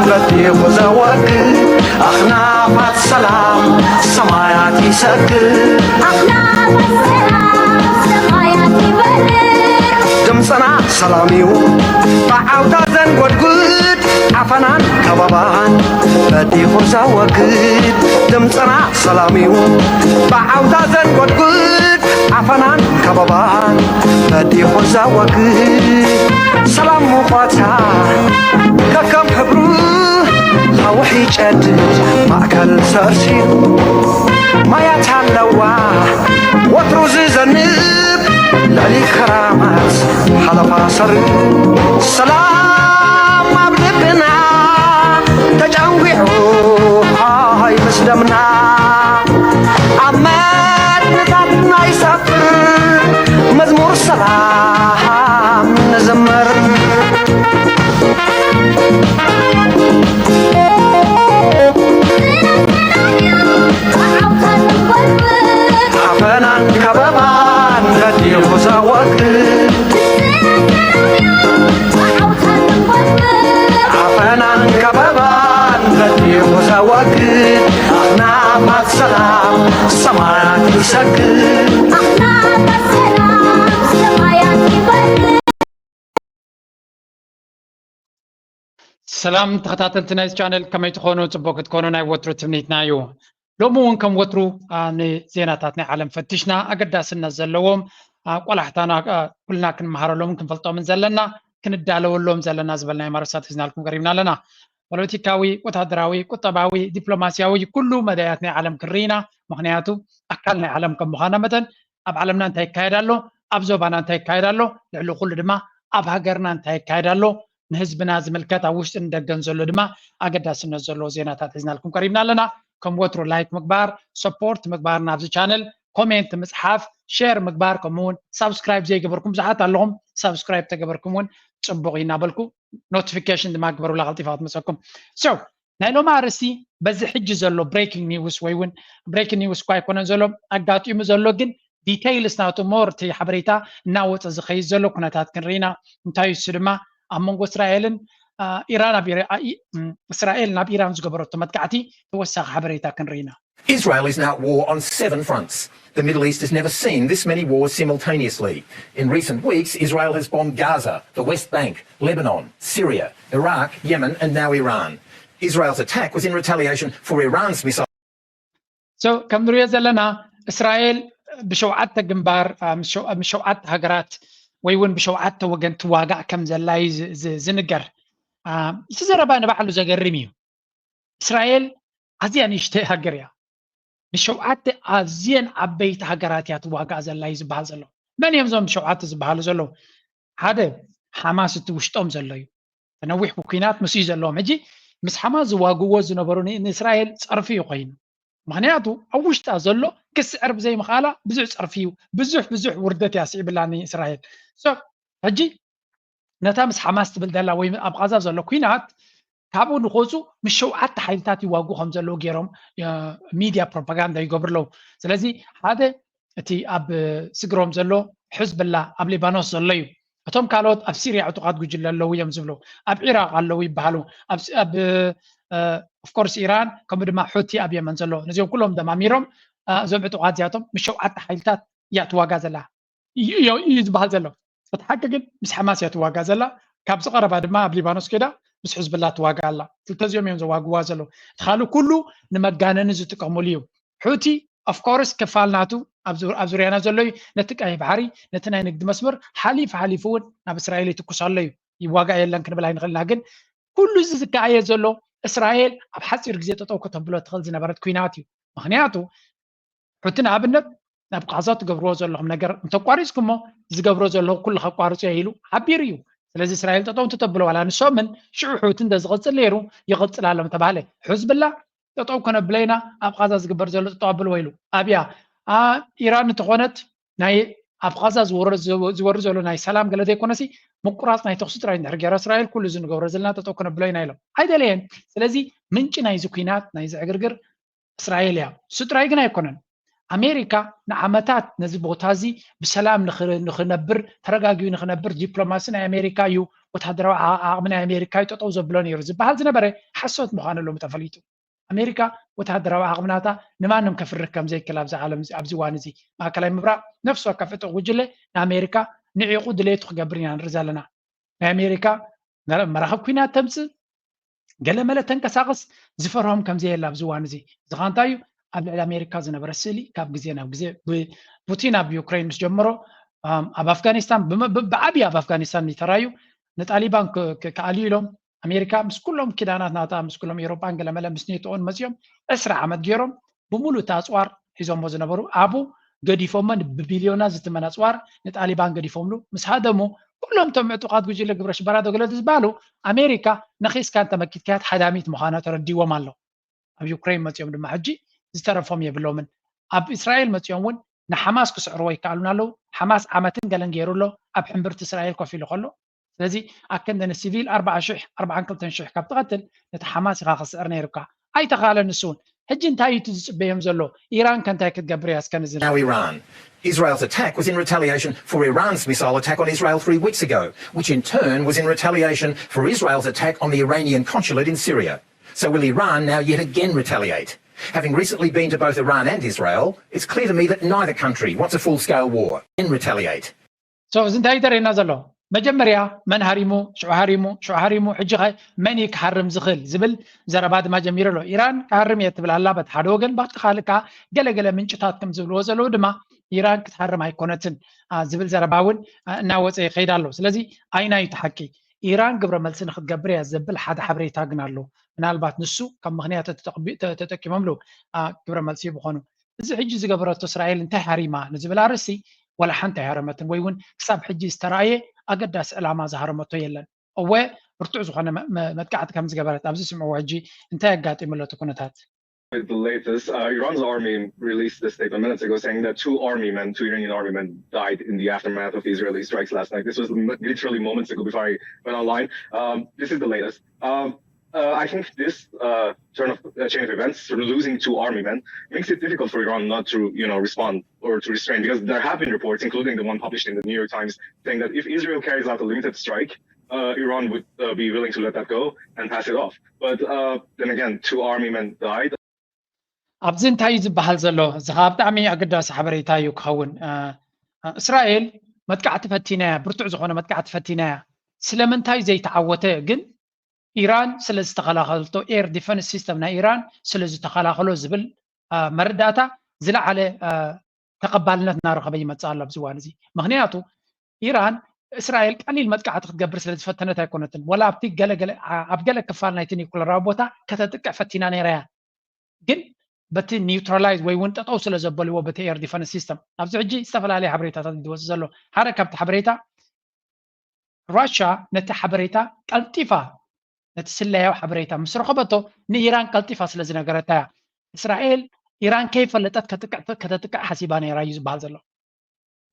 በዲኹ ዘወግድ ኣኽናፋት ሰላም ሰማያት ይሰግር። ኣኽናፋት ሰላም ሰማያት ይበርር። ድምፅና ሰላም እዩ ብዓውታ ዘንጎድጉድ፣ ዓፈናን ከበባን በዲኹ ዘወግድ። ድምፅና ሰላም እዩ ብዓውታ ዘንጎድጉድ፣ ዓፈናን ከበባን በዲኹ ዘወግድ። ሰላም ሙቐታ ከከም ሕብሩ፣ ኣውሒ ጨድድ ማእከል ሰርሲሩ። ማያት ኣለዋ ወትሩ ዝዘንብ፣ ልዕሊ ክራማት ሓለፋ ሰርብ። ሰላም ኣብ ልብና ተጨንጒዑ፣ ሃይ ምስ ደምና ኣብ መትንታትና ይሰፍር፣ መዝሙር ሰላም ንዘምር። ዓፈናን ከበባን በዲኹ ዘወግድ፣ ዓፈናን ከበባን በዲኹ ዘወግድ፣ ኣኽናፋት ሰላም ሰማያት ይሰግድ። ኣኽናፋት ሰላም ሰማያት ይበርር። ሰላም ተኸታተልቲ ናይዚ ቻነል፣ ከመይ ትኾኑ? ጽቡቕ ክትኮኑ ናይ ወትሩ ትምኒትና እዩ። ሎሚ እውን ከም ወትሩ፣ አ፣ ንዜናታት ናይ ዓለም ፈቲሽና፣ ኣገዳስነት ዘለዎም፣ አ፣ ቆላሕታና፣ አ፣ ኩልና ክንመሃረሎምን ክንፈልጦምን ዘለና፣ ክንዳለወሎም ዘለና ዝበልናዮም ኣርእስታት ሒዝናልኩም ቀሪብና ኣለና። ፖለቲካዊ፣ ወታደራዊ፣ ቁጠባዊ፣ ዲፕሎማስያዊ፣ ኩሉ መዳያት ናይ ዓለም ክንርኢ ኢና። ምኽንያቱ ኣካል ናይ ዓለም ከም ምዃና መጠን ኣብ ዓለምና እንታይ ይካየድ ኣሎ፣ ኣብ ዞባና እንታይ ይካየድ ኣሎ፣ ልዕሊ ኩሉ ድማ ኣብ ሃገርና እንታይ ይካየድ ኣሎ፣ ንህዝብና ዝምልከት ኣብ ውሽጥን ደገን ዘሎ ድማ ኣገዳስነት ዘለዎ ዜናታት ሒዝናልኩም ቀሪብና ኣለና። ከም ወትሩ ላይክ ምግባር፣ ሰፖርት ምግባር ናብዚ ቻነል፣ ኮሜንት ምፅሓፍ፣ ሼር ምግባር፣ ከምኡ እውን ሳብስክራይብ ዘይገበርኩም ብዙሓት ኣለኹም። ሳብስክራይብ ተገበርኩም እውን ፅቡቕ እዩ እናበልኩ ኖቲፊኬሽን ድማ ግበሩላ ቀልጢፋ ክትመፀኩም። So ናይ ሎሚ ኣርእስቲ በዚ ሕጂ ዘሎ ብሬኪንግ ኒውስ ወይ እውን ብሬኪንግ ኒውስ እኳ ኣይኮነን ዘሎ ኣጋጢሙ ዘሎ፣ ግን ዲቴይልስ ናቱ ሞር እቲ ሓበሬታ እናወፀ ዝኸይድ ዘሎ ኩነታት ክንርኢ ኢና። እንታይ እዩ እሱ ድማ ኣብ መንጎ እስራኤልን አ፣ ኢራን ኣብ ኢራ- አ፣ ኢ- እም፣ እስራኤል ናብ ኢራን ዝገበረቶ መጥቃዕቲ ተወሳኺ ሓበሬታ ክንርኢ ኢና። Israel is now at war on seven fronts. The Middle East has never seen this many wars simultaneously. In recent weeks, Israel has bombed Gaza, the West Bank, Lebanon, Syria, Iraq, Yemen, and now Iran. Israel's attack was in retaliation for Iran's missile. So ከም ንሪኦ ዘለና እስራኤል ብሸውዓተ ግንባር አ፣ ምስ ሸው- ምስ ሸውዓተ ሃገራት ወይ እውን ብሸውዓተ ወገን ትዋጋእ ከም ዘላ እዩ ዝ- ዝ- ዝንገር። አ፣ እቲ ዘረባ ንባዕሉ ዘገርም እዩ። እስራኤል ኣዝያ ንእሽተይ ሃገር እያ። ብሸውዓተ ኣዝየን ዓበይቲ ሃገራት እያ ትዋጋእ ዘላ እዩ ዝበሃል ዘሎ። መን እዮም እዞም ሸውዓተ ዝበሃሉ ዘለዉ? ሓደ ሓማስ እቲ ውሽጦም ዘሎ እዩ። ተነዊሕ ብኩናት ምስ እዩ ዘለዎም። ሕጂ ምስ ሓማስ ዝዋግዎ ዝነበሩ ን- ንእስራኤል ፀርፊ እዩ ኮይኑ። ምክንያቱ ኣብ ውሽጣ ዘሎ ክስዕር ብዘይምኽኣላ ብዙሕ ፀርፊ እዩ። ብዙሕ ብዙሕ ውርደት እያ ስዒብላ ንእስራኤል። So ሕጂ ነታ ምስ ሓማስ ትብል ዘላ ወይ ኣብ ቃዛ ዘሎ ኩናት ካብኡ ንኸፁ ምስ ሸውዓተ ሓይልታት ይዋጉ ከም ዘለዉ ገይሮም እ፣ ሚድያ ፕሮፓጋንዳ ይገብሩ ኣለዉ። ስለዚ ሓደ እቲ ኣብ ስግሮም ዘሎ ሕዝብላ ኣብ ሊባኖስ ዘሎ እዩ። እቶም ካልኦት ኣብ ሲርያ ዕጡቓት ጉጅለ ኣለዉ እዮም ዝብሉ፣ ኣብ ዒራቕ ኣለዉ ይበሃሉ፣ ኣብ ስ- ኣብ ኦፍኮርስ ኢራን ከምኡ ድማ ሑቲ ኣብ የመን ዘሎ፣ ነዚኦም ኩሎም ደማሚሮም እ፣ እዞም ዕጡቓት እዚኣቶም ምስ ሸውዓተ ሓይልታት እያ ትዋጋ ዘላ እዩ እዩ- እዩ ዝበሃል ዘሎ። እቲ ሓቂ ግን ምስ ሓማስ እያ ትዋጋ ዘላ። ካብዚ ቀረባ ድማ ኣብ ሊባኖስ ከይዳ ምስ ሕዝብላ ትዋጋ ኣላ። ክልተ እዚኦም እዮም ዘዋግዋ ዘለዉ። እቲ ካልእ ኩሉ ንመጋነኒ ዝጥቀሙሉ እዩ። ሑቲ ኦፍኮርስ ክፋል ናቱ ኣብ ዙ- ኣብ ዙርያና ዘሎ እዩ። ነቲ ቀይሕ ባሕሪ፣ ነቲ ናይ ንግዲ መስመር ሓሊፉ ሓሊፉ እውን ናብ እስራኤል ይትኩስ ኣሎ እዩ። ይዋጋእ የለን ክንብል ኣይንኽእልና። ግን ኩሉ እዚ ዝከኣየ ዘሎ እስራኤል ኣብ ሓፂር ግዜ ጠጠው ከተብሎ ትኽእል ዝነበረት ኩናት እዩ። ምክንያቱ ሑቲ ንኣብነት ናብ ቃዛ ትገብርዎ ዘለኹም ነገር እንተቋሪፅኩሞ ዝገብሮ ዘለኹ ኩሉ ከቋርፆ እየ ኢሉ ሓቢሩ እዩ። ስለዚ እስራኤል ጠጠው እንተተብሎ ዋላ ንሶምን ሽዑ ሑቲ እንተዝቕፅል ነይሩ ይቕፅል ኣሎ ምተባህለ ሕዝብላ ጠጠው ከነብሎ ኢና ኣብ ቃዛ ዝግበር ዘሎ ጠጠው ኣብልዎ ኢሉ ኣብያ አ፣ ኢራን እንተኾነት ናይ ኣብ ቃዛ ዝወረ- ዝወርድ ዘሎ ናይ ሰላም ገለ ዘይኮነሲ ምቁራፅ ናይ ተኽሲ ጥራይ እንድሕር ገይራ እስራኤል ኩሉ እዚ ንገብሮ ዘለና ጠጠው ከነብሎ ኢና ኢሎም ኣይደለየን። ስለዚ ምንጪ ናይዚ ኩናት ናይዚ ዕግርግር እስራኤል እያ። እሱ ጥራይ ግን ኣይኮነን። ኣሜሪካ ንዓመታት ነዚ ቦታ እዚ ብሰላም ንኽነብር፣ ተረጋጊኡ ንኽነብር ዲፕሎማሲ ናይ ኣሜሪካ እዩ፣ ወታደራዊ ዓቕሚ ናይ ኣሜሪካ እዩ ጠጠው ዘብሎ ነይሩ ዝበሃል ዝነበረ ሓሶት ምዃኑ ሎሚ ተፈሊጡ። ኣሜሪካ ወታደራዊ ዓቕምናታ ንማንም ከፍርህ ከም ዘይክእል ኣብዚ ዓለም ኣብዚ እዋን እዚ ማእከላይ ምብራቕ ነፍሲ ወከፍ ዕጡቕ ጉጅለ ንኣሜሪካ ንዒቑ ድሌቱ ክገብር ኢና ንርኢ ዘለና። ናይ ኣሜሪካ መራኸብ ኩናት ተምፅእ ገለመለ ተንቀሳቐስ ዝፈርሆም ከም ዘየለ ኣብዚ እዋን እዚ። እዚ ኸ እንታይ እዩ? ኣብ ልዕሊ ኣሜሪካ ዝነበረ ስእሊ ካብ ግዜ ናብ ግዜ ብ- ፑቲን ኣብ ዩክሬን ምስ ጀመሮ፣ ኣም፣ ኣብ ኣፍጋኒስታን ብመ- ብ- ብዓብዪ ኣብ ኣፍጋኒስታን ይተራዩ ንጣሊባን ክ- ክ- ክኣልዩ ኢሎም ኣሜሪካ ምስ ኩሎም ኪዳናት ናታ ምስ ኩሎም ኤሮጳን ገለመለ ምስ ኔቶኦን መፂኦም ዕስራ ዓመት ገይሮም ብምሉእ እቲ ኣፅዋር ሒዞሞ ዝነበሩ ኣብኡ ገዲፎሞ ብቢልዮናት ዝትመን ኣፅዋር ንጣሊባን ገዲፎምሉ ምስ ሃደሙ ኩሎም እቶም ዕጡቓት ጉጅለ ግብረ ሽበራ ዶ ገለ ዝበሃሉ ኣሜሪካ ነኺስካን ተመኪትካያት ሃዳሚት ምዃና ተረዲዎም ኣሎ። ኣብ ዩክሬን መፂኦም ድማ ሕጂ ዝተረፎም የብሎምን። ኣብ እስራኤል መፂኦም እውን ንሓማስ ክስዕርዎ ይከኣሉን ኣለዉ። ሓማስ ዓመትን ገለን ገይሩ ኣሎ ኣብ ሕምብርቲ እስራኤል ኮፍ ኢሉ ከሎ። ስለዚ ኣከንደ ንሲቪል ኣርባዓ ሽሕ ኣርባዓን ክልተን ሽሕ ካብ ትቐትል ነቲ ሓማስ ኢኻ ክስዕር ነይሩካ። ኣይተኻለን ንሱ እውን። ሕጂ እንታይ እዩ እቲ ዝፅበዮም ዘሎ? ኢራን ከ እንታይ ክትገብር እያ እስከ ንዝና Now Iran. Israel's attack was in retaliation for Iran's missile attack on Israel three weeks ago, which in turn was in retaliation for Israel's attack on the Iranian consulate in Syria. So will Iran now yet again retaliate? Having recently been to both Iran and Israel, it's clear to me that neither country wants a full scale war. In retaliate. So እዚ እንታይ እዩ ዘርእየና ዘሎ? መጀመርያ መን ሃሪሙ፣ ሽዑ ሃሪሙ፣ ሽዑ ሃሪሙ፣ ሕጂ ኸ መን እዩ ክሃርም ዝኽእል ዝብል ዘረባ ድማ ጀሚሩ ኣሎ። ኢራን ክሃርም እየ ትብል ኣላ በቲ ሓደ ወገን፣ በቲ ካልእ ከዓ ገለገለ ምንጭታት ከም ዝብልዎ ዘለዉ ድማ ኢራን ክትሃርም ኣይኮነትን ዝብል ዘረባ እውን እናወፀ ይኸይድ ኣሎ። ስለዚ ኣይናይ እቲ ሓቂ ኢራን ግብረ መልሲ ንክትገብር እያ ዘብል ሓደ ሓበሬታ ግን ኣሎ። ምናልባት ንሱ ከም ምክንያት ተጠቂሞምሉ ግብረ መልሲ ብኾኑ እዚ ሕጂ ዝገበረቶ እስራኤል እንታይ ሃሪማ ንዝብል ኣርእስቲ ዋላ ሓንቲ ኣይሃረመትን ወይ እውን ክሳብ ሕጂ ዝተረኣየ ኣገዳሲ ዕላማ ዝሃረመቶ የለን። እወ ብርቱዕ ዝኾነ መጥቃዕቲ ከም ዝገበረት ኣብዚ ስምዕዎ ሕጂ እንታይ ኣጋጢሙ ኣሎ እቲ ኩነታት? With the latest, uh, Iran's army released a statement minutes ago saying that two army men, two Iranian army men, died in the aftermath of the Israeli strikes last night. This was literally moments ago before I went online. Um, this is the latest. Um, uh, I think this uh, turn of uh, chain of events, losing two army men, makes it difficult for Iran not to, you know, respond or to restrain, because there have been reports, including the one published in the New York Times, saying that if Israel carries out a limited strike, uh, Iran would uh, be willing to let that go and pass it off. But uh, then again, two army men died. ኣብዚ እንታይ እዩ ዝበሃል ዘሎ? እዚ ከዓ ብጣዕሚ ኣገዳሲ ሓበሬታ እዩ ክኸውን። እስራኤል መጥቃዕቲ ፈቲና እያ፣ ብርቱዕ ዝኾነ መጥቃዕቲ ፈቲና እያ። ስለምንታይ ዘይተዓወተ ግን ኢራን ስለ ዝተኸላኸልቶ፣ air defense system ናይ ኢራን ስለ ዝተኸላኸሎ ዝብል መረዳእታ ዝለዓለ ተቐባልነት እናረኸበ ይመፅእ ኣሎ ኣብዚ እዋን እዚ። ምክንያቱ ኢራን እስራኤል ቀሊል መጥቃዕቲ ክትገብር ስለ ዝፈተነት ኣይኮነትን፣ ወላ ኣብቲ ገለገለ ኣብ ገለ ክፋል ናይቲ ኒኩለራዊ ቦታ ከተጥቅዕ ፈቲና ነይራ እያ። ግን በቲ ኒውትራላይዝ ወይ እውን ጠጠው ስለ ዘበልዎ በቲ air defense system ኣብዚ ሕጂ ዝተፈላለዩ ሓበሬታታት ዝወፅእ ዘሎ ሓደ ካብቲ ሓበሬታ ራሻ ነቲ ሓበሬታ ቀልጢፋ ነቲ ስለያዊ ሓበሬታ ምስ ረኸበቶ ንኢራን ቀልጢፋ ስለ ዝነገረታ እያ። እስራኤል ኢራን ከይፈለጠት ከተጥቅዕ ሓሲባ ነይራ እዩ ዝበሃል ዘሎ።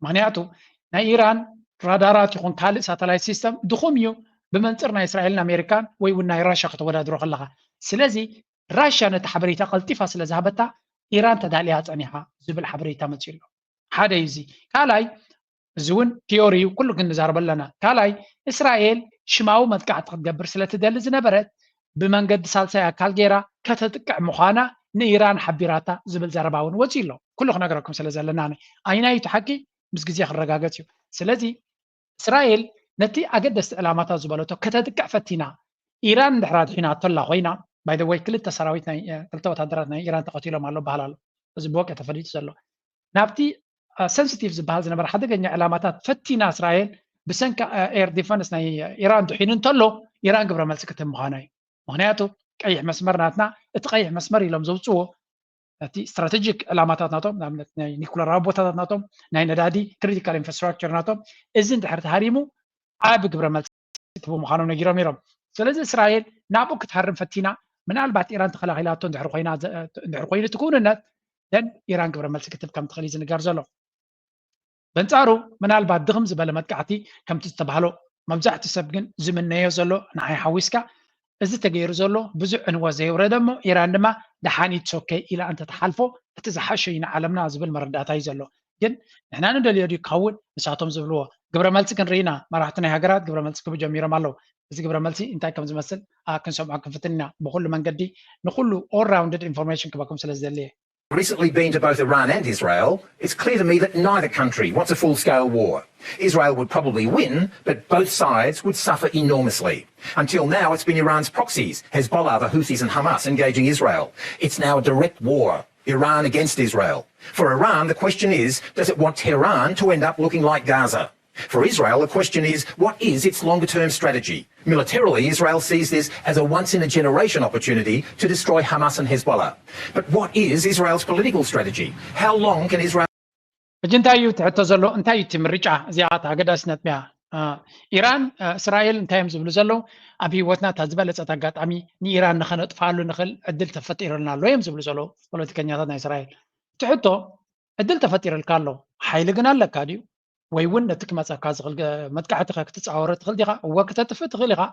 ምክንያቱ ናይ ኢራን ራዳራት ይኹን ካልእ ሳተላይት ሲስተም ድኹም እዩ ብመንፅር ናይ እስራኤልን ኣሜሪካን ወይ እውን ናይ ራሻ ከተወዳድሮ ከለካ። ስለዚ ራሻ ነቲ ሓበሬታ ቀልጢፋ ስለ ዝሃበታ ኢራን ተዳልያ ፀኒሓ ዝብል ሓበሬታ መፅኡ ኣሎ። ሓደ እዩ እዚ። ካልኣይ እዚ እውን ቲዮሪ እዩ፣ ኩሉ ክንዛረበ ኣለና። ካልኣይ እስራኤል ሽማዊ መጥቃዕቲ ክትገብር ስለ ትደሊ ዝነበረት ብመንገዲ ሳልሳይ ኣካል ገይራ ከተጥቅዕ ምዃና ንኢራን ሓቢራታ ዝብል ዘረባ እውን ወፂኡ ኣሎ። ኩሉ ክነግረኩም ስለ ዘለና ኣይናይ እቲ ሓቂ ምስ ግዜ ክረጋገፅ እዩ። ስለዚ እስራኤል ነቲ ኣገደስቲ ዕላማታት ዝበለቶ ከተጥቅዕ ፈቲና ኢራን እንድሕር ኣድሒናቶ ኣላ ኮይና፣ ባይ ዘ ወይ ክልተ ሰራዊት ናይ ክልተ ወታደራት ናይ ኢራን ተቐቲሎም ኣሎ በሃል ኣሎ። እዚ ብወቂ ተፈሊጡ ዘሎ ናብቲ ሰንስቲቭ ዝበሃል ዝነበረ ሓደገኛ ዕላማታት ፈቲና እስራኤል ብሰንኪ air defense ናይ ኢራን ድሒኑ እንተሎ ኢራን ግብረ መልሲ ክትህብ ምዃና እዩ። ምክንያቱ ቀይሕ መስመር ናትና እቲ ቀይሕ መስመር ኢሎም ዘውፅዎ እቲ ስትራቴጂክ ዕላማታት ናቶም ንኣብነት ናይ ኒኩለራዊ ቦታታት ናቶም ናይ ነዳዲ ክሪቲካል ኢንፍራስትራክቸር ናቶም እዚ እንድሕር ተሃሪሙ ዓቢ ግብረ መልሲ ክትህቡ ምዃኖም ነጊሮም ነይሮም። ስለዚ እስራኤል ናብኡ ክትሃርም ፈቲና ምናልባት ኢራን ተኸላኺላቶ እንድሕር ኮይኑ እቲ ክውንነት ደን ኢራን ግብረ መልሲ ክትህብ ከም ትኽእል እዩ ዝንገር ዘሎ። በንጻሩ ምናልባት ድኽም ዝበለ መጥቃዕቲ ከምቲ ዝተባህሎ መብዛሕቲ ሰብ ግን ዝምነዮ ዘሎ ንዓይ ሓዊስካ እዚ ተገይሩ ዘሎ ብዙሕ ዕንወት ዘየውረደ እሞ ኢራን ድማ ደሓን it's okay ኢላ እንተትሓልፎ እቲ ዝሓሸ እዩ ንዓለምና ዝብል መረዳእታ እዩ ዘሎ። ግን ንሕና ንደልዮ ድዩ ክኸውን ንሳቶም ዝብልዎ? ግብረ መልሲ ክንርኢ ኢና። መራሕቲ ናይ ሃገራት ግብረ መልሲ ክህቡ ጀሚሮም ኣለዉ። እዚ ግብረ መልሲ እንታይ ከም ዝመስል ክንሰምዖ ክንፍትን ኢና። ብኩሉ መንገዲ ንኩሉ all rounded information ክበኩም ስለ ዝደልየ። Recently been to both Iran and Israel, it's clear to me that neither country wants a full-scale war. Israel would probably win, but both sides would suffer enormously. Until now, it's been Iran's proxies, Hezbollah, the Houthis and Hamas, engaging Israel. It's now a direct war, Iran against Israel. For Iran, the question is, does it want Tehran to end up looking like Gaza? For Israel, the question is, what is its longer-term strategy? Militarily, Israel sees this as a once-in-a-generation opportunity to destroy Hamas and Hezbollah. But what is Israel's political strategy? How long can Israel ሕጂ እንታይ እዩ ትሕቶ ዘሎ? እንታይ እዩ እቲ ምርጫ? እዚኣ ኣገዳሲ ነጥቢ እያ። ኢራን፣ እስራኤል እንታይ እዮም ዝብሉ ዘለዉ? ኣብ ህይወትና እታ ዝበለጸት ኣጋጣሚ ንኢራን ንኸነጥፍኣሉ ንኽእል ዕድል ተፈጢሩልና ኣሎ እዮም ዝብሉ ዘለዉ ፖለቲከኛታት ናይ እስራኤል። እቲ ሕቶ ዕድል ተፈጢሩልካ ኣሎ፣ ሓይሊ ግን ኣለካ ድዩ? ወይ እውን ነቲ ክመፀካ ዝኽእል መጥቃዕቲ ክትፃወሮ ትኽእል ዲኻ? እወ ክተጥፍእ ትኽእል ኢኻ።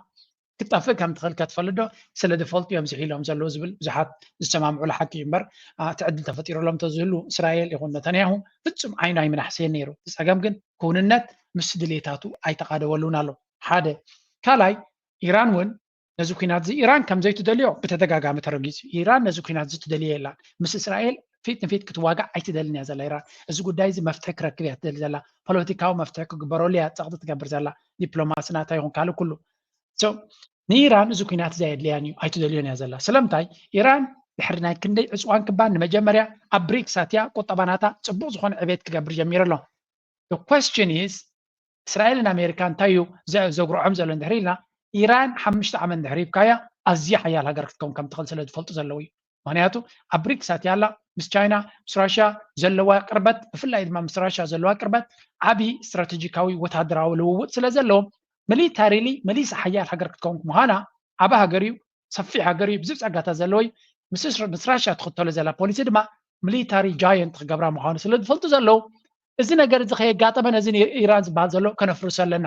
ክትጠፍእ ከም ትኽእል ከትፈልጥ ዶ ስለ ዝፈልጡ እዮም ዝሒሎም ዘለዉ ዝብል ብዙሓት ዝሰማምዑሉ ሓቂ እዩ እምበር እቲ ዕድል ተፈጢሩሎም እንተዝህሉ እስራኤል ይኹን ነተንያሁ ፍፁም ዓይኑ ኣይምናሕሰየን ነይሩ። እቲ ፀገም ግን ክውንነት ምስ ድሌታቱ ኣይተቓደወሉን ኣሎ። ሓደ ካልኣይ ኢራን እውን ነዚ ኩናት እዚ ኢራን ከም ዘይትደልዮ ብተደጋጋሚ ተረጊፁ። ኢራን ነዚ ኩናት እዚ ትደልዮ የላን። ምስ እስራኤል ፊት ንፊት ክትዋጋእ ኣይትደልን እያ ዘላ ኢራን። እዚ ጉዳይ እዚ መፍትሒ ክረክብ እያ ትደሊ ዘላ። ፖለቲካዊ መፍትሒ ክግበረሉ እያ ፀቕጢ ትገብር ዘላ። ዲፕሎማሲ ናታ ይኹን ካልእ ኩሉ። ንኢራን እዚ ኩናት እዚ ኣየድልያን እዩ፣ ኣይትደልዮን እያ ዘላ። ስለምንታይ ኢራን ድሕሪ ናይ ክንደይ ዕፅዋን ክባን ንመጀመርያ ኣብ ብሪክስ ኣትያ ቁጠባ ናታ ፅቡቕ ዝኾነ ዕቤት ክገብር ጀሚሩ ኣሎ። The question is እስራኤልን ኣሜሪካ እንታይ እዩ ዘጉርዖም ዘሎ እንድሕር ኢልና ኢራን ሓሙሽተ ዓመት እንድሕር ሂብካያ ኣዝያ ሓያል ሃገር ክትከውን ከም ትኽእል ስለ ዝፈልጡ ዘለዉ እዩ። ምክንያቱ ኣብ ብሪክስ ኣትያ ኣላ፣ ምስ ቻይና ምስ ራሽያ ዘለዋ ቅርበት ብፍላይ ድማ ምስ ራሽያ ዘለዋ ቅርበት ዓብዪ ስትራቴጂካዊ ወታደራዊ ልውውጥ ስለ ዘለዎም ሚሊታሪሊ መሊሳ ሓያል ሃገር ክትከውን ምዃና ዓቢ ሃገር እዩ፣ ሰፊሕ ሃገር እዩ፣ ብዙሕ ጸጋታት ዘለዎ እዩ። ምስ ራሽያ ትኽተሎ ዘላ ፖሊሲ ድማ ሚሊታሪ ጃየንት ክገብራ ምዃኑ ስለ ዝፈልጡ ዘለዉ እዚ ነገር እዚ ከየጋጠመ ነዚ ኢራን ዝበሃል ዘሎ ከነፍርሶ ኣለና።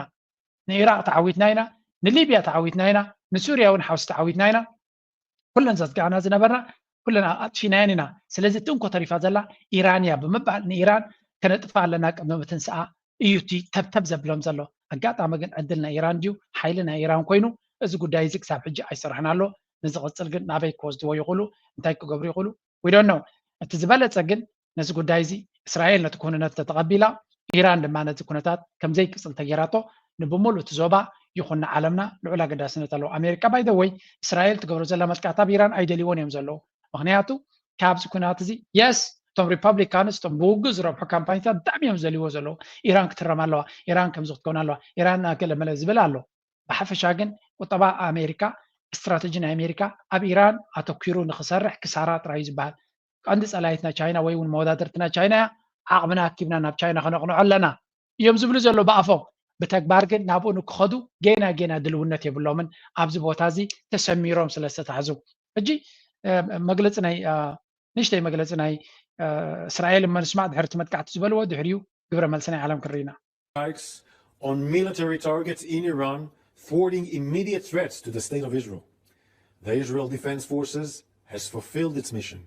ንኢራቅ ተዓዊትና ኢና፣ ንሊብያ ተዓዊትና ኢና፣ ንሱርያ እውን ሓውሲ ተዓዊትና ኢና። ኩለን ዘጥቃዕና ዝነበርና ኩለን ኣጥፊናየን ኢና። ስለዚ እቲ እንኮ ተሪፋ ዘላ ኢራን እያ ብምባል ንኢራን ከነጥፍኣ ኣለና ቅድሚ ምትንስኣ እዩ እቲ ተብተብ ዘብሎም ዘሎ። ኣጋጣሚ ግን ዕድል ናይ ኢራን ድዩ ሓይሊ ናይ ኢራን ኮይኑ እዚ ጉዳይ እዚ ክሳብ ሕጂ ኣይሰርሕን ኣሎ። ንዝቕፅል ግን ናበይ ክወስድዎ ይኽእሉ፣ እንታይ ክገብሩ ይኽእሉ we don't know። እቲ ዝበለፀ ግን ነዚ ጉዳይ እዚ እስራኤል ነቲ ክውንነት ተተቐቢላ ኢራን ድማ ነዚ ኩነታት ከምዘይቅፅል ተገይራቶ ንብሙሉእ እቲ ዞባ ይኹን ንዓለምና ልዑል ኣገዳስነት ኣለዎ። ኣሜሪካ by the way እስራኤል ትገብሮ ዘላ መጥቃዕቲ ኣብ ኢራን ኣይደልይዎን እዮም ዘለዉ። ምክንያቱ ካብዚ ኩናት እዚ yes እቶም ሪፓብሊካንስ እቶም ብውግእ ዝረብሑ ካምፓኒታት ብጣዕሚ እዮም ዝደልይዎ ዘለዉ። ኢራን ክትረም ኣለዋ፣ ኢራን ከምዚ ክትከውን ኣለዋ፣ ኢራን ገለመለ ዝብል ኣሎ። ብሓፈሻ ግን ቁጠባ ኣሜሪካ ስትራተጂ ናይ ኣሜሪካ ኣብ ኢራን ኣተኲሩ ንክሰርሕ ክሳራ ጥራይ እዩ ዝበሃል። ቀንዲ ጸላኢት ናይ ቻይና ወይ እውን መወዳደርቲ ናይ ቻይና እያ፣ ዓቕምና ኣኪብና ናብ ቻይና ከነቕንዖ ኣለና እዮም ዝብሉ ዘለዉ ብኣፎም። ብተግባር ግን ናብኡ ንክኸዱ ጌና ጌና ድልውነት የብሎምን። ኣብዚ ቦታ እዚ ተሰሚሮም ስለ ዝተታሕዙ ሕጂ መግለፂ ናይ ንእሽተይ መግለፂ ናይ እስራኤል እመ ንስማዕ ድሕሪ እቲ መጥቃዕቲ ዝበልዎ ድሕሪኡ ግብረ መልሲ ናይ ዓለም ክንርኢ ኢና። Strikes on military targets in Iran, thwarting immediate threats to the state of Israel. The Israel Defense Forces has fulfilled its mission.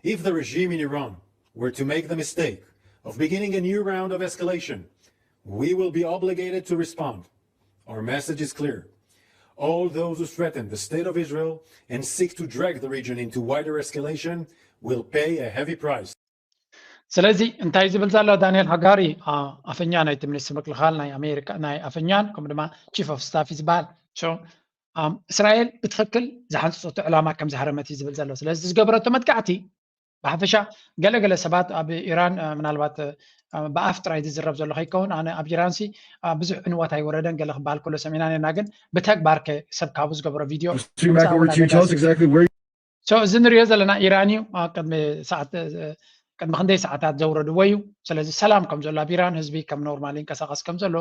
If the regime in Iran were to make the mistake of beginning a new round of escalation, we will be obligated to respond. Our message is clear. All those who threaten the state of Israel and seek to drag the region into wider escalation will pay a heavy price. ስለዚ እንታይ ዝብል ዘሎ ዳንኤል ሃጋሪ ኣፈኛ ናይቲ ሚኒስትር ምክልኻል ናይ ኣሜሪካ ናይ ኣፈኛን ከምኡ ድማ ቺፍ ኦፍ ስታፍ ዝበሃል እስራኤል ብትክክል ዝሓንፅፀቶ ዕላማ ከም ዝሃረመት እዩ ዝብል ዘሎ። ስለዚ ዝገበረቶ መጥቃዕቲ ብሓፈሻ ገለገለ ሰባት ኣብ ኢራን ምናልባት ብኣፍ ጥራይ ዝዝረብ ዘሎ ከይከውን ኣነ ኣብ ኢራንሲ ብዙሕ ዕንወት ኣይወረደን ገለ ክበሃል ከሎ ሰሚዕና ነርና። ግን ብተግባር ከ ሰብ ካብኡ ዝገበሮ ቪድዮ Stream back over to you. Tell us exactly where so እዚ ንሪኦ ዘለና ኢራን እዩ። ቅድሚ ሰዓት ቅድሚ ክንደይ ሰዓታት ዘውረድዎ እዩ። ስለዚ ሰላም ከም ዘሎ ኣብ ኢራን ህዝቢ ከም ኖርማል ይንቀሳቐስ ከም ዘሎ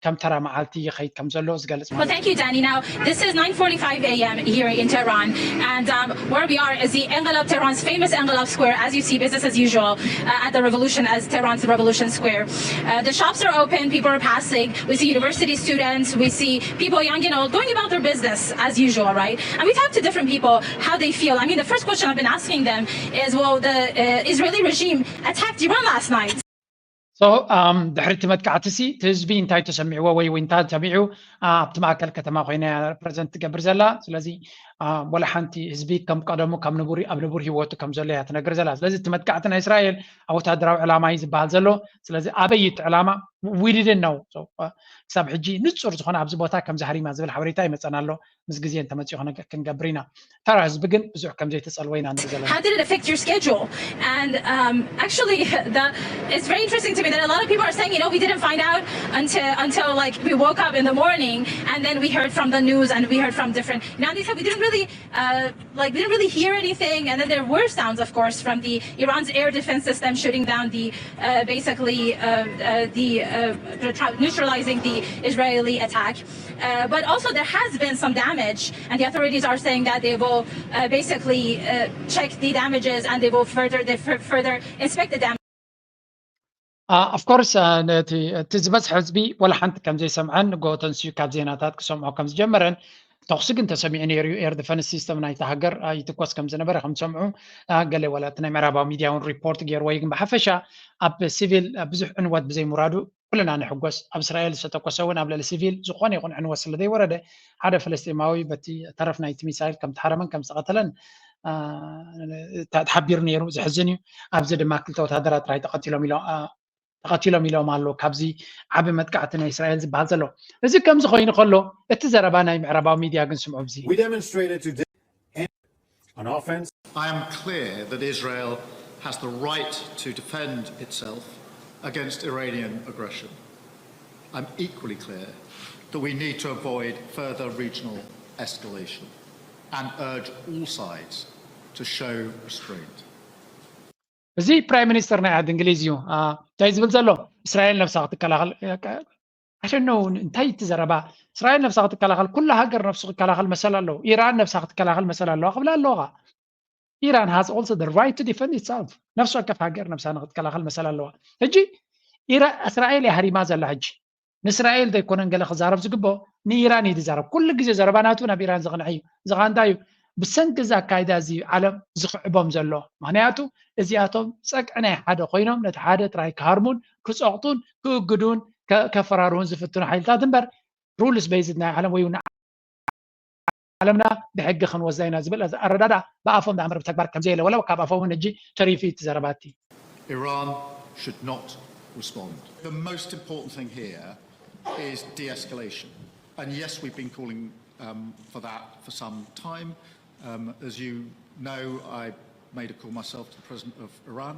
ከም ተራ መዓልቲ ይኸይድ ከም ዘሎ ዝገልጽ ማለት እዩ። Thank you, Danny. Now, this is nine forty-five a.m. here in Tehran, and um, where we are is the Enqilab, Tehran's famous Enqilab Square. As you see, business as usual uh, at the revolution, as Tehran's Revolution Square. Uh, the shops are open, people are passing. We see university students, we see people young and old going about their business as usual, right? And we talked to different people how they feel. I mean, the first question I've been asking them is, well, the uh, Israeli regime attacked Iran last night. So ድሕሪ እቲ መጥቃዕቲ ሲ እቲ ህዝቢ እንታይ ተሰሚዕዎ ወይ እንታይ ሰሚዑ? ኣብቲ ማእከል ከተማ ኮይና እያ ፕረዘንት ትገብር ዘላ። ስለዚ ወላ ሓንቲ ህዝቢ ከም ቀደሙ ካብ ንቡር ኣብ ንቡር ህይወቱ ከም ዘሎ እያ ትነግር ዘላ። ስለዚ እቲ መጥቃዕቲ ናይ እስራኤል ኣብ ወታደራዊ ዕላማ እዩ ዝበሃል ዘሎ። ስለዚ ኣበይ እቲ ዕላማ we didn't know። ክሳብ ሕጂ ንጹር ዝኾነ ኣብዚ ቦታ ከም ዝሃሪማ ዝብል ሓበሬታ ይመጸና ኣሎ። ምስ ግዜ እንተመጺኡ ክንገብር ኢና። ተራ ህዝቢ ግን ብዙሕ ከም ዘይተጸልወ ኢና ንርኢ ዘለና። How did it affect your schedule? And um, actually, the, it's very interesting to me that a lot of people are saying, you know, we didn't find out until until like we woke up in the morning, and then we heard from the news and we heard from different. You know, they said we didn't really uh, like we didn't really hear anything, and then there were sounds, of course, from the Iran's air defense system shooting down the uh, basically uh, uh, the uh, neutralizing the Israeli attack. Uh, but also there has been some damage, and the authorities are saying that they will uh, basically uh, check the damages and they will further they further inspect the damage. Uh, of course, uh, ነቲ እቲ ዝበዝሐ ህዝቢ ወላ ሓንቲ ከም ዘይሰምዐን ንጎ ተንስዩ ካብ ዜናታት ክሰምዖ ከም ዝጀመረን ተኹሲ ግን ተሰሚዑ ነይሩ እዩ። ኤር ዲፈንስ ሲስተም ናይቲ ሃገር ይትኮስ ከም ዝነበረ ከም ዝሰምዑ ገለ ወላ እቲ ናይ ምዕራባዊ ሚድያ እውን ሪፖርት ገይርዎ እዩ። ግን ብሓፈሻ ኣብ ሲቪል ብዙሕ ዕንወት ብዘይምውራዱ ኩልና ንሕጎስ። ኣብ እስራኤል ዝተተኮሰ እውን ኣብ ልዕሊ ሲቪል ዝኾነ ይኹን ዕንወት ስለ ዘይወረደ ሓደ ፍልስጤማዊ በቲ ተረፍ ናይቲ ሚሳይል ከም ተሃረመን ከም ዝተቐተለን ተሓቢሩ ነይሩ። ዘሕዝን እዩ። ኣብዚ ድማ ክልተ ወታደራት ጥራይ ተቐቲሎም ኢሎም ተቐቲሎም ኢሎም ኣሎ ካብዚ ዓቢ መጥቃዕቲ ናይ እስራኤል ዝበሃል ዘሎ። እዚ ከምዚ ኮይኑ ከሎ እቲ ዘረባ ናይ ምዕራባዊ ሚድያ ግን ስምዑ ብዚ I am clear that Israel has the right to defend itself against Iranian aggression. I'm equally clear that we need to avoid further regional escalation and urge all sides to show restraint. እዚ ፕራይም ሚኒስተር ናይ ዓዲ እንግሊዝ እዩ። እንታይ ዝብል ዘሎ? እስራኤል ነብሳ ክትከላኸል ኣሸነው እንታይ እቲ ዘረባ? እስራኤል ነብሳ ክትከላኸል ኩላ ሃገር ነብሱ ክከላኸል መሰል ኣለዎ። ኢራን ነብሳ ክትከላኸል መሰል ኣለዋ ክብላ ኣለዋ። ኢራን has also the right to defend itself። ነፍሲ ወከፍ ሃገር ነብሳ ንክትከላኸል መሰል ኣለዋ። ሕጂ እስራኤል እያ ሃሪማ ዘላ። ሕጂ ንእስራኤል ዘይኮነን ገለ ክዛረብ ዝግቦ ንኢራን እዩ ዝዛረብ። ኩሉ ግዜ ዘረባ ናቱ ናብ ኢራን ዝቕንዐ እዩ። እዚ ከዓ እንታይ እዩ? ብሰንኪ እዚ ኣካይዳ እዚ ዓለም ዝኽዕቦም ዘሎ። ምክንያቱ እዚኣቶም ጸግዒ ናይ ሓደ ኮይኖም ነቲ ሓደ ጥራይ ክሃርሙን ክጸቕጡን ክእግዱን ከፈራርሁን ዝፍትኑ ሓይልታት እምበር ሩልስ ቤዝድ ናይ ዓለም ወይ ዓለምና ብሕጊ ክንወስዳ ኢና ዝብል ኣረዳዳ ብኣፎም ዳኣምበር ብተግባር ከምዘየለ ወላ ካብ ኣፎም እውን ሕጂ ተሪፉ እዩ እቲ ዘረባቲ። Iran should not respond. The most important thing here is de-escalation. And yes, we've been calling um, for that for some time. Um, as you know, I made a call myself to the president of Iran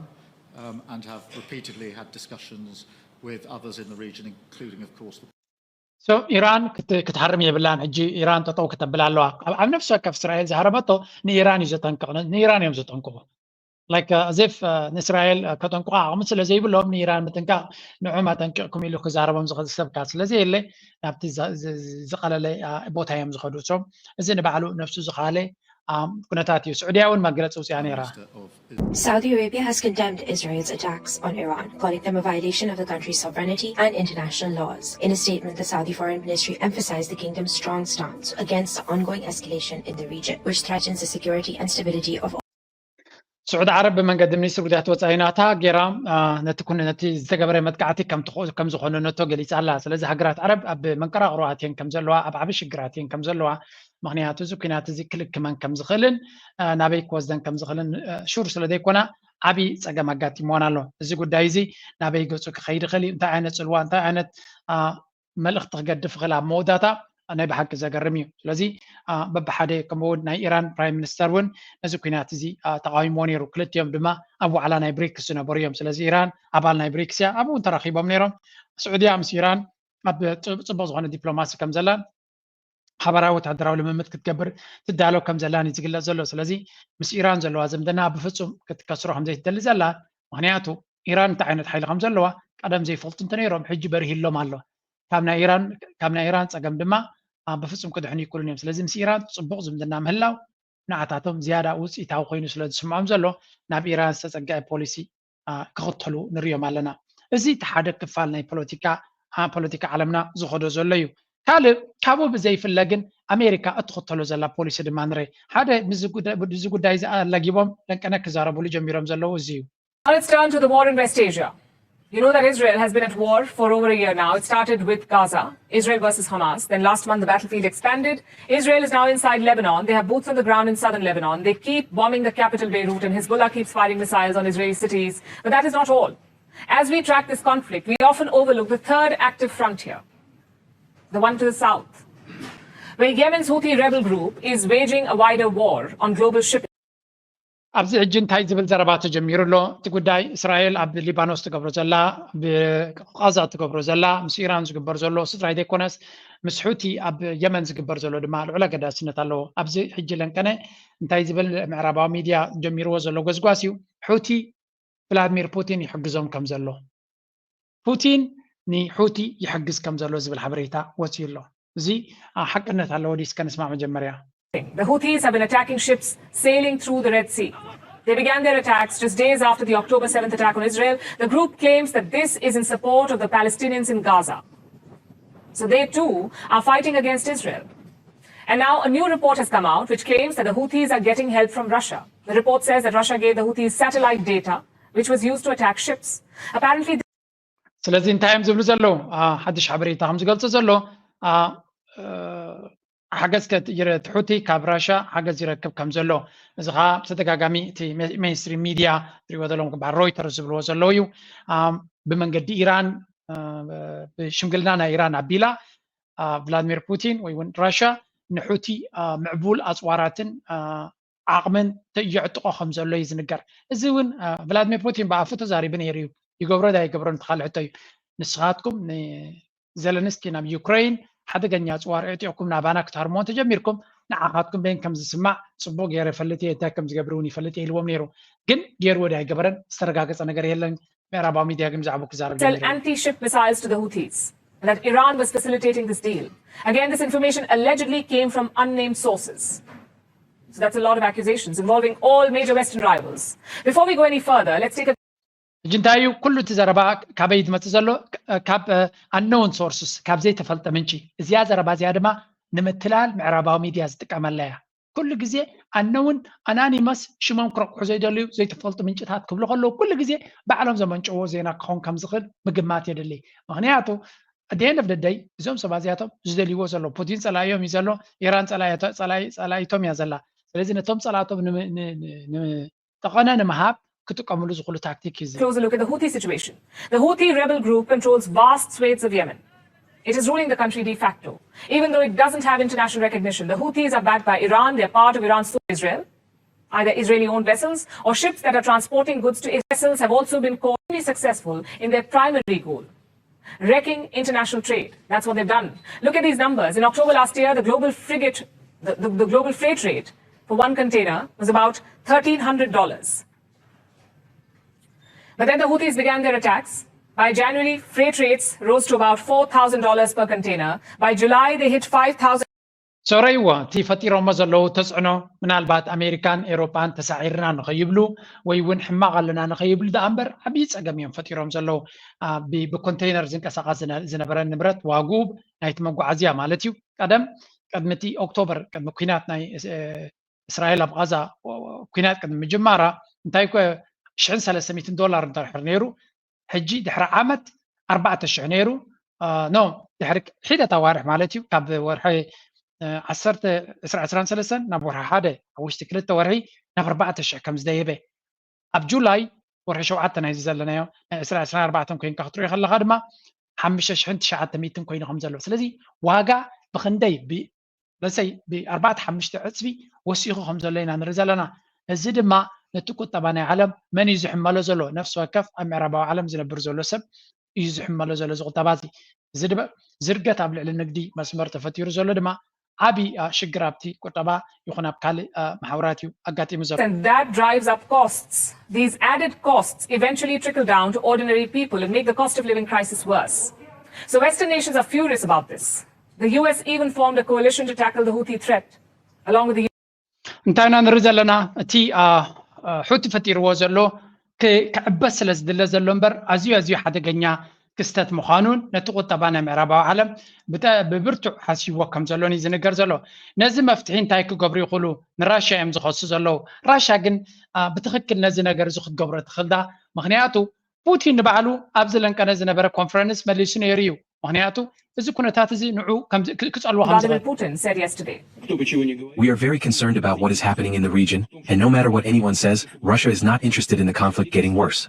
um, and have repeatedly had discussions with others in the region, including, of course, the So ኢራን ክትሃርም የብላን። ሕጂ ኢራን ጠጠው ክተብል ኣለዋ። ኣብ ነፍሲ ወከፍ እስራኤል ዝሃረመቶ ንኢራን እዩ ዘጠንቅቕ፣ ንኢራን እዮም ዘጠንቅቑ። Like as if ንእስራኤል ከጠንቅቑ ዓቕሚ ስለ ዘይብሎም ንኢራን ምጥንቃቕ ንዕኦም ኣጠንቂቕኩም ኢሉ ክዛረቦም ዝኽእል ሰብካ ስለ ዘየለ ናብቲ ዝቐለለ ቦታ እዮም ዝኸዱ። So እዚ ንባዕሉ ነፍሱ ዝኸኣለ ኩነታት እዩ። ስዑድያ እውን መግለፂ ውፅያ ነይራ። Saudi Arabia has condemned Israel's attacks on Iran, calling them a violation of the country's sovereignty and international laws. In a statement, the Saudi Foreign Ministry emphasized the kingdom's strong stance against the ongoing escalation in the region, which threatens the security and stability of ስዑዲ ዓረብ ብመንገዲ ሚኒስትሪ ጉዳያት ወፃኢ ናታ ጌራ ነቲ ነቲ ዝተገበረ መጥቃዕቲ ከም ዝኾነነቶ ገሊፃ ኣላ። ስለዚ ሃገራት ዓረብ ኣብ መንቀራቕሮ ኣትየን ከም ዘለዋ ኣብ ዓቢ ሽግር ኣትየን ከም ዘለዋ ምክንያቱ እዚ ኩናት እዚ ክልክመን ከም ዝኽእልን ናበይ ክወስደን ከም ዝኽእልን ሹር ስለ ዘይኮና ዓቢ ጸገም ኣጋጢምወን ኣሎ። እዚ ጉዳይ እዚ ናበይ ገጹ ክኸይድ ይኽእል እዩ? እንታይ ዓይነት ጽልዋ እንታይ ዓይነት መልእኽቲ ክገድፍ ይኽእል ኣብ መወዳእታ ናይ ብሓቂ ዘገርም እዩ። ስለዚ በብሓደ ከምኡ እውን ናይ ኢራን ፕራይም ሚኒስተር እውን ነዚ ኩናት እዚ ተቃዊምዎ ነይሩ። ክልቲኦም ድማ ኣብ ዋዕላ ናይ ብሪክስ ዝነበሩ እዮም። ስለዚ ኢራን ኣባል ናይ ብሪክስ እያ። ኣብኡ እውን ተራኺቦም ነይሮም። ስዑድያ ምስ ኢራን ኣብ ጽቡቕ ዝኾነ ዲፕሎማሲ ከም ዘላን ሓባራዊ ወታደራዊ ልምምድ ክትገብር ትዳሎ ከም ዘላን እዩ ዝግለጽ ዘሎ። ስለዚ ምስ ኢራን ዘለዋ ዝምድና ብፍጹም ክትከስሮ ከም ዘይትደሊ ዘላ ምክንያቱ ኢራን እንታይ ዓይነት ሓይሊ ከም ዘለዋ ቀደም ዘይፈልጡ እንተነይሮም ሕጂ በሪሂሎም ኣሎ። ካብ ናይ ኢራን ካብ ናይ ኢራን ጸገም ድማ ብፍጹም ክድሕኑ ይክእሉን እዮም። ስለዚ ምስ ኢራን ጽቡቕ ዝምድና ምህላው ንዓታቶም ዝያዳ ውፅኢታዊ ኮይኑ ስለ ዝስምዖም ዘሎ ናብ ኢራን ዝተፀገዐ ፖሊሲ ክኽተሉ ንሪኦም ኣለና። እዚ እቲ ሓደ ክፋል ናይ ፖለቲካ ፖለቲካ ዓለምና ዝኸዶ ዘሎ እዩ። ካልእ ካብኡ ብዘይፍለ ግን ኣሜሪካ እትኽተሎ ዘላ ፖሊሲ ድማ ንርኢ። ሓደ እዚ ጉዳይ ለጊቦም ለንቀነ ክዛረብሉ ጀሚሮም ዘለዉ እዚ እዩ። Now let's turn to the war in West Asia. You know that Israel has been at war for over a year now. It started with Gaza, Israel versus Hamas. Then last month, the battlefield expanded. Israel is now inside Lebanon. They have boots on the ground in southern Lebanon. They keep bombing the capital, Beirut, and Hezbollah keeps firing missiles on Israeli cities. But that is not all. As we track this conflict, we often overlook the third active frontier, the one to the south, where Yemen's Houthi rebel group is waging a wider war on global shipping. ኣብዚ ሕጂ እንታይ ዝብል ዘረባ ተጀሚሩ ኣሎ? እቲ ጉዳይ እስራኤል ኣብ ሊባኖስ ትገብሮ ዘላ፣ ኣብ ቃዛ ትገብሮ ዘላ፣ ምስ ኢራን ዝግበር ዘሎ ስድራይ ዘይኮነስ ምስ ሑቲ ኣብ የመን ዝግበር ዘሎ ድማ ልዑል ኣገዳስነት ኣለዎ። ኣብዚ ሕጂ ለንቀነ እንታይ ዝብል ምዕራባዊ ሚድያ ጀሚርዎ ዘሎ ጎስጓስ እዩ። ሑቲ ቭላድሚር ፑቲን ይሕግዞም ከም ዘሎ፣ ፑቲን ንሑቲ ይሕግዝ ከም ዘሎ ዝብል ሓበሬታ ወፂኡ ኣሎ። እዚ ሓቅነት ኣለዎ ድዩ? እስከ ንስማዕ መጀመርያ። The Houthis have been attacking ships sailing through the Red Sea. They began their attacks just days after the October seventh attack on Israel. The group claims that this is in support of the Palestinians in Gaza. So they too are fighting against Israel. And now a new report has come out which claims that the Houthis are getting help from Russia. The report says that Russia gave the Houthis satellite data, which was used to attack ships. Apparently, ስለዚ እንታይ እዮም ዝብሉ ዘለዉ? ሓድሽ ሓበሬታ ከም ዝገልጾ ዘሎ ሓገዝ ትሑቲ ካብ ራሻ ሓገዝ ይረክብ ከም ዘሎ፣ እዚ ከዓ ብተደጋጋሚ እቲ ሜንስትሪም ሚድያ ትሪእዎ ዘለኹም ክበሃል ሮይተርስ ዝብልዎ ዘለዉ እዩ። ብመንገዲ ኢራን ብሽምግልና ናይ ኢራን ኣቢላ ቭላድሚር ፑቲን ወይ እውን ራሻ ንሑቲ ምዕቡል ኣፅዋራትን ዓቕምን የዕጥቆ ከም ዘሎ እዩ ዝንገር። እዚ እውን ቭላድሚር ፑቲን ብኣፉ ተዛሪቡ ነይሩ እዩ። ይገብሮ ዶ ኣይገብሮን እቲ ካልእ ሕቶ እዩ። ንስኻትኩም ንዘለንስኪ ናብ ዩክረይን ሓደገኛ ኣፅዋር ኣዕጢቕኩም ናባና ክትሃርምዎ እንተጀሚርኩም ንዓኻትኩም በይን ከም ዝስማዕ ፅቡቕ ገይረ እፈልጥ እየ፣ እንታይ ከም ዝገብር እውን ይፈልጥ እየ ኢልዎም ነይሩ። ግን ገይርዎ ዶ ኣይገበረን ዝተረጋገፀ ነገር የለን። ምዕራባዊ ሚድያ ግን ብዛዕባኡ ክዛረብ sell ጀሚሩ። Anti-ship missiles to the Houthis, and that Iran was facilitating this deal. Again, this information allegedly came from unnamed sources. So that's a lot of accusations involving all major Western rivals. Before we go any further, let's take a ሕጂ እንታይ እዩ ኩሉ እቲ ዘረባ ካበይ ዝመፅእ ዘሎ? ካብ ኣነውን ሶርስስ፣ ካብ ዘይተፈልጠ ምንጪ። እዚኣ ዘረባ እዚኣ ድማ ንምትላል ምዕራባዊ ሚድያ ዝጥቀመላ እያ። ኩሉ ግዜ ኣነውን ኣናኒመስ ሽሞም ክረቑሑ ዘይደልዩ ዘይተፈልጡ ምንጭታት ክብሉ ከለዉ ኩሉ ግዜ ባዕሎም ዘመንጨዎ ዜና ክኸውን ከም ዝኽእል ምግማት የድሊ። ምክንያቱ ኣደየን ኦፍ ደደይ እዞም ሰባት እዚኣቶም ዝደልይዎ ዘሎ ፑቲን ፀላኢዮም እዩ ዘሎ፣ ኢራን ፀላኢቶ- ፀላኢ- ፀላኢቶም እያ ዘላ። ስለዚ ነቶም ፀላእቶም ንም- ን- ን- ን- ጠቐነ ንምሃብ ክጥቀምሉ ዝኽእሉ ታክቲክ እዩ እዚ። closer look at the Houthi situation. The Houthi rebel group controls vast swathes of Yemen. It is ruling the country de facto. Even though it doesn't have international recognition, the Houthis are backed by Iran. They're part of Iran's Israel, either Israeli-owned vessels or ships that are transporting goods to Israel. Vessels have also been caught to be successful in their primary goal, wrecking international trade. That's what they've done. Look at these numbers. In October last year, the global frigate, the, the, the global freight rate for one container was about thirteen hundred dollars. But then the Houthis began their attacks. By January, freight rates rose to about four thousand dollars per container. By July, they hit five thousand. ሶረይዎ እቲ ፈጢሮሞ ዘለዉ ተፅዕኖ ምናልባት ኣሜሪካን ኤሮፓን ተሳዒርና ንኸይብሉ ወይ እውን ሕማቕ ኣለና ንኸይብሉ ደኣ እምበር ዓብዪ ፀገም እዮም ፈጢሮም ዘለዉ። ብ- ብኮንቴይነር ዝንቀሳቐስ ዝነ- ዝነበረ ንብረት ዋግኡ ናይቲ መጓዓዝያ ማለት እዩ። ቀደም ቅድሚ እቲ ኦክቶበር ቅድሚ ኩናት ናይ እስራኤል ኣብ ቓዛ ኩናት ቅድሚ ምጅማራ እንታይ ኮ ሽሕን ሰለስተ ሚእትን ዶላር እንተድሕር ነይሩ ሕጂ ድሕሪ ዓመት ኣርባዕተ ሽሕ ነይሩ። ኖ ድሕሪ ሒደት ኣዋርሕ ማለት እዩ ካብ ወርሒ ዓሰርተ ዕስራ ዕስራን ሰለስተን ናብ ወርሒ ሓደ ኣብ ውሽጢ ክልተ ወርሒ ናብ ኣርባዕተ ሽሕ ከም ዝደየበ ኣብ ጁላይ ወርሒ ሸውዓተ ናይዚ ዘለናዮ ናይ ዕስራ ዕስራን ኣርባዕተን ኮይንካ ክትሪኦ ከለካ ድማ ሓሙሽተ ሽሕን ትሽዓተ ሚእትን ኮይኑ ከም ዘሎ ስለዚ ዋጋ ብክንደይ ብለሰይ ብኣርባዕተ ሓሙሽተ ዕፅፊ ወሲኹ ከም ዘሎ ኢና ንርኢ ዘለና። እዚ ድማ ነቲ ቁጠባ ናይ ዓለም መን እዩ ዝሕመሎ ዘሎ? ነፍሲ ወከፍ ኣብ ምዕራባዊ ዓለም ዝነብር ዘሎ ሰብ እዩ ዝሕመሎ ዘሎ እዚ ቁጠባ እዚ። እዚ ድማ ዝርገት ኣብ ልዕሊ ንግዲ መስመር ተፈጢሩ ዘሎ ድማ ዓብዪ ሽግር ኣብቲ ቁጠባ ይኹን ኣብ ካልእ ማሕበራት እዩ ኣጋጢሙ ዘሎ። And that drives up costs. These added costs eventually trickle down to ordinary people and make the cost of living crisis worse. So Western nations are furious about this. The U S even formed a coalition to tackle the Houthi threat, along with the እንታይ ኢና ንርኢ ዘለና? እቲ ሑቲ ፈጢርዎ ዘሎ ክዕበስ ስለ ዝድለ ዘሎ እምበር ኣዝዩ ኣዝዩ ሓደገኛ ክስተት ምዃኑን ነቲ ቁጠባ ናይ ምዕራባዊ ዓለም ብብርቱዕ ሃስይዎ ከም ዘሎን እዩ ዝንገር ዘሎ። ነዚ መፍትሒ እንታይ ክገብሩ ይኽእሉ? ንራሽያ እዮም ዝኸሱ ዘለዉ። ራሽያ ግን ብትኽክል ነዚ ነገር እዚ ክትገብሮ ትኽእል ዳ? ምኽንያቱ ፑቲን ንባዕሉ ኣብ ዝለንቀነ ዝነበረ ኮንፈረንስ መሊሱ ነይሩ እዩ። ምኽንያቱ እዚ ኩነታት እዚ ንዑ ክጸልዎ ከም ዝኽእል። Putin said yesterday. We are very concerned about what is happening in the region, and no matter what anyone says, Russia is not interested in the conflict getting worse.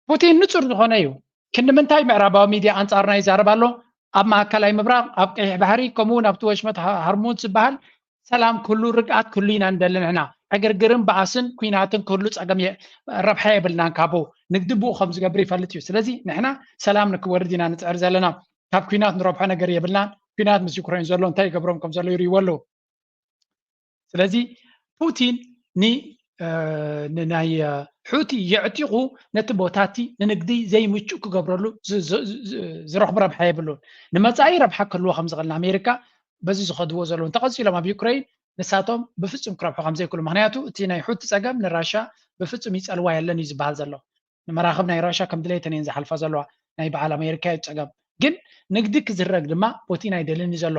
ፑቲን ንጹር ዝኾነ እዩ። ክንዲ ምንታይ ምዕራባዊ ሚድያ ኣንጻርና ይዛረብ ኣሎ? ኣብ ማእከላይ ምብራቕ፣ ኣብ ቀይሕ ባሕሪ፣ ከምኡ እውን ኣብቲ ወሽመጥ ሃርሙዝ ዝበሃል ሰላም ክህሉ፣ ርግኣት ክህሉ ኢና ንደሊ ንሕና። ዕግርግርን ባእስን ኲናትን ክህሉ ጸገም ረብሓ የብልናን። ካብኡ ንግዲ ብኡ ከም ዝገብር ይፈልጥ እዩ። ስለዚ ንሕና ሰላም ንክወርድ ኢና ንጽዕር ዘለና። ካብ ኲናት ንረብሖ ነገር የብልናን። ኲናት ምስ ዩክሬን ዘሎ እንታይ ይገብሮም ከም ዘሎ ይርእይዎ ኣለዉ። ስለዚ ፑቲን ንናይ ሑቲ የዕጢቑ ነቲ ቦታቲ ንንግዲ ዘይምቹእ ክገብረሉ ዝረኽቡ ረብሓ የብሉን። ንመጻኢ ረብሓ ክህልዎ ከም ዝኽእል ንኣሜሪካ በዚ ዝኸድዎ ዘለዉ እንተቐጺሎም ኣብ ዩክሬን ንሳቶም ብፍጹም ክረብሑ ከም ዘይክእሉ። ምኽንያቱ እቲ ናይ ሑቲ ጸገም ንራሻ ብፍጹም ይጸልዋ የለን እዩ ዝበሃል ዘሎ። ንመራኽብ ናይ ራሻ ከም ድሌተን እየን ዝሓልፋ ዘለዋ። ናይ በዓል ኣሜሪካ እዩ ጸገም። ግን ንግዲ ክዝረግ ድማ ፑቲን ኣይደልን እዩ ዘሎ።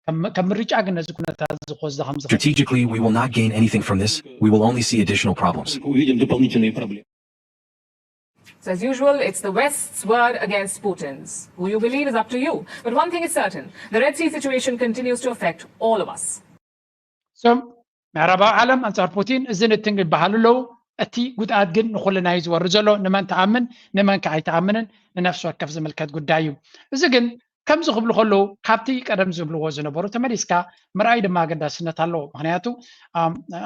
ከም ምርጫ ግን ነዚ ኩነታት እዚ ክወስዶ ከም ዝኽእል። Strategically, we will not gain anything from this. We will only see additional problems. So as usual, it's the West's word against Putin's. Who you believe is up to you. But one thing is certain, the Red Sea situation continues to affect all of us. So ምዕራባዊ ዓለም ኣንጻር ፑቲን እዚ ንትን ይበሃሉ ኣለዉ። እቲ ጉድኣት ግን ንኹልና እዩ ዝወርድ ዘሎ። ንመን ትኣምን ንመን ከ ኣይትኣምንን ንነፍሲ ወከፍ ዝምልከት ጉዳይ እዩ። እዚ ግን ከምዚ ክብሉ ከለዉ ካብቲ ቀደም ዝብልዎ ዝነበሩ ተመሊስካ ምርኣይ ድማ ኣገዳስነት ኣለዎ። ምኽንያቱ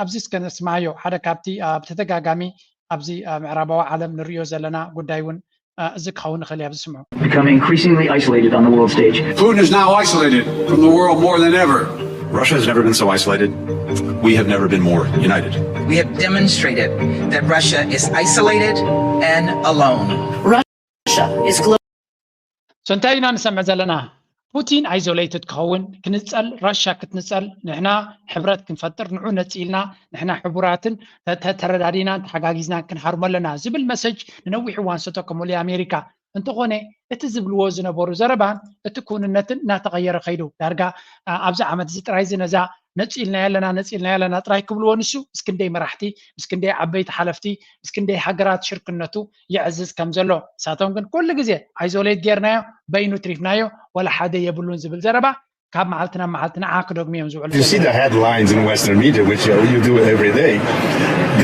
ኣብዚ እስከ ነስማዓዮ ሓደ ካብቲ ብተደጋጋሚ ኣብዚ ምዕራባዊ ዓለም ንሪኦ ዘለና ጉዳይ እውን እዚ ክኸውን ይኽእል እዩ። ኣብዚ ስምዑ። Becoming increasingly isolated on the world stage. Putin is now isolated from the world more than ever. Russia has never been so isolated. We have never been more united. We have demonstrated that Russia is isolated and alone. Russia is global. So እንታይ ኢና ንሰምዕ ዘለና? ፑቲን ኣይዞሌትድ ክኸውን፣ ክንጸል፣ ራሻ ክትንጸል፣ ንሕና ሕብረት ክንፈጥር፣ ንዑ ነጺልና፣ ንሕና ሕቡራትን ተረዳዲናን ተሓጋጊዝናን ክንሃርሞ ኣለና ዝብል መሰጅ ንነዊሕ እዋን ሰቶ ከምሉ ኣሜሪካ። እንተኾነ እቲ ዝብልዎ ዝነበሩ ዘረባን እቲ ክውንነትን እናተቐየረ ከይዱ። ዳርጋ ኣብዚ ዓመት እዚ ጥራይ እዚ ነዛ ነጺልና ኣለና ነጺልና ኣለና ጥራይ ክብልዎ ንሱ ምስ ክንደይ መራሕቲ ምስ ክንደይ ዓበይቲ ሓለፍቲ ምስ ክንደይ ሃገራት ሽርክነቱ የዕዝዝ ከም ዘሎ። ንሳቶም ግን ኩሉ ግዜ ኣይዞሌት ጌርናዮ በይኑ ትሪፍናዮ ወላ ሓደ የብሉን ዝብል ዘረባ ካብ መዓልቲ ናብ መዓልቲ ንዓ ክደግሙ እዮም ዝውዕሉ። You see the headlines in Western media, which uh, you do every day.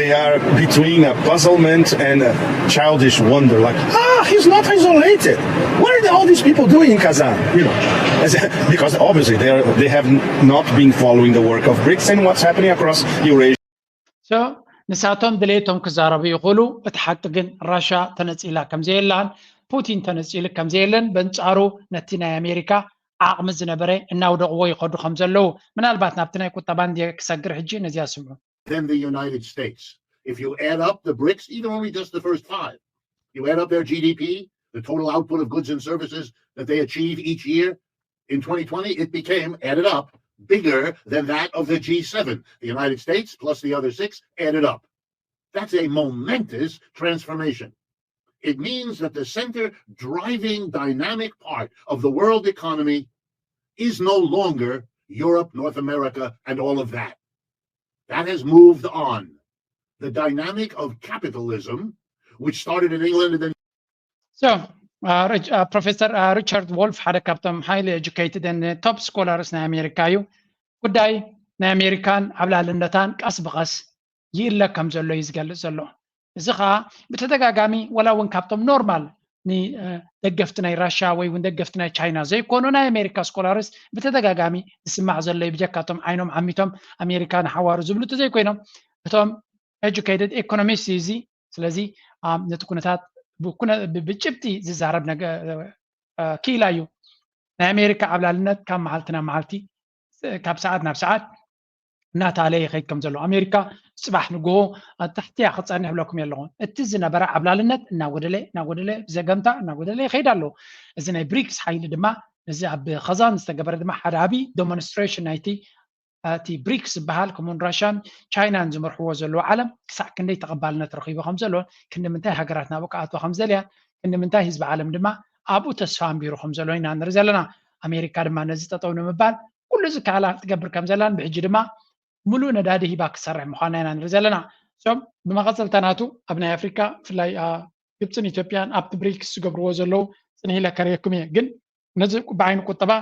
They are between a puzzlement and a childish wonder, like, ah, he's not isolated. What are the, all these people doing in Kazan? You know, because obviously they are, they have not been following the work of BRICS and what's happening across Eurasia. So ንሳቶም ድሌቶም ክዛረቡ ይኽእሉ። እቲ ሓቂ ግን ራሻ ተነጺላ ከም ዘየላን ፑቲን ተነጺሉ ከም ዘየለን በንጻሩ ነቲ ናይ ኣሜሪካ ዓቕሚ ዝነበረ እናውደቕዎ ይኸዱ ከም ዘለዉ ምናልባት ናብቲ ናይ ቁጠባ እንድየ ክሰግር ሕጂ ነዚኣ ስምዑ። Than the United States. If you add up the BRICS, even only just the first five, you add up their G D P, the total output of goods and services that they achieve each year, in twenty twenty, it became added up bigger than that of the G seven, the United States plus the other six added up. That's a momentous transformation. It means that the center driving dynamic part of the world economy is no longer Europe, North America, and all of that. That has moved on. The dynamic of capitalism, which started in England and then So ፕሮፌሰር ሪቻርድ ዎልፍ ሓደ ካብቶም highly educated top scholars ናይ ኣሜሪካ እዩ። ጉዳይ ናይ ኣሜሪካን ዓብላልነታን ቀስ ብቐስ ይእለ ከም ዘሎ እዩ ዝገልጽ ዘሎ። እዚ ኸዓ ብተደጋጋሚ ወላ እውን ካብቶም ኖርማል ንደገፍቲ ናይ ራሽያ ወይ እውን ደገፍቲ ናይ ቻይና ዘይኮኑ ናይ ኣሜሪካ ስኮላርስ ብተደጋጋሚ ዝስማዕ ዘሎ እዩ። ብጀካቶም ዓይኖም ዓሚቶም ኣሜሪካ ንሓዋሩ ዝብሉ ተዘይኮይኖም እቶም educated economist እዩ እዚ። ስለዚ ነቲ ኩነታት ብጭብጢ ዝዛረብ ክኢላ እዩ። ናይ ኣሜሪካ ዓብላልነት ካብ መዓልቲ ናብ መዓልቲ ካብ ሰዓት ናብ ሰዓት እናተኣለየ ይኸይድ ከም ዘሎ። ኣሜሪካ ጽባሕ ንግሆ ኣብ ታሕቲ እያ ክጸንሕ ብለኩም ኣለኹ። እቲ ዝነበረ ዓብላልነት እናጎደለ እናጎደለ ብዘገምታ እናጎደለ ይኸይድ ኣሎ። እዚ ናይ ብሪክስ ሓይሊ ድማ ነዚ ኣብ ኸዛን ዝተገበረ ድማ ሓደ ዓብዪ ዶሞንስትሬሽን ናይቲ እቲ ብሪክስ ዝበሃል ከምኡን ራሽያን ቻይናን ዝመርሕዎ ዘለዉ ዓለም ክሳዕ ክንደይ ተቐባልነት ረኺቡ ከም ዘሎን ክንዲ ምንታይ ሃገራት ናብኡ ክኣትዋ ከም ዘልያን ክንዲ ምንታይ ህዝቢ ዓለም ድማ ኣብኡ ተስፋ ኣንቢሩ ከም ዘሎ ኢና ንርኢ ዘለና። ኣሜሪካ ድማ ነዚ ጠጠው ንምባል ኩሉ ዝከኣላ ክትገብር ከም ዘላን ብሕጂ ድማ ሙሉእ ነዳዲ ሂባ ክሰርሕ ምዃና ኢና ንርኢ ዘለና። ሶም ብመቐፀልታ ናቱ ኣብ ናይ ኣፍሪካ ብፍላይ ግብፅን ኢትዮጵያን ኣብቲ ብሪክስ ዝገብርዎ ዘለዉ ፅንሕ ኢለ ከርእየኩም እየ። ግን ነዚ ብዓይኒ ቁጠባ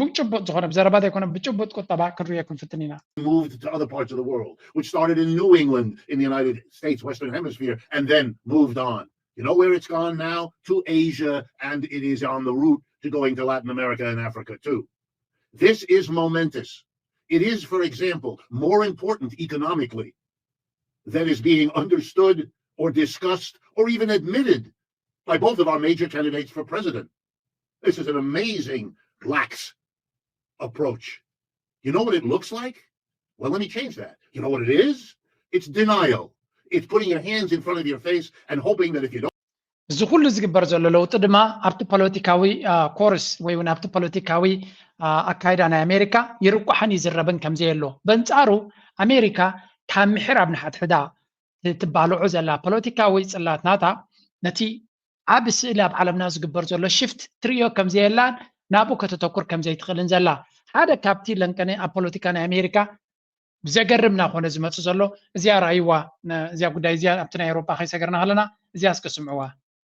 ብጭቡጥ ዝኾነ ብዘረባ ዘይኮነ ብጭቡጥ ቁጠባ ክንርእዮ ክንፍትን ኢና። Moved to other parts of the world, which started in New England in the United States, Western Hemisphere, and then moved on. You know where it's gone now? To Asia, and it is on the route to going to Latin America and Africa too. This is momentous. It is, for example, more important economically than is being understood or discussed or even admitted by both of our major candidates for president. This is an amazing lax approach. You know what it looks like? Well, let me change that. You know what it is? It's denial. It's putting your hands in front of your face and hoping that if you don't እዚ ኩሉ ዝግበር ዘሎ ለውጢ ድማ ኣብቲ ፖለቲካዊ ኮርስ ወይ እውን ኣብቲ ፖለቲካዊ ኣካይዳ ናይ ኣሜሪካ ይርቋሕን ይዝረብን ከምዘየሎ በንፃሩ ኣሜሪካ ካብ ምሕር ኣብ ንሓድሕዳ ትባልዖ ዘላ ፖለቲካዊ ፅላት ናታ ነቲ ዓቢ ስእሊ ኣብ ዓለምና ዝግበር ዘሎ ሽፍት ትርእዮ ከምዘየላን ናብኡ ከተተኩር ከምዘይትኽእልን ዘላ ሓደ ካብቲ ለንቀነ ኣብ ፖለቲካ ናይ ኣሜሪካ ብዘገርም ናኾነ ዝመጽእ ዘሎ እዚኣ ርኣይዋ እዚኣ ጉዳይ እዚኣ ኣብቲ ናይ ኤውሮጳ ከይሰገርና ከለና እዚኣ እስከ ስምዕዋ።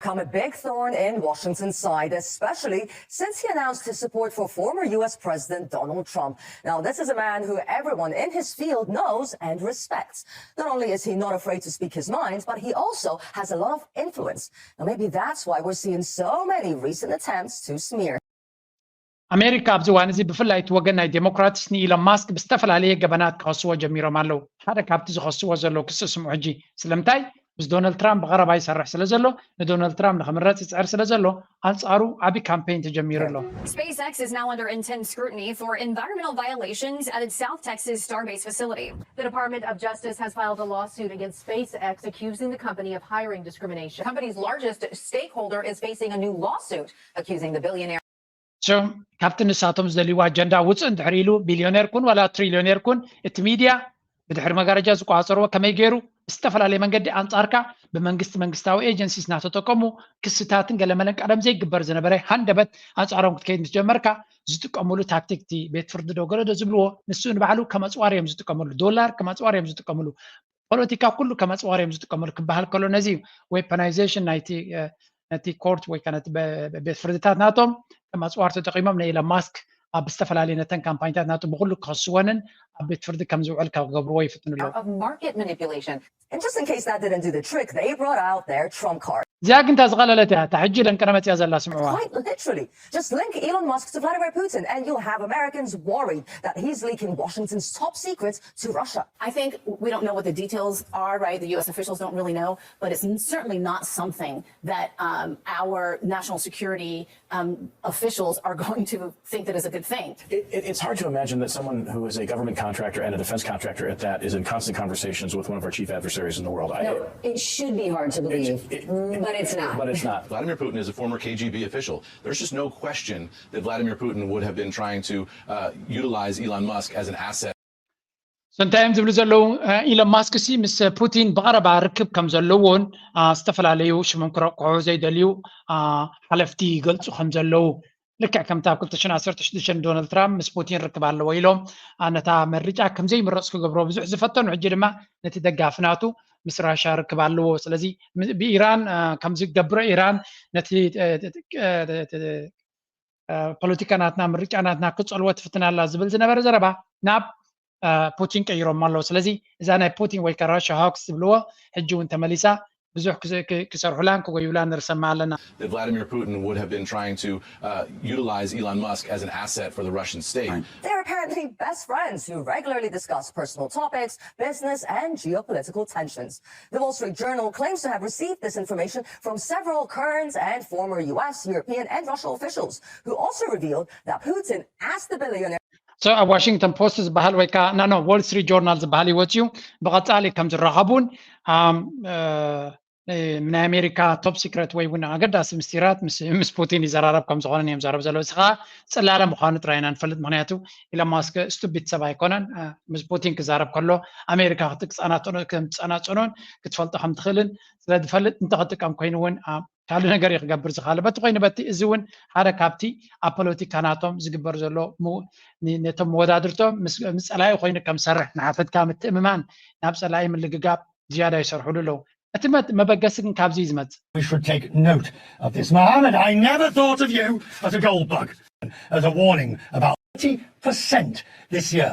Come a big thorn in Washington's side, especially since he announced his support for former U S President Donald Trump. Now, this is a man who everyone in his field knows and respects. Not only is he not afraid to speak his mind, but he also has a lot of influence. Now, maybe that's why we're seeing so many recent attempts to smear. ኣሜሪካ ኣብዚ እዋን እዚ ብፍላይ እቲ ወገን ናይ ዴሞክራትስ ንኢሎን ማስክ ብዝተፈላለየ ገበናት ክኸስዎ ጀሚሮም ኣለዉ። ሓደ ካብቲ ዝኸስዎ ዘለዉ ክሲ ስምዑ ሕጂ። ስለምንታይ? ምስ ዶናልድ ትራምፕ ብቐረባ ይሰርሕ ስለ ዘሎ፣ ንዶናልድ ትራምፕ ንኽምረጽ ይጽዕር ስለ ዘሎ፣ ኣንጻሩ ዓቢ ካምፔን ተጀሚሩ ኣሎ። SpaceX is now under intense scrutiny for environmental violations at its South Texas Starbase facility. The Department of Justice has filed a lawsuit against SpaceX, accusing the company of hiring discrimination. The company's largest stakeholder is facing a new lawsuit, accusing the billionaire. ሶ ካብቲ ንሳቶም ዝደልይዎ ኣጀንዳ ውፅእ እንድሕር ኢሉ ቢልዮኔር ኩን ዋላ ትሪልዮኔር ኩን እቲ ሚድያ ብድሕሪ መጋረጃ ዝቆፃፀርዎ ከመይ ገይሩ ብዝተፈላለየ መንገዲ ኣንፃርካ ብመንግስቲ መንግስታዊ ኤጀንሲስ እናተጠቀሙ ክስታትን ገለመለን ቀደም ዘይግበር ዝነበረ ሃንደበት ኣንፃሮም ክትከይድ ምስ ጀመርካ ዝጥቀምሉ ታክቲክ እቲ ቤት ፍርዲ ዶ ገለ ዶ ዝብልዎ ንሱ ንባዕሉ ከም ኣፅዋር እዮም ዝጥቀምሉ ዶላር ከም ኣፅዋር እዮም ዝጥቀምሉ ፖለቲካ ኩሉ ከም ኣፅዋር እዮም ዝጥቀምሉ ክበሃል ከሎ ነዚ እዩ ዌፐናይዜሽን ናይቲ ነቲ ኮርት ወይ ከዓ ነቲ ቤት ፍርድታት ናቶም ከም ኣፅዋር ተጠቂሞም ንኢሎን ማስክ ኣብ ዝተፈላለዩ ነተን ካምፓኒታት ናቱ ብኩሉ ክኸስወንን ኣብ ቤት ፍርዲ ከም ዝውዕል ካብ ክገብርዎ ይፍትኑ ኣለዉ። Of market manipulation. And just in case that didn't do the trick, they brought out their trump card. እዚኣ ግን እታ ዝቐለለት እያ እታ ሕጂ ለንቀነ መፅያ ዘላ ስምዕዋ። Quite literally. Just link Elon Musk to Vladimir Putin, and you'll have Americans worried that he's leaking Washington's top secrets to Russia. I think we don't know what the details are, right? The U S officials don't really know, but it's certainly not something that um, our national security um, officials are going to think that is a good thing. It, it, it's hard to imagine that someone who is a government contractor and a defense contractor at that is in constant conversations with one of our chief adversaries in the world. I- No, it should be hard to believe, it- but it's not. But it's not. Vladimir Putin is a former K G B official. There's just no question that Vladimir Putin would have been trying to uh, utilize Elon Musk as an asset. So እንታይ እዮም ዝብሉ ዘለዉ? ኢሎን ማስክ ሲ ምስ ፑቲን ብቐረባ ርክብ ከም ዘለዎን ዝተፈላለዩ ሽሞም ክረቁሑ ዘይደልዩ ሓለፍቲ ይገልፁ ከም ዘለዉ ልክዕ ከምቲ ኣብ ክልተ ሽሕን ዓሰርተ ሽዱሽተን ዶናልድ ትራምፕ ምስ ፑቲን ርክብ ኣለዎ ኢሎም ነታ መርጫ ከምዘይምረፅ ክገብሮ ብዙሕ ዝፈተኑ ሕጂ ድማ ነቲ ደጋፊ ናቱ ምስ ራሻ ርክብ ኣለዎ ስለዚ ብኢራን ከም ዝገብሮ ኢራን ነቲ ፖለቲካ ናትና ምርጫ ናትና ክፀልዎ ትፍትን ኣላ ዝብል ዝነበረ ዘረባ ናብ ፑቲን ቀይሮም ኣለዉ ስለዚ እዛ ናይ ፑቲን ወይ ከዓ ራሻ ሃውክስ ዝብልዎ ሕጂ እውን ተመሊሳ ብዙሕ ክሰርሑላን ክጎዩላን ንርሰማ ኣለና። That Vladimir Putin would have been trying to uh, utilize Elon Musk as an asset for the Russian state. They're apparently best friends who regularly discuss personal topics, business, and geopolitical tensions. The Wall Street Journal claims to have received this information from several current and former U S, European, and Russian officials who also revealed that Putin asked the billionaire. So ኣብ ዋሽንግተን ፖስት ዝበሃል ወይ ከዓ ናኖ ዎል ስትሪት ጆርናል ዝበሃል ይወፅዩ ብቐፃሊ ከም ዝራኸቡን ናይ ኣሜሪካ ቶፕ ሲክረት ወይ እውን ኣገዳሲ ምስጢራት ምስ ፑቲን ይዘራረብ ከም ዝኾነ እዮም ዘረብ ዘለዉ። እዚ ከዓ ፅላለ ምዃኑ ጥራይ ኢና ንፈልጥ። ምክንያቱ ኢሎን ማስክ ስቱቢድ ሰብ ኣይኮነን። ምስ ፑቲን ክዛረብ ከሎ ኣሜሪካ ክትፀናፀኖን ክትፈልጦ ከም ትኽእልን ስለ ዝፈልጥ እንተክጥቀም ኮይኑ እውን ካልእ ነገር እዩ ክገብር ዝኽኣለ። በቲ ኮይኑ በቲ እዚ እውን ሓደ ካብቲ ኣብ ፖለቲካ ናቶም ዝግበር ዘሎ ነቶም መወዳድርቶም ምስ ፀላኢ ኮይኑ ከም ዝሰርሕ ንሓፈትካ ምትእምማን ናብ ፀላኢ ምልግጋብ ዝያዳ ይሰርሕሉ ኣለዉ። እቲ መበገሲ ግን ካብዚ እዩ ዝመፅእ። We should take note of this. Mohammed, I never thought of you as a gold bug, as a warning about thirty percent this year.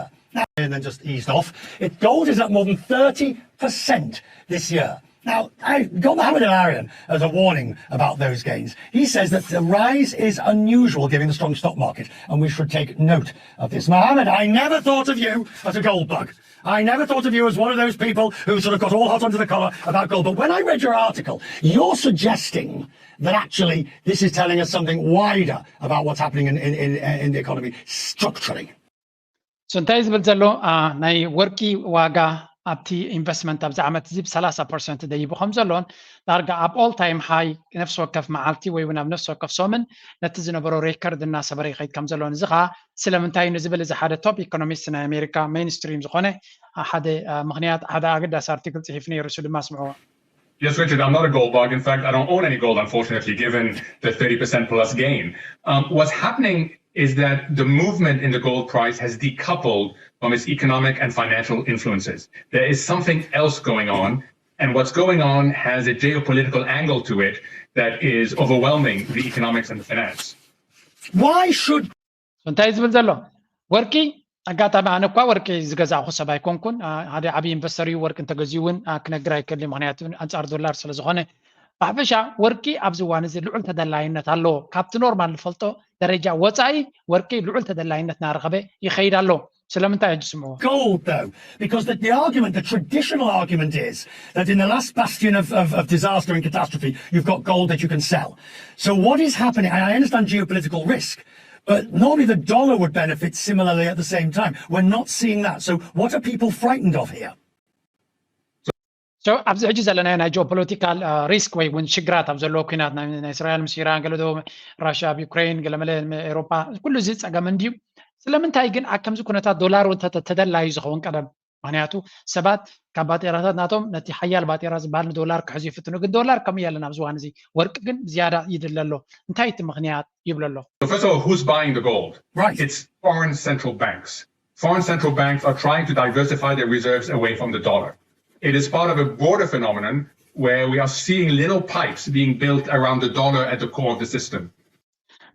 And then just eased off. It, gold is up more than thirty percent this year. Now, I got Mohammed Al-Arian as a warning about those gains. He says that the rise is unusual given the strong stock market, and we should take note of this. Mohammed, I never thought of you as a gold bug. I never thought of you as one of those people who sort of got all hot under the collar about gold. But when I read your article, you're suggesting that actually this is telling us something wider about what's happening in, in, in, in the economy structurally. So እንታይ ዝብል ዘሎ ናይ ወርቂ ዋጋ ኣብቲ ኢንቨስትመንት ኣብዚ ዓመት እዚ ብ30 ፐርሰንት ደይቡ ከም ዘሎን ዳርጋ ኣብ ኦል ታይም ሃይ ነፍሲ ወከፍ መዓልቲ ወይ እውን ኣብ ነፍሲ ወከፍ ሰሙን ነቲ ዝነበሮ ሬከርድ እናሰበረ ይኸይድ ከም ዘሎን እዚ ከዓ ስለምንታይ ንዝብል እዚ ሓደ ቶፕ ኢኮኖሚስት ናይ ኣሜሪካ ሜይንስትሪም ዝኾነ ሓደ ምክንያት ሓደ ኣገዳሲ ኣርቲክል ፅሒፉ ነይሩ። እሱ ድማ ስምዕዎ። Yes, Richard, I'm not a gold bug. In fact, I don't own any gold, unfortunately, given the thirty percent plus gain. Um, what's happening is that the movement in the gold price has decoupled from its economic and financial influences. There is something else going on, and what's going on has a geopolitical angle to it that is overwhelming the economics and the finance. Why should እንታይ ዝብል ዘሎ ወርቂ ኣጋጣሚ ኣነ እኳ ወርቂ ዝገዛእኹ ሰብ ኣይኮንኩን። ሓደ ዓብዪ ኢንቨስተር እዩ። ወርቂ እንተገዚኡ እውን ክነግር ኣይክእል። ምክንያቱ ኣንፃር ዶላር ስለ ዝኾነ ብሓፈሻ ወርቂ ኣብዚ እዋን እዚ ልዑል ተደላይነት ኣለዎ። ካብቲ ኖርማል ንፈልጦ ደረጃ ወፃኢ ወርቂ ልዑል ተደላይነት እናረኸበ ይኸይድ ኣሎ። ስለምንታይ ሕጂ ስምዕዎ። Gold, though, because the, the argument, the traditional argument is that in the last bastion of, of, of disaster and catastrophe, you've got gold that you can sell. So what is happening, and I understand geopolitical risk, but normally the dollar would benefit similarly at the same time. We're not seeing that. So what are people frightened of here? So ኣብዚ ሕጂ ዘለናዮ ናይ ጂኦፖለቲካል ሪስክ ወይ እውን ሽግራት ኣብ ዘለዎ ኩናት ናይ እስራኤል ምስ ኢራን፣ ገለ ደቡብ ራሽያ ኣብ ዩክሬን፣ ገለመለ ኤሮፓ፣ ኩሉ እዚ ፀገም እንድዩ። ስለምንታይ ግን ኣብ ከምዚ ኩነታት ዶላር እውን ተደላዩ ዝኸውን ቀደም? ምክንያቱ ሰባት ካብ ባጤራታት ናቶም ነቲ ሓያል ባጤራ ዝበሃል ንዶላር ክሕዙ ይፍትኑ። ግን ዶላር ከምኡ የለን ኣብዚ እዋን እዚ። ወርቂ ግን ዝያዳ ይድለ ኣሎ። እንታይ እቲ ምክንያት ይብሎ ኣሎ። So first of all, who's buying the gold? Right. It's foreign central banks. Foreign central banks are trying to diversify their reserves away from the dollar. It is part of a broader phenomenon where we are seeing little pipes being built around the dollar at the core of the system.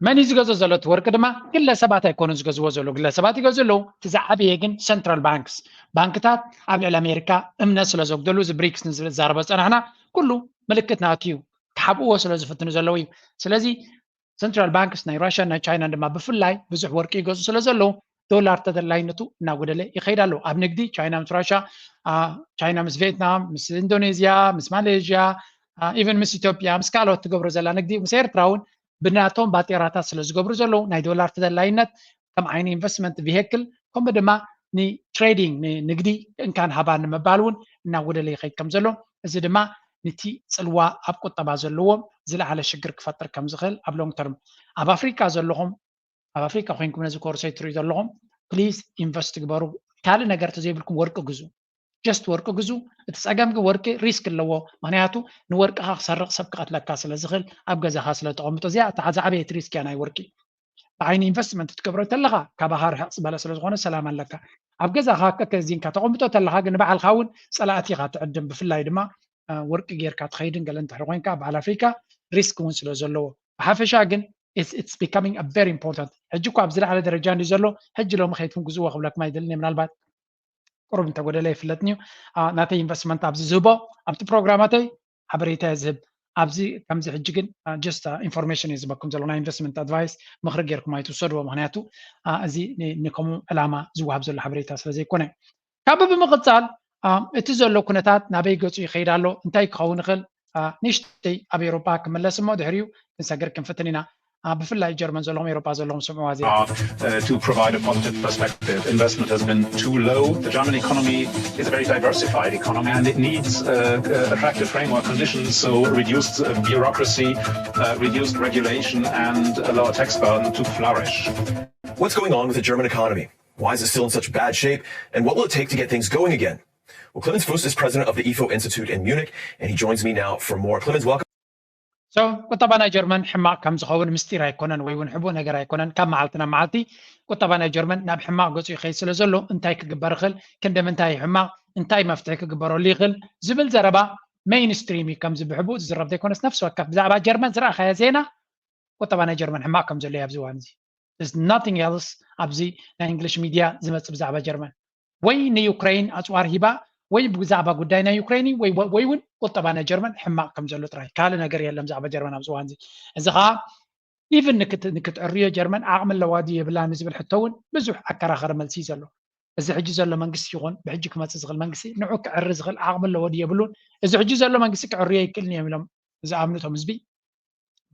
መን እዩ ዝገዝኦ ዘሎ እቲ ወርቂ ድማ ግለሰባት ኣይኮኑን ዝገዝዎ ዘለዉ። ግለሰባት ይገዝኡ ኣለዉ። እቲ ዝዓበየ ግን ሰንትራል ባንክስ፣ ባንክታት ኣብ ልዕሊ ኣሜሪካ እምነት ስለ ዘጉደሉ እዚ ብሪክስ ንዝብል ዛረበ ዝፀናሕና ኩሉ ምልክት ናቱ እዩ። ክሓብእዎ ስለ ዝፍትኑ ዘለዉ እዩ። ስለዚ ሰንትራል ባንክስ ናይ ራሽያን ናይ ቻይናን ድማ ብፍላይ ብዙሕ ወርቂ ይገዝኡ ስለ ዘለዉ ዶላር ተደላይነቱ እናጎደለ ይኸይድ ኣሎ። ኣብ ንግዲ ቻይና ምስ ራሽያ፣ ቻይና ምስ ቪየትናም፣ ምስ ኢንዶኔዝያ፣ ምስ ማሌዥያ፣ ኢቨን ምስ ኢትዮጵያ፣ ምስ ካልኦት ትገብሮ ዘላ ንግዲ ምስ ኤርትራ እውን ብናቶም ባጤራታት ስለ ዝገብሩ ዘለዉ ናይ ዶላር ተደላይነት ከም ዓይኒ ኢንቨስትመንት ቪሄክል ከምኡ ድማ ንትሬዲንግ ንንግዲ እንካን ሃባን ንምባል እውን እናጎደለ ይኸይድ ከም ዘሎ እዚ ድማ ንቲ ፅልዋ ኣብ ቁጠባ ዘለዎም ዝለዓለ ሽግር ክፈጥር ከም ዝኽእል ኣብ ሎንግ ተርም ኣብ ኣፍሪካ ዘለኹም ኣብ ኣፍሪካ ኮይንኩም ነዚ ኮርሰይ ትሪኡ ዘለኹም ፕሊዝ ኢንቨስት ግበሩ። ካልእ ነገር ተዘይብልኩም ወርቂ ግዙ። ጀስት ወርቂ ግዙ። እቲ ፀገም ግን ወርቂ ሪስክ ኣለዎ። ምክንያቱ ንወርቅኻ ክሰርቕ ሰብ ክቐትለካ ስለ ዝኽእል ኣብ ገዛኻ ስለ ተቐምጦ እዚኣ እታ ዝዓበየት ሪስክ እያ ናይ ወርቂ። ብዓይኒ ኢንቨስትመንት ትገብሮ ተለኻ ካባኻ ርሕቕ ዝበለ ስለ ዝኾነ ሰላም ኣለካ። ኣብ ገዛኻ ከከዚንካ ተቐምጦ ተለኻ ግን ንባዕልኻ እውን ፀላእቲ ኢኻ ትዕድም። ብፍላይ ድማ ወርቂ ጌርካ ትኸይድን ገለ እንድሕር ኮይንካ በዓል ኣፍሪካ ሪስክ እውን ስለ ዘለዎ ብሓፈሻ ግን it's becoming a very important ሕጂ እኳ ኣብ ዝለዓለ ደረጃ እንዲ ዘሎ ሕጂ ሎሚ ከይድኩም ግዝዎ ክብለኩም ኣይደልን እየ ምናልባት ቁሩብ እንተጎደለ ይፍለጥኒ እዩ ናተይ ኢንቨስትመንት ኣብዚ ዝህቦ ኣብቲ ፕሮግራማተይ ሓበሬታ እየ ዝህብ ኣብዚ ከምዚ ሕጂ ግን just ኢንፎርሜሽን እየ ዝበኩም ዘሎ ናይ ኢንቨስትመንት ኣድቫይስ ምክሪ ጌርኩም ኣይትውሰድዎ ምክንያቱ እዚ ንከምኡ ዕላማ ዝወሃብ ዘሎ ሓበሬታ ስለ ዘይኮነ ካብ ብምቕፃል እቲ ዘሎ ኩነታት ናበይ ገፁ ይኸይድ ኣሎ እንታይ ክኸውን ይኽእል ንእሽተይ ኣብ ኤውሮጳ ክምለስ እሞ ድሕሪኡ ክንሰግር ክንፍትን ኢና ብፍላይ ጀርመን ዘለኹም ኤሮጳ ዘለኹም ስምዑዋ እዚኣ። Uh, to provide a positive perspective, investment has been too low. The German economy is a very diversified economy and it needs uh, attractive framework conditions, so reduced uh, bureaucracy, uh, reduced regulation, and a lower tax burden to flourish. What's going on with the German economy? Why is it still in such bad shape? And what will it take to get things going again? Well, Clemens Fuss is president of the IFO Institute in Munich, and he joins me now for more. Clemens, welcome. So ቁጠባ ናይ ጀርመን ሕማቕ ከም ዝኸውን ምስጢር ኣይኮነን ወይ እውን ሕቡእ ነገር ኣይኮነን። ካብ መዓልቲ ናብ መዓልቲ ቁጠባ ናይ ጀርመን ናብ ሕማቕ ገጹ ይኸይድ ስለ ዘሎ እንታይ ክግበር ይኽእል፣ ክንደ ምንታይ ሕማቕ፣ እንታይ መፍትሒ ክግበረሉ ይኽእል ዝብል ዘረባ ሜይንስትሪም እዩ። ከምዚ ብሕቡእ ዝዝረብ ዘይኮነስ ነፍሲ ወከፍ ብዛዕባ ጀርመን ዝረኣኻዮ ዜና ቁጠባ ናይ ጀርመን ሕማቕ ከም ዘሎ እዩ ኣብዚ እዋን እዚ። There's nothing else ኣብዚ ናይ እንግሊሽ ሚድያ ዝመጽእ ብዛዕባ ጀርመን። ወይ ንዩክሬን ኣጽዋር ሂባ ወይ ብዛዕባ ጉዳይ ናይ ዩክሬን ወይ ወይ እውን ቁጠባ ናይ ጀርመን ሕማቕ ከም ዘሎ ጥራይ ካልእ ነገር የለን ብዛዕባ ጀርመን ኣብዚ እዋን እዚ። እዚ ኸዓ ኢቭን ንክትዕርዮ ጀርመን ዓቕሚ ኣለዋ ድዩ የብላን ዝብል ሕቶ እውን ብዙሕ ኣከራኸሪ መልሲ እዩ ዘሎ። እዚ ሕጂ ዘሎ መንግስቲ ይኹን ብሕጂ ክመፅእ ዝኽእል መንግስቲ ንዑ ክዕሪ ዝኽእል ዓቕሚ ኣለዎ ድዩ የብሉን። እዚ ሕጂ ዘሎ መንግስቲ ክዕርዮ ኣይክእልን እዮም ኢሎም ዝኣምኑ እቶም ህዝቢ።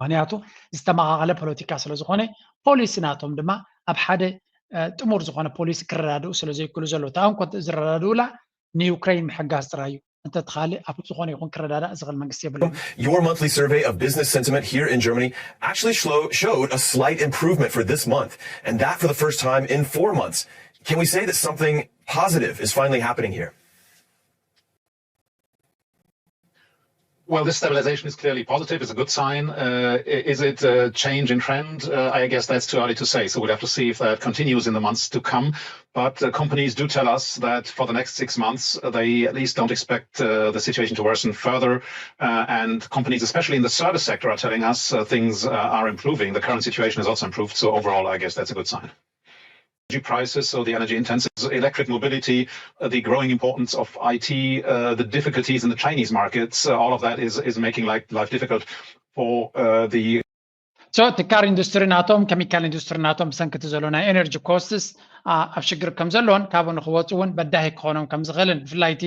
ምክንያቱ ዝተመቓቐለ ፖለቲካ ስለ ዝኾነ ፖሊሲ ናቶም ድማ ኣብ ሓደ ጥሙር ዝኾነ ፖሊሲ ክረዳድኡ ስለ ዘይክእሉ ዘሎ። እታ እንኮ ዝረዳድኡላ ንዩክሬን ምሕጋዝ ጥራይ እዩ። እንተትኻልእ ኣብ ዝኾነ ይኹን ክረዳዳእ ዝኽእል መንግስቲ የብሎም። Your monthly survey of business sentiment here in Germany actually showed a slight improvement for this month, and that for the first time in four months. Can we say that something positive is finally happening here? Well, this stabilization is clearly positive. It's a good sign. Uh, is it a change in trend? Uh, I guess that's too early to say. So we'll have to see if that continues in the months to come. But uh, companies do tell us that for the next six months, uh, they at least don't expect uh, the situation to worsen further. Uh, and companies, especially in the service sector, are telling us uh, things uh, are improving. The current situation has also improved. So overall, I guess that's a good sign. Energy prices, so the energy intensive, electric mobility, uh, the growing importance of I T, uh, the difficulties in the Chinese markets, uh, all of that is, is making life, life difficult for uh, the So ትካል ኢንዱስትሪ ናቶም ኬሚካል ኢንዱስትሪ ናቶም ብሰንኪ እቲ ዘሎ ናይ ኤነርጂ ኮስትስ ኣብ ሽግር ከም ዘለዎን ካብኡ ንክወፁ እውን በዳሂ ክኾኖም ከም ዝኽእልን ብፍላይ እቲ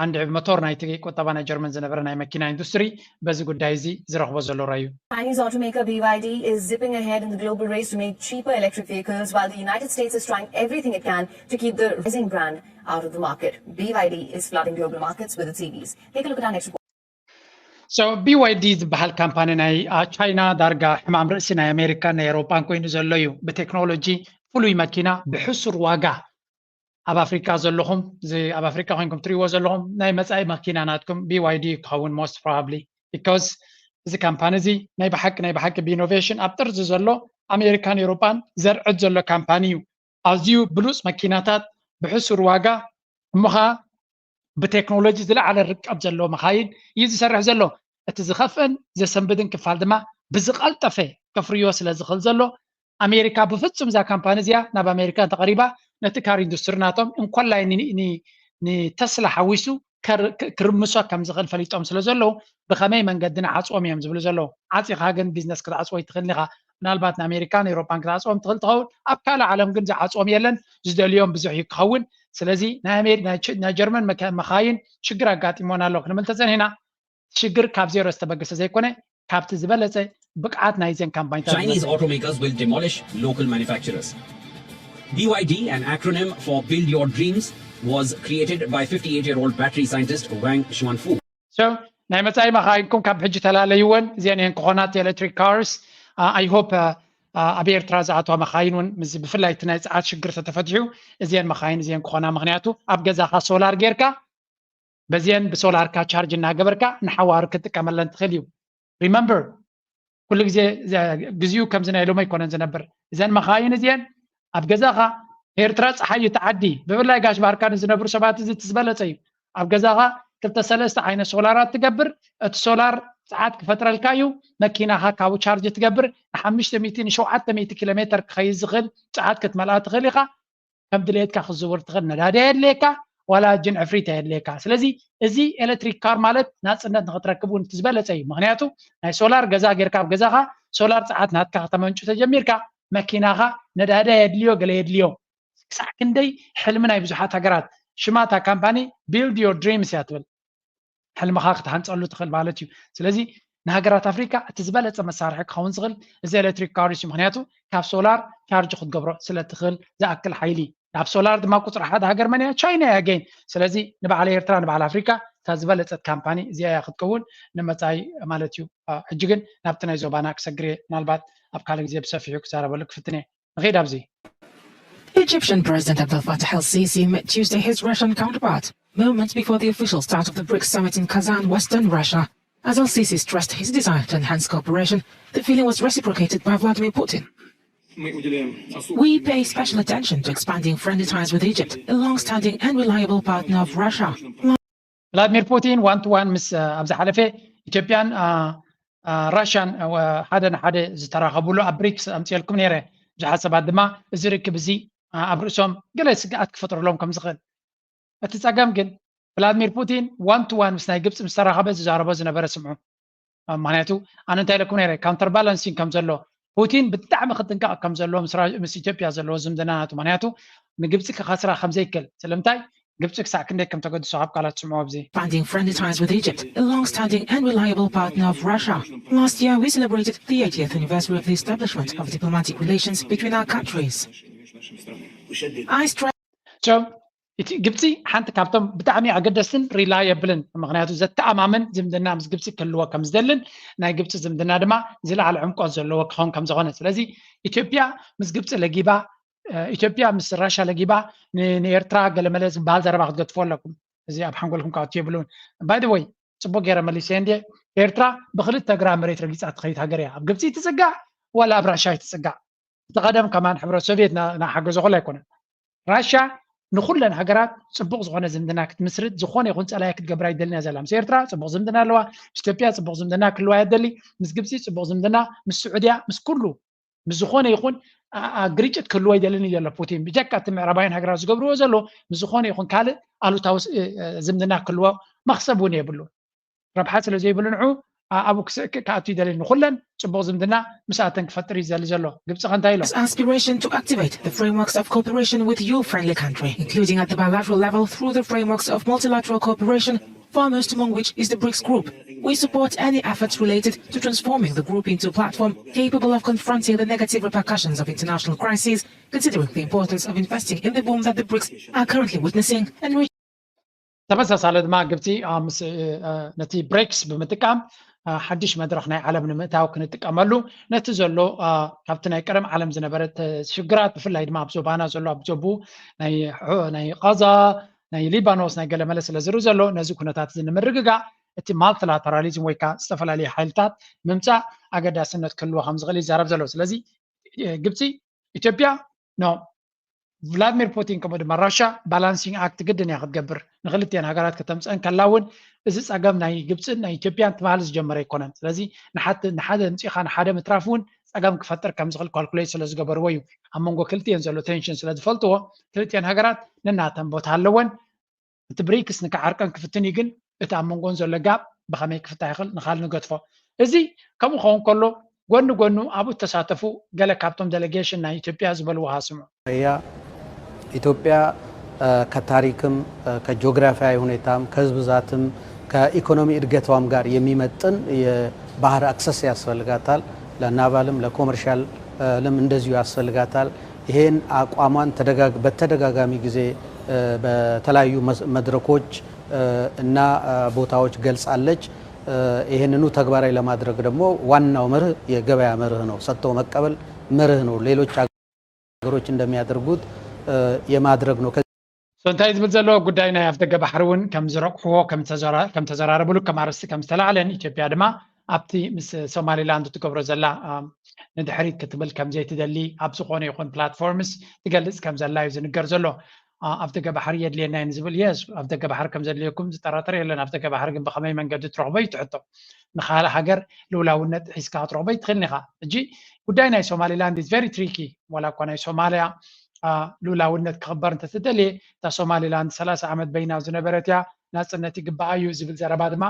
ኣንድ ሞቶር ናይቲ ቁጠባ ናይ ጀርመን ዝነበረ ናይ መኪና ኢንዱስትሪ በዚ ጉዳይ እዚ ዝረኽቦ ዘሎ ራእዩ። Chinese automaker B Y D is zipping ahead in the global race to make cheaper electric vehicles, while the United States is trying everything it can to keep the rising brand out of the market. B Y D is flooding global markets with its E Vs. Take a look at our next report. So B Y D ዝበሃል ካምፓኒ ናይ ቻይና ዳርጋ ሕማም ርእሲ ናይ ኣሜሪካን ናይ ኤውሮጳን ኮይኑ ዘሎ እዩ። ብቴክኖሎጂ ፍሉይ መኪና ብሕሱር ዋጋ ኣብ ኣፍሪካ ዘለኹም ኣብ ኣፍሪካ ኮይንኩም ትሪእዎ ዘለኹም ናይ መፃኢ መኪና ናትኩም B Y D ክኸውን most probably because እዚ ካምፓኒ እዚ ናይ ብሓቂ ናይ ብሓቂ ብኢኖቬሽን ኣብ ጥርዚ ዘሎ ኣሜሪካን ኤውሮጳን ዘርዕድ ዘሎ ካምፓኒ እዩ። ኣዝዩ ብሉፅ መኪናታት ብሕሱር ዋጋ እሞ ከዓ ብቴክኖሎጂ ዝለዓለ ርቀት ዘለዎ መኻይን እዩ ዝሰርሕ ዘሎ። እቲ ዝኸፍእን ዘሰንብድን ክፋል ድማ ብዝቐልጠፈ ከፍርዮ ስለ ዝኽእል ዘሎ ኣሜሪካ ብፍጹም እዛ ካምፓኒ እዚኣ ናብ ኣሜሪካ እንተቐሪባ ነቲ ካር ኢንዱስትሪ ናቶም እንኮላይ ንተስላ ሓዊሱ ክርምሶ ከም ዝኽእል ፈሊጦም ስለ ዘለዉ ብኸመይ መንገዲ ንዓፅዎም እዮም ዝብሉ ዘለዉ። ዓፂኻ ግን ቢዝነስ ክትዓፅዎ ይትኽእል ኢኻ። ምናልባት ንኣሜሪካን ኤውሮጳን ክትዓፅዎም ትኽእል ትኸውን። ኣብ ካልእ ዓለም ግን ዝዓፅዎም የለን። ዝደልዮም ብዙሕ እዩ ክኸውን። ስለዚ ናይ ጀርመን መኻይን ሽግር ኣጋጢሞና ኣሎ ክንብል ተፀኒሕና ሽግር ካብ ዜሮ ዝተበገሰ ዘይኮነ ካብቲ ዝበለፀ ብቅዓት ናይ ዘን ካምፓኒታት Chinese automakers will demolish local manufacturers. B Y D, an acronym for Build Your Dreams, was created by fifty-eight-year-old battery scientist Wang Xuanfu. So ናይ መፃኢ መኻይንኩም ካብ ሕጂ ተላለይወን እዚአን እየን ክኾና እቲ electric cars. I hope ኣብ ኤርትራ ዝኣተዋ መኻይን እውን ብፍላይ እቲ ናይ ፀዓት ሽግር ተተፈትሑ እዚአን መኻይን እዚአን ክኾና። ምክንያቱ ኣብ ገዛኻ ሶላር ጌርካ በዚአን ብሶላርካ ቻርጅ እናገበርካ ንሓዋሩ ክትጥቀመለን ትኽእል እዩ። Remember ኩሉ ግዜ ግዜኡ ከምዚ ናይ ሎሚ ኣይኮነን ዝነብር። እዘን መኻይን እዚአን ኣብ ገዛኻ ኤርትራ ፀሓይ እዩ እቲ ዓዲ። ብፍላይ ጋሽ ባርካ ንዝነብሩ ሰባት እዚ እቲ ዝበለፀ እዩ። ኣብ ገዛኻ ክልተ ሰለስተ ዓይነት ሶላራት ትገብር። እቲ ሶላር ፀዓት ክፈጥረልካ እዩ። መኪናኻ ካብኡ ቻርጅ ትገብር። ንሓሙሽተ ሚእቲ ንሸውዓተ ሚእቲ ኪሎ ሜትር ክኸይድ ዝኽእል ፀዓት ክትመልኣ ትኽእል ኢኻ። ከም ድሌትካ ክዝውር ትኽእል ነዳዲ ኣየድልየካ ዋላ ጅን ዕፍሪት ኣየድልየካ። ስለዚ እዚ ኤሌክትሪክ ካር ማለት ናፅነት ንክትረክብ እውን እቲ ዝበለፀ እዩ። ምክንያቱ ናይ ሶላር ገዛ ጌርካ ኣብ ገዛኻ ሶላር ፀዓት ናትካ ከተመንጩ ተጀሚርካ መኪናኻ ነዳዲ ኣየድልዮ ገለ የድልዮ። ክሳዕ ክንደይ ሕልሚ ናይ ብዙሓት ሃገራት ሽማታ ካምፓኒ build your dreams እያ ትብል። ሕልምኻ ክትሃንፀሉ ትኽእል ማለት እዩ። ስለዚ ንሃገራት ኣፍሪካ እቲ ዝበለፀ መሳርሒ ክኸውን ዝኽእል እዚ ኤሌክትሪክ ካርስ እዩ። ምክንያቱ ካብ ሶላር ቻርጅ ክትገብሮ ስለትኽእል ዝኣክል ሓይሊ። ናብ ሶላር ድማ ቁፅሪ ሓደ ሃገር መን እያ? ቻይና እያ። ገይን ስለዚ ንበዓል ኤርትራ ንበዓል ኣፍሪካ እታ ዝበለፀት ካምፓኒ እዚኣ እያ ክትከውን ንመፃኢ ማለት እዩ። ሕጂ ግን ናብቲ ናይ ዞባና ክሰግር እየ። ምናልባት ኣብ ካልእ ግዜ ብሰፊሑ ክዛረበሉ ክፍትን እየ። ንኸይድ ኣብዚ። Egyptian President Abdel Fattah el-Sisi met Tuesday his Russian counterpart, moments before the official start of the BRICS summit in Kazan, western Russia. As el-Sisi stressed his desire to enhance cooperation, the feeling was reciprocated by Vladimir Putin. We pay special attention to expanding friendly ties with Egypt, a long-standing and reliable partner of Russia. ቭላድሚር ፑቲን ዋን ቱ ዋን ምስ ኣብ ዝሓለፈ ኢትዮጵያን ራሽያን ሓደ ንሓደ ዝተራኸብሉ ኣብ ብሪክስ ኣምፅኤልኩም ነይረ። ብዙሓት ሰባት ድማ እዚ ርክብ እዚ ኣብ ርእሶም ገለ ስግኣት ክፈጥረሎም ከም ዝኽእል። እቲ ፀገም ግን ቭላድሚር ፑቲን ዋን ቱ ዋን ምስ ናይ ግብፂ ምስ ተራኸበ ዝዛረቦ ዝነበረ ስምዑ። ምክንያቱ ኣነ እንታይ ኢለኩም ነይረ፣ ካውንተር ባላንሲንግ ከም ዘሎ ፑቲን ብጣዕሚ ክጥንቀቕ ከም ዘለዎ ምስ ኢትዮጵያ ዘለዎ ዝምድና ናቱ። ምክንያቱ ንግብፂ ክኸስራ ከም ዘይክእል። ስለምንታይ? ግብፂ ክሳዕ ክንደይ ከም ተገድሶ ካብ ቃላት ስምዑ ኣብዚ። Expanding friendly ties with Egypt, a long-standing and reliable partner of Russia. Last year, we celebrated the eightieth anniversary of the establishment of diplomatic relations between our countries. I stress ግብፂ ሓንቲ ካብቶም ብጣዕሚ ኣገደስትን ሪላየብልን፣ ምክንያቱ ዘተኣማምን ዝምድና ምስ ግብፂ ክህልዎ ከም ዝደልን ናይ ግብፂ ዝምድና ድማ ዝለዓለ ዕምቆት ዘለዎ ክኸውን ከም ዝኾነ። ስለዚ ኢትዮጵያ ምስ ግብፂ ለጊባ፣ ኢትዮጵያ ምስ ራሻ ለጊባ ንኤርትራ ገለመለ ዝበሃል ዘረባ ክትገድፎ ኣለኩም። እዚ ኣብ ሓንጎልኩም ክኣቱ የብሉን። ባይ ወይ ፅቡቅ ገይረ መሊሰ እንዲ ኤርትራ ብክልተ እግራ መሬት ረጊፃ ትኸይድ ሃገር እያ። ኣብ ግብፂ ትፅጋዕ ዋላ ኣብ ራሻ ትፅጋዕ። እቲ ቀደም ከማን ሕብረት ሶቪየት ናሓገዞ ኩላ ኣይኮነን። ራሻ ንኩለን ሃገራት ፅቡቅ ዝኾነ ዝምድና ክትምስርት ዝኾነ ይኹን ፀላይ ክትገብር ኣይደልን እያ ዘላ። ምስ ኤርትራ ፅቡቅ ዝምድና ኣለዋ፣ ምስ ኢትዮጵያ ፅቡቅ ዝምድና ክህልዋ እያ ትደሊ፣ ምስ ግብፂ ፅቡቅ ዝምድና፣ ምስ ስዑድያ፣ ምስ ኩሉ፣ ምስ ዝኾነ ይኹን ግርጭት ክህልዎ ኣይደልን እዩ ዘሎ ፑቲን። ብጀካ እቲ ምዕራባውያን ሃገራት ዝገብርዎ ዘሎ ምስ ዝኾነ ይኹን ካልእ ኣሉታዊ ዝምድና ክህልዎ መክሰብ እውን የብሉ። ረብሓ ስለ ዘይብሉ ንዑ ኣብኡ ክስእክእ ክኣቱ ይደሊ። ንኩለን ፅቡቅ ዝምድና ምስኣተን ክፈጥር እዩ ዝደሊ ዘሎ። ግብፂ ከ እንታይ ኢሎም? Aspiration to activate the frameworks of cooperation with your friendly country, including at the bilateral level through the frameworks of multilateral cooperation, foremost among which is the BRICS group. We support any efforts related to transforming the group into a platform capable of confronting the negative repercussions of international crises, considering the importance of investing in the boom that the BRICS are currently witnessing and ተመሳሳሊ ድማ ግብፂ ነቲ ብሬክስ ብምጥቃም ሓድሽ መድረክ ናይ ዓለም ንምእታው ክንጥቀመሉ፣ ነቲ ዘሎ ካብቲ ናይ ቀደም ዓለም ዝነበረ ሽግራት፣ ብፍላይ ድማ ኣብ ዞባና ዘሎ ኣብ ዞቡ ናይ ቃዛ፣ ናይ ሊባኖስ፣ ናይ ገለመለ ስለ ዝርኢ ዘሎ፣ ነዚ ኩነታት እዚ ንምርግጋእ እቲ ማልቲላተራሊዝም ወይ ከዓ ዝተፈላለዩ ሓይልታት ምምፃእ ኣገዳስነት ክህልዎ ከም ዝኽእል ይዛረብ ዘሎ። ስለዚ ግብፂ ኢትዮጵያ ኖ ቭላድሚር ፑቲን ከምኡ ድማ ራሻ ባላንሲንግ ኣክት ግድን እያ ክትገብር። ንክልቲአን ሃገራት ከተምፅአን ከላ እውን እዚ ፀገም ናይ ግብፅን ናይ ኢትዮጵያን ትበሃል ዝጀመረ ኣይኮነን። ስለዚ ንሓደ ምፂኻ ንሓደ ምትራፍ እውን ፀገም ክፈጥር ከም ዝኽእል ካልኩሌት ስለ ዝገበርዎ እዩ። ኣብ መንጎ ክልቲአን ዘሎ ቴንሽን ስለ ዝፈልጥዎ ክልቲአን ሃገራት ነናተን ቦታ ኣለወን። እቲ ብሪክስ ንክዓርቀን ክፍትን እዩ፣ ግን እቲ ኣብ መንጎን ዘሎ ጋብ ብኸመይ ክፍታሕ ይኽእል ንኻል ንገድፎ። እዚ ከምኡ ክኸውን ከሎ ጎኒ ጎኑ ኣብኡ እተሳተፉ ገለ ካብቶም ደለጌሽን ናይ ኢትዮጵያ ዝበልዎ ሃስሙ። ኢትዮጵያ ከታሪክም ከጂኦግራፊያዊ ሁኔታም ከህዝብ ብዛትም ከኢኮኖሚ እድገቷም ጋር የሚመጥን የባህር አክሰስ ያስፈልጋታል። ለናቫልም ለኮመርሻልም እንደዚሁ ያስፈልጋታል። ይሄን አቋሟን በተደጋጋሚ ጊዜ በተለያዩ መድረኮች እና ቦታዎች ገልጻለች። ይህንኑ ተግባራዊ ለማድረግ ደግሞ ዋናው መርህ የገበያ መርህ ነው። ሰጥቶ መቀበል መርህ ነው። ሌሎች ሀገሮች እንደሚያደርጉት የማድረግ ነው። እንታይ ዝብል ዘሎ ጉዳይ ናይ ኣፍደገ ባሕሪ እውን ከም ዝረቑሕዎ ከም ተዘራረብሉ ከም ኣርእስቲ ከም ዝተላዕለን ኢትዮጵያ ድማ ኣብቲ ምስ ሶማሊላንድ ትገብሮ ዘላ ንድሕሪት ክትብል ከም ዘይትደሊ ኣብ ዝኾነ ይኹን ፕላትፎርምስ ትገልፅ ከም ዘላ እዩ ዝንገር ዘሎ። ኣፍደገ ባሕሪ የድልየና እዩ ዝብል የስ ኣፍደገ ባሕሪ ከም ዘድልየኩም ዝጠራጠር የለን። ኣፍደገ ባሕሪ ግን ብኸመይ መንገዲ ትረኽቦ እዩ ትሕቶ። ንኻልእ ሃገር ልውላውነት ሒዝካ ክትረኽቦ ይትኽእልን ኢኻ። ሕጂ ጉዳይ ናይ ሶማሊላንድ is very tricky። ዋላ እኳ ናይ ሶማሊያ ልኡላውነት ክኽበር እንተተደልየ እታ ሶማሊላንድ ሰላሳ ዓመት በይና ዝነበረት እያ፣ ናፅነት ይግባኣ እዩ ዝብል ዘረባ ድማ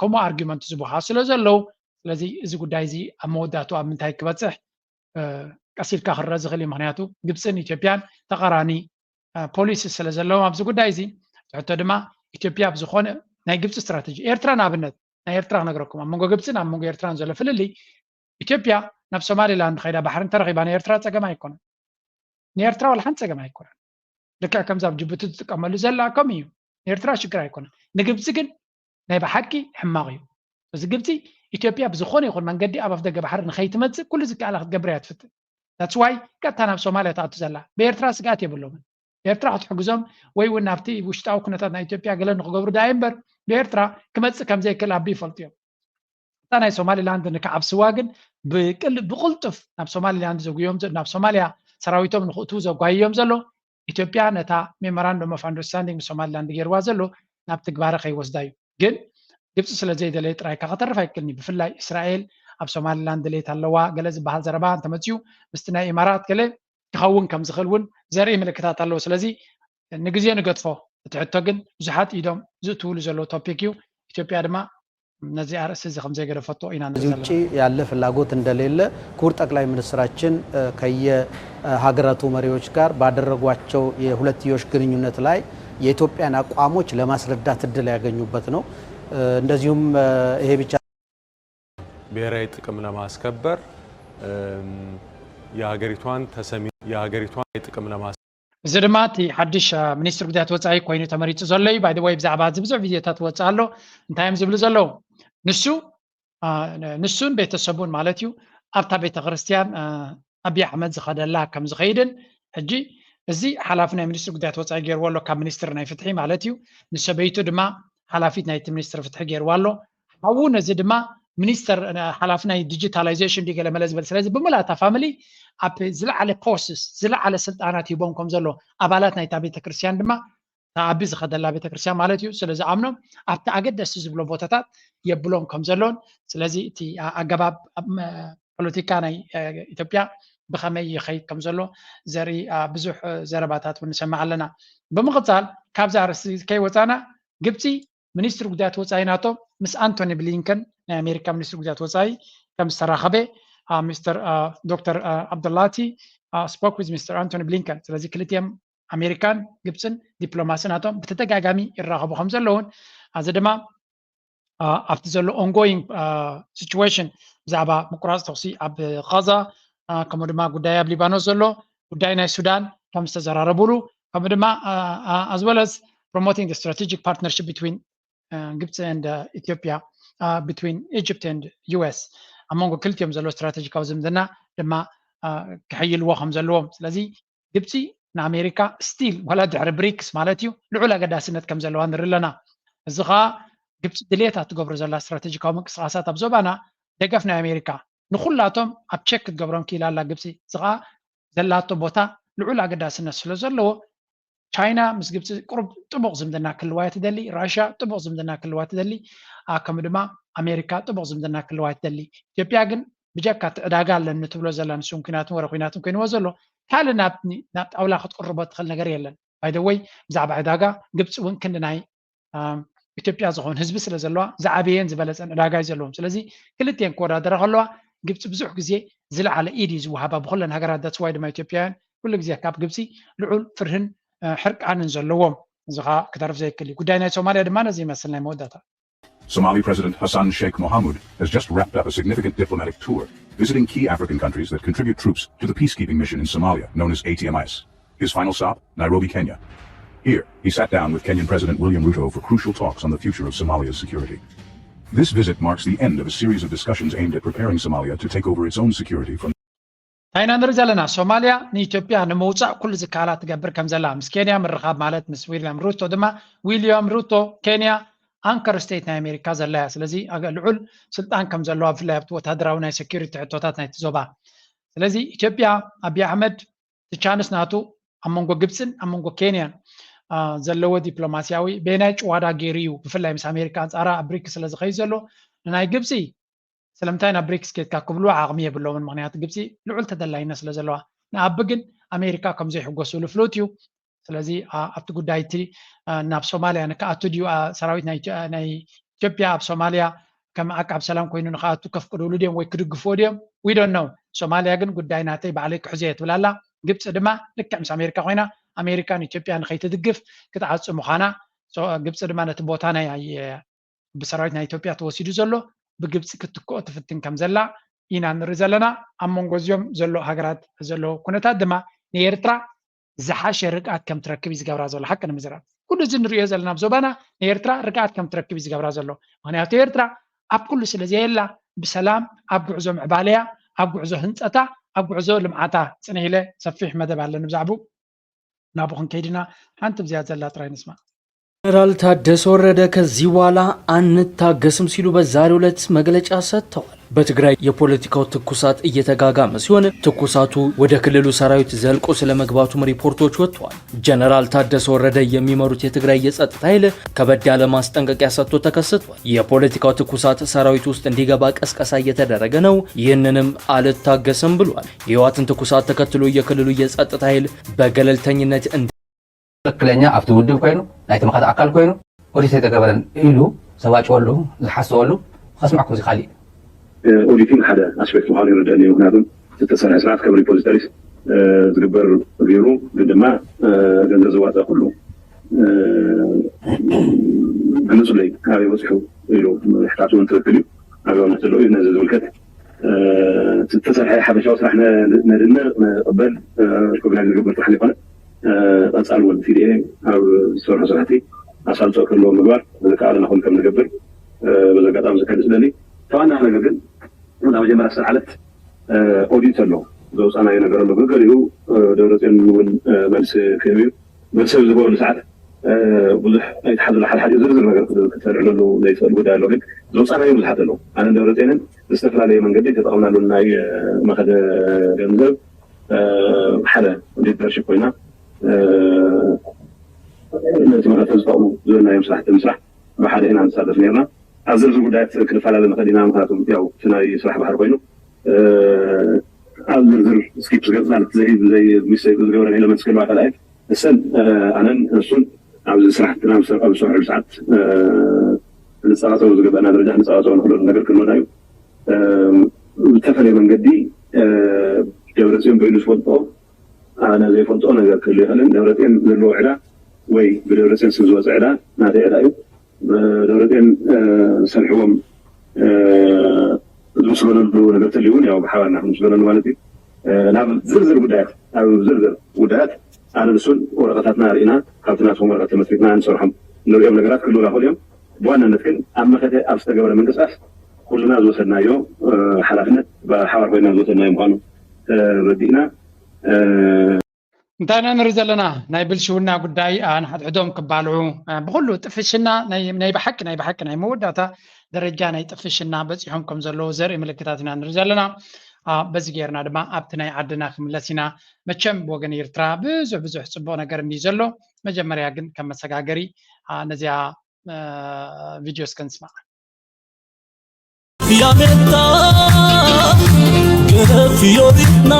ከምኡ ኣርጊመንት ዝቡሃ ስለ ዘለዉ፣ ስለዚ እዚ ጉዳይ እዚ ኣብ መወዳእቱ ኣብ ምንታይ ክበፅሕ ቀስ ኢልካ ክረአ ዝኽእል እዩ። ምክንያቱ ግብፅን ኢትዮጵያን ተቓራኒ ፖሊሲ ስለ ዘለዎም ኣብዚ ጉዳይ እዚ። ሕቶ ድማ ኢትዮጵያ ብዝኾነ ናይ ግብፂ ስትራተጂ ኤርትራ ንኣብነት ናይ ኤርትራ ክነግረኩም፣ ኣብ መንጎ ግብፅን ኣብ መንጎ ኤርትራን ዘሎ ፍልልይ፣ ኢትዮጵያ ናብ ሶማሊላንድ ከይዳ ባሕሪ እንተረኺባ ንኤርትራ ፀገም ኣይኮነን። ንኤርትራ ዋላ ሓንቲ ፀገም ኣይኮነን። ልክዕ ከምዚ ኣብ ጅቡቲ ትጥቀመሉ ዘላ ከምኡ እዩ። ንኤርትራ ሽግር ኣይኮነን። ንግብፂ ግን ናይ ብሓቂ ሕማቕ እዩ። እዚ ግብፂ ኢትዮጵያ ብዝኾነ ይኹን መንገዲ ኣብ ኣፍደገ ባሕሪ ንኸይትመፅእ ኩሉ ዝከኣላ ክትገብር እያ ትፍትን። That's why ቀጥታ ናብ ሶማልያ ትኣቱ ዘላ። ብኤርትራ ስግኣት የብሎምን። ኤርትራ ክትሕግዞም ወይ እውን ናብቲ ውሽጣዊ ኩነታት ናይ ኢትዮጵያ ገለ ንክገብሩ ደኣ እምበር ብኤርትራ ክመፅእ ከም ዘይክእል ኣቢ ይፈልጡ እዮም። እታ ናይ ሶማሊላንድ ንክዓብስዋ ግን ብቅል- ብቅልጡፍ ናብ ሶማሊላንድ ዘጉዮም ዘ- ናብ ሶማልያ ሰራዊቶም ንክእትዉ ዘጓይዮም ዘሎ ኢትዮጵያ ነታ memorandum of understanding ምስ ሶማሊላንድ ገይርዋ ዘሎ ናብ ትግባረ ከይወስዳ እዩ። ግን ግብፂ ስለ ዘይደለየ ጥራይ ካብ ከተርፍ ኣይክእልን እዩ። ብፍላይ እስራኤል ኣብ ሶማሊላንድ ድሌት ኣለዋ ገለ ዝበሃል ዘረባ እንተመፅኡ ምስቲ ናይ ኢማራት ገለ ክኸውን ከም ዝኽእል እውን ዘርኢ ምልክታት ኣለዎ። ስለዚ ንግዜ ንገድፎ። እቲ ሕቶ ግን ብዙሓት ኢዶም ዝእትውሉ ዘለዉ ቶፒክ እዩ። ኢትዮጵያ ድማ ነዚ ኣርእስቲ እዚ ከም ዘይገደፈቶ ኢና ንርኢ ከዚህ ዘለና። ውጭ ያለ ፍላጎት እንደሌለ ክቡር ጠቅላይ ሚኒስትራችን እ፣ ከየ እ፣ ሀገራቱ መሪዎች ጋር ባደረጓቸው የሁለትዮሽ ግንኙነት ላይ የኢትዮጵያን አቋሞች ለማስረዳት እድል ያገኙበት ነው። እ፣ እንደዚሁም እ፣ ይሄ ብቻ ብሔራዊ ጥቅም ለማስከበር እም፣ የሀገሪቷን ተሰሚ የሀገሪቷን ጥቅም ለማስ እዚ ድማ እቲ ሓድሽ አ፣ ሚኒስትር ጉዳያት ወፃኢ ኮይኑ ተመሪፁ ዘሎ እዩ። By the way ብዛዕባ እዚ ብዙሕ ቪድዮታት ወፅእ ኣሎ። እንታይ እዮም ዝብሉ ዘለዉ? ንሱ አ፣ ንሱን ቤተሰቡን ማለት እዩ ኣብታ ቤተክርስትያን አ፣ ኣብይ ኣሕመድ ዝኸደላ ከም ዝኸይድን ሕጂ እዚ ሓላፊ ናይ ሚኒስትሪ ጉዳያት ወፃኢ ገይርዎ ኣሎ ካብ ሚኒስትሪ ናይ ፍትሒ ማለት እዩ። ንሰበይቱ ድማ ሓላፊት ናይቲ ሚኒስትሪ ፍትሒ ገይርዋ ኣሎ። ሓዉ ነዚ ድማ ሚኒስተር እ፣ ሓላፊ ናይ ዲጂታላይዜሽን ድዩ ገለ መለ ዝበል። ስለዚ ብምልኣት እታ ፋሚሊ ኣብ ዝለዓለ ፖስትስ ዝለዓለ ስልጣናት ሂቦም ከም ዘሎ ኣባላት ናይታ ቤተክርስትያን ድማ እታ ኣቢ ዝኸደላ ቤተክርስትያን ማለት እዩ ስለ ዝኣምኖም ኣብቲ ኣገደስቲ ዝብሎ ቦታታት የብሎም ከም ዘሎን ስለዚ እቲ ኣ- ኣገባብ ኣብ መ- ፖለቲካ ናይ እ፣ ኢትዮጵያ ብኸመይ ይኸይድ ከም ዘሎ ዘርኢ ኣ፣ ብዙሕ እ፣ ዘረባታት እውን ንሰምዕ ኣለና። ብምቕፃል ካብዚ ኣርእስቲ ከይወፃና ግብፂ ሚኒስትሪ ጉዳያት ወፃኢ ናቶ ምስ ኣንቶኒ ብሊንከን ናይ ኣሜሪካ ሚኒስትሪ ጉዳያት ወፃኢ ከም ዝተራኸበ አ፣ ሚስተር አ፣ ዶክተር አ፣ ዓብደላቲ spoke with ሚስተር ኣንቶኒ ብሊንከን። ስለዚ ክልቲኦም ኣሜሪካን ግብፅን ዲፕሎማሲ ናቶም ብተደጋጋሚ ይራኸቡ ከም ዘለውን ኣዚ ድማ አ፣ ኣብቲ ዘሎ ongoing situation ብዛዕባ ምቁራፅ ተኩሲ ኣብ ቃዛ አ፣ ከምኡ ድማ ጉዳይ ኣብ ሊባኖስ ዘሎ ጉዳይ ናይ ሱዳን ከም ዝተዘራረቡሉ ከምኡ ድማ as well as promoting the strategic partnership between ግብፂ and ኢትዮጵያ between Egypt and ዩ ኤስ ኣብ መንጎ ክልቲኦም ዘሎ ስትራቴጂካዊ ዝምድና ድማ ክሕይልዎ ከም ዘለዎም ስለዚ ግብፂ ንኣሜሪካ ስቲል ዋላ ድሕሪ ብሪክስ ማለት እዩ ልዑል ኣገዳስነት ከም ዘለዋ ንርኢ ኣለና። እዚ ከዓ ግብፂ ድሌታ ትገብሮ ዘላ ስትራቴጂካዊ ምንቅስቃሳት ኣብ ዞባና ደገፍ ናይ ኣሜሪካ ንኩላቶም ኣብ ቸክ ክትገብሮም ክኢላ ኣላ ግብፂ። እዚ ከዓ ዘላቶ ቦታ ልዑል ኣገዳስነት ስለ ዘለዎ ቻይና ምስ ግብፂ ቁሩብ ጥቡቕ ዝምድና ክህልዋ እያ ትደሊ። ራሽያ ጥቡቕ ዝምድና ክህልዋ ትደሊ። ከምኡ ድማ ኣሜሪካ ጥቡቕ ዝምድና ክህልዋ እያ ትደሊ። ኢትዮጵያ ግን ብጀካ እቲ ዕዳጋ ኣለኒ ትብሎ ዘላ ንሱ እውን ኩናትን ወረ ኩናትን ኮይንዎ ዘሎ ካልእ ናብ ናብ ጣውላ ክትቅርቦ ትኽእል ነገር የለን። ባይደወይ ብዛዕባ ዕዳጋ ግብፂ እውን ክንዲ ናይ ኢትዮጵያ ዝኾን ህዝቢ ስለ ዘለዋ ዝዓበየን ዝበለፀን ዕዳጋ እዩ ዘለዎም። ስለዚ ክልቲኤን ክወዳደራ ከለዋ ግብፂ ብዙሕ ግዜ ዝለዓለ ኢድ እዩ ዝወሃባ ብኩለን ሃገራት። ዳትስ ዋይ ድማ ኢትዮጵያውያን ኩሉ ግዜ ካብ ግብፂ ልዑል ፍርህን ሕርቃንን ዘለዎም። እዚ ከዓ ክተርፍ ዘይክእል እዩ። ጉዳይ ናይ ሶማልያ ድማ ነዚ ይመስል። ናይ መወዳእታ Somali President Hassan Sheikh Mohamud has just wrapped up a significant diplomatic tour, visiting key African countries that contribute troops to the peacekeeping mission in Somalia, known as A T M I S. His final stop, Nairobi, Kenya. Here, he sat down with Kenyan President William Ruto for crucial talks on the future of Somalia's security. This visit marks the end of a series of discussions aimed at preparing Somalia to take over its own security from እንታይ ኢና ንርኢ ዘለና? ሶማልያ ንኢትዮጵያ ንምውፃእ ኩሉ ዝከኣላ ትገብር ከም ዘላ ምስ ኬንያ ምርኻብ ማለት ምስ ዊልያም ሩቶ ድማ ዊልያም ሩቶ ኬንያ ኣንከር ስቴት ናይ ኣሜሪካ ዘላ እያ። ስለዚ ኣገ- ልዑል ስልጣን ከም ዘለዋ ብፍላይ ኣብቲ ወታደራዊ ናይ ሴኪሪቲ ሕቶታት ናይቲ ዞባ። ስለዚ ኢትዮጵያ ኣብይ ኣሕመድ እቲ ቻንስ ናቱ ኣብ መንጎ ግብፅን ኣብ መንጎ ኬንያን አ፣ ዘለዎ ዲፕሎማሲያዊ በየናይ ጭዋዳ ገይሩ እዩ ብፍላይ ምስ ኣሜሪካ ኣንፃራ ኣብ ብሪክ ስለ ዝኸይድ ዘሎ ንናይ ግብፂ ስለምንታይ ናብ ብሪክስ ኬድካ ክብሉ ዓቕሚ የብሎምን። ምክንያቱ ግብፂ ልዑል ተደላይነት ስለ ዘለዋ ንኣቢ ግን ኣሜሪካ ከም ዘይሕጎስሉ ፍሉጥ እዩ። ስለዚ አ- ኣብቲ ጉዳይ እቲ አ፣ ናብ ሶማልያ ንክኣቱ ድዩ አ፣ ሰራዊት ናይ ኢትዮ- ናይ ኢትዮጵያ ኣብ ሶማልያ ከም ዓቃብ ሰላም ኮይኑ ንክኣቱ ከፍቅድሉ ድዮም ወይ ክድግፍዎ ድዮም? We don't know። ሶማልያ ግን ጉዳይ ናተይ ባዕለይ ክሕዞ እየ ትብል ኣላ። ግብፂ ድማ ልክዕ ምስ ኣሜሪካ ኮይና ኣሜሪካ ንኢትዮጵያ ንከይትድግፍ ክትዓፁ ምዃና ሶ- ግብፂ ድማ ነቲ ቦታ ናይ ኣየ- ብሰራዊት ናይ ኢትዮጵያ ተወሲዱ ዘሎ ብግብፂ ክትክኦ ትፍትን ከም ዘላ ኢና ንርኢ ዘለና። ኣብ መንጎ እዚኦም ዘሎ ሃገራት ዘሎ ኩነታት ድማ ንኤርትራ ዝሓሸ ርግኣት ከም ትረክብ እዩ ዝገብራ ዘሎ። ሓቂ ንምዝራብ ኩሉ እዚ ንሪኦ ዘለና ኣብ ዞባና ንኤርትራ ርግኣት ከም ትረክብ እዩ ዝገብራ ዘሎ። ምክንያቱ ኤርትራ ኣብ ኩሉ ስለ ዘየላ ብሰላም ኣብ ጉዕዞ ምዕባለያ ኣብ ጉዕዞ ህንፀታ ኣብ ጉዕዞ ልምዓታ ፅንሕ ኢለ ሰፊሕ መደብ ኣለኒ ብዛዕቡ ናብኡ ክንከይድ ኢና። ሓንቲ ብዚያ ዘላ ጥራይ ንስማ። ጀነራል ታደሰ ወረደ ከዚህ በኋላ አንታገስም ሲሉ በዛሬው ዕለት መግለጫ ሰጥተዋል። በትግራይ የፖለቲካው ትኩሳት እየተጋጋመ ሲሆን ትኩሳቱ ወደ ክልሉ ሰራዊት ዘልቆ ስለመግባቱም ሪፖርቶች ወጥተዋል። ጀነራል ታደሰ ወረደ የሚመሩት የትግራይ የጸጥታ ኃይል ከበድ ያለ ማስጠንቀቂያ ሰጥቶ ተከስቷል። የፖለቲካው ትኩሳት ሰራዊት ውስጥ እንዲገባ ቀስቀሳ እየተደረገ ነው፣ ይህንንም አልታገስም ብሏል። የህወሓትን ትኩሳት ተከትሎ የክልሉ የጸጥታ ኃይል በገለልተኝነት እንዲ ትክክለኛ ኣብቲ ውድብ ኮይኑ ናይ ተመኻተ ኣካል ኮይኑ ኦዲት ኣይተገበረን ኢሉ ዘባጭወሉ ዝሓሰወሉ ከስማዕኩም እዚ ካሊእ ኦዲቲንግ ሓደ ኣስፔክት ምዃኑ ይርደአኒ እዩ። ምክንያቱም ዝተሰርሐ ስርዓት ከም ሪፖዚተሪስ ዝግበር ገይሩ ግን ድማ ገንዘብ ዘዋፀ ኩሉ ግለፁለይ ኣበይ በፂሑ ኢሉ ሕታቱ እውን ትክክል እዩ። ኣግባብነት ዘለዎ እዩ። ነዚ ዝምልከት ዝተሰርሐ ሓፈሻዊ ስራሕ ነድንቕ፣ ንቕበል፣ ሪኮግናይዝ ዝገብር ጥራሕ ዘይኮነ ቀፃሊ እውን ቲዲኤ ኣብ ዝሰርሑ ስራሕቲ ኣሳልጦ ክህልዎ ምግባር ዝከኣለና ኩሉ ከም ንገብር በዚ ኣጋጣሚ ዝገልፅ ደሊ። ተዋና ነገር ግን ናብ መጀመርያ ዝተልዓለት ኦዲት ኣሎ ዘውፃናዮ ነገር ኣሎ። ገሊኡ ደብረፅዮን እውን መልሲ ክህብ እዩ። መልሲ ኣብ ዝገበሉ ሰዓት ብዙሕ ኣይትሓዙ ሓደ ሓደ ዝርዝር ነገር ክተልዕለሉ ዘይትኽእል ጉዳይ ኣሎ። ግን ዘውፃናዮ ብዙሓት ኣለዉ። ኣነ ደብረፅዮንን ብዝተፈላለየ መንገዲ ተጠቐምናሉ ናይ መኸደ ገንዘብ ሓደ ሊደርሽፕ ኮይና ነቲ መኸተ ዝጠቕሙ ዝበልናዮም ስራሕቲ ምስራሕ ብሓደ ኢና ንሳተፍ ነርና። ኣብ ዝርዝር ጉዳያት ክንፈላለ ንኽእል ኢና። ምክንያቱ ያው እቲ ናይ ስራሕ ባህሪ ኮይኑ ኣብ ዝርዝር ስኪፕ ዝገጽ ማለት ዘይብ ዘይሚስ ዝገብረን ኤለመንት ስክል ማእከል ኣየት እሰን ኣነን እሱን ኣብዚ ስራሕትና ኣብ ዝሰርሐሉ ሰዓት ክንጸባጸቡ ዝግበአና ደረጃ ክንጸባጸቡ ንኽእለሉ ነገር ክህልወና እዩ። ብዝተፈለየ መንገዲ ደብረጽዮን በይኑ ዝፈልጦ ኣነ ዘይፈልጦ ነገር ክህሉ ይኽእልን ደብረጽዮን ዘለዎ ዕዳ ወይ ብደብረጽዮን ስም ዝወፀ ዕዳ ናተይ ዕዳ እዩ። ደብረጽዮን ዝሰርሕዎም ዝምስገነሉ ነገር ተልዩ እውን ያው ብሓባርና ክንምስገነሉ ማለት እዩ። ናብ ዝርዝር ጉዳያት ኣብ ዝርዝር ጉዳያት ኣነ ንሱን ወረቐታትና ርኢና ካብቲ ናትኩም ወረቐት ተመስሪትና ንሰርሖም ንሪኦም ነገራት ክህልውና ይኽእሉ እዮም። ብዋናነት ግን ኣብ መኸተ ኣብ ዝተገበረ ምንቅስቃስ ኩልና ዝወሰድናዮ ሓላፍነት ብሓባር ኮይና ዝወሰድናዮ ምዃኑ ረዲእና እንታይ ኢና ንርኢ ዘለና ናይ ብልሽውና ጉዳይ ንሓድሕዶም ክባልዑ ብኩሉ ጥፍሽና ናይ ብሓቂ ናይ ብሓቂ ናይ መወዳእታ ደረጃ ናይ ጥፍሽና በፂሖም ከም ዘለዉ ዘርኢ ምልክታት ኢና ንርኢ ዘለና። በዚ ጌርና ድማ ኣብቲ ናይ ዓድና ክምለስ ኢና። መቸም ብወገን ኤርትራ ብዙሕ ብዙሕ ፅቡቅ ነገር እንዲ ዘሎ መጀመርያ ግን ከም መሰጋገሪ ነዚኣ ቪድዮ እስከ ንስማዕ። ያሜታ ገረፍ ዮሪትና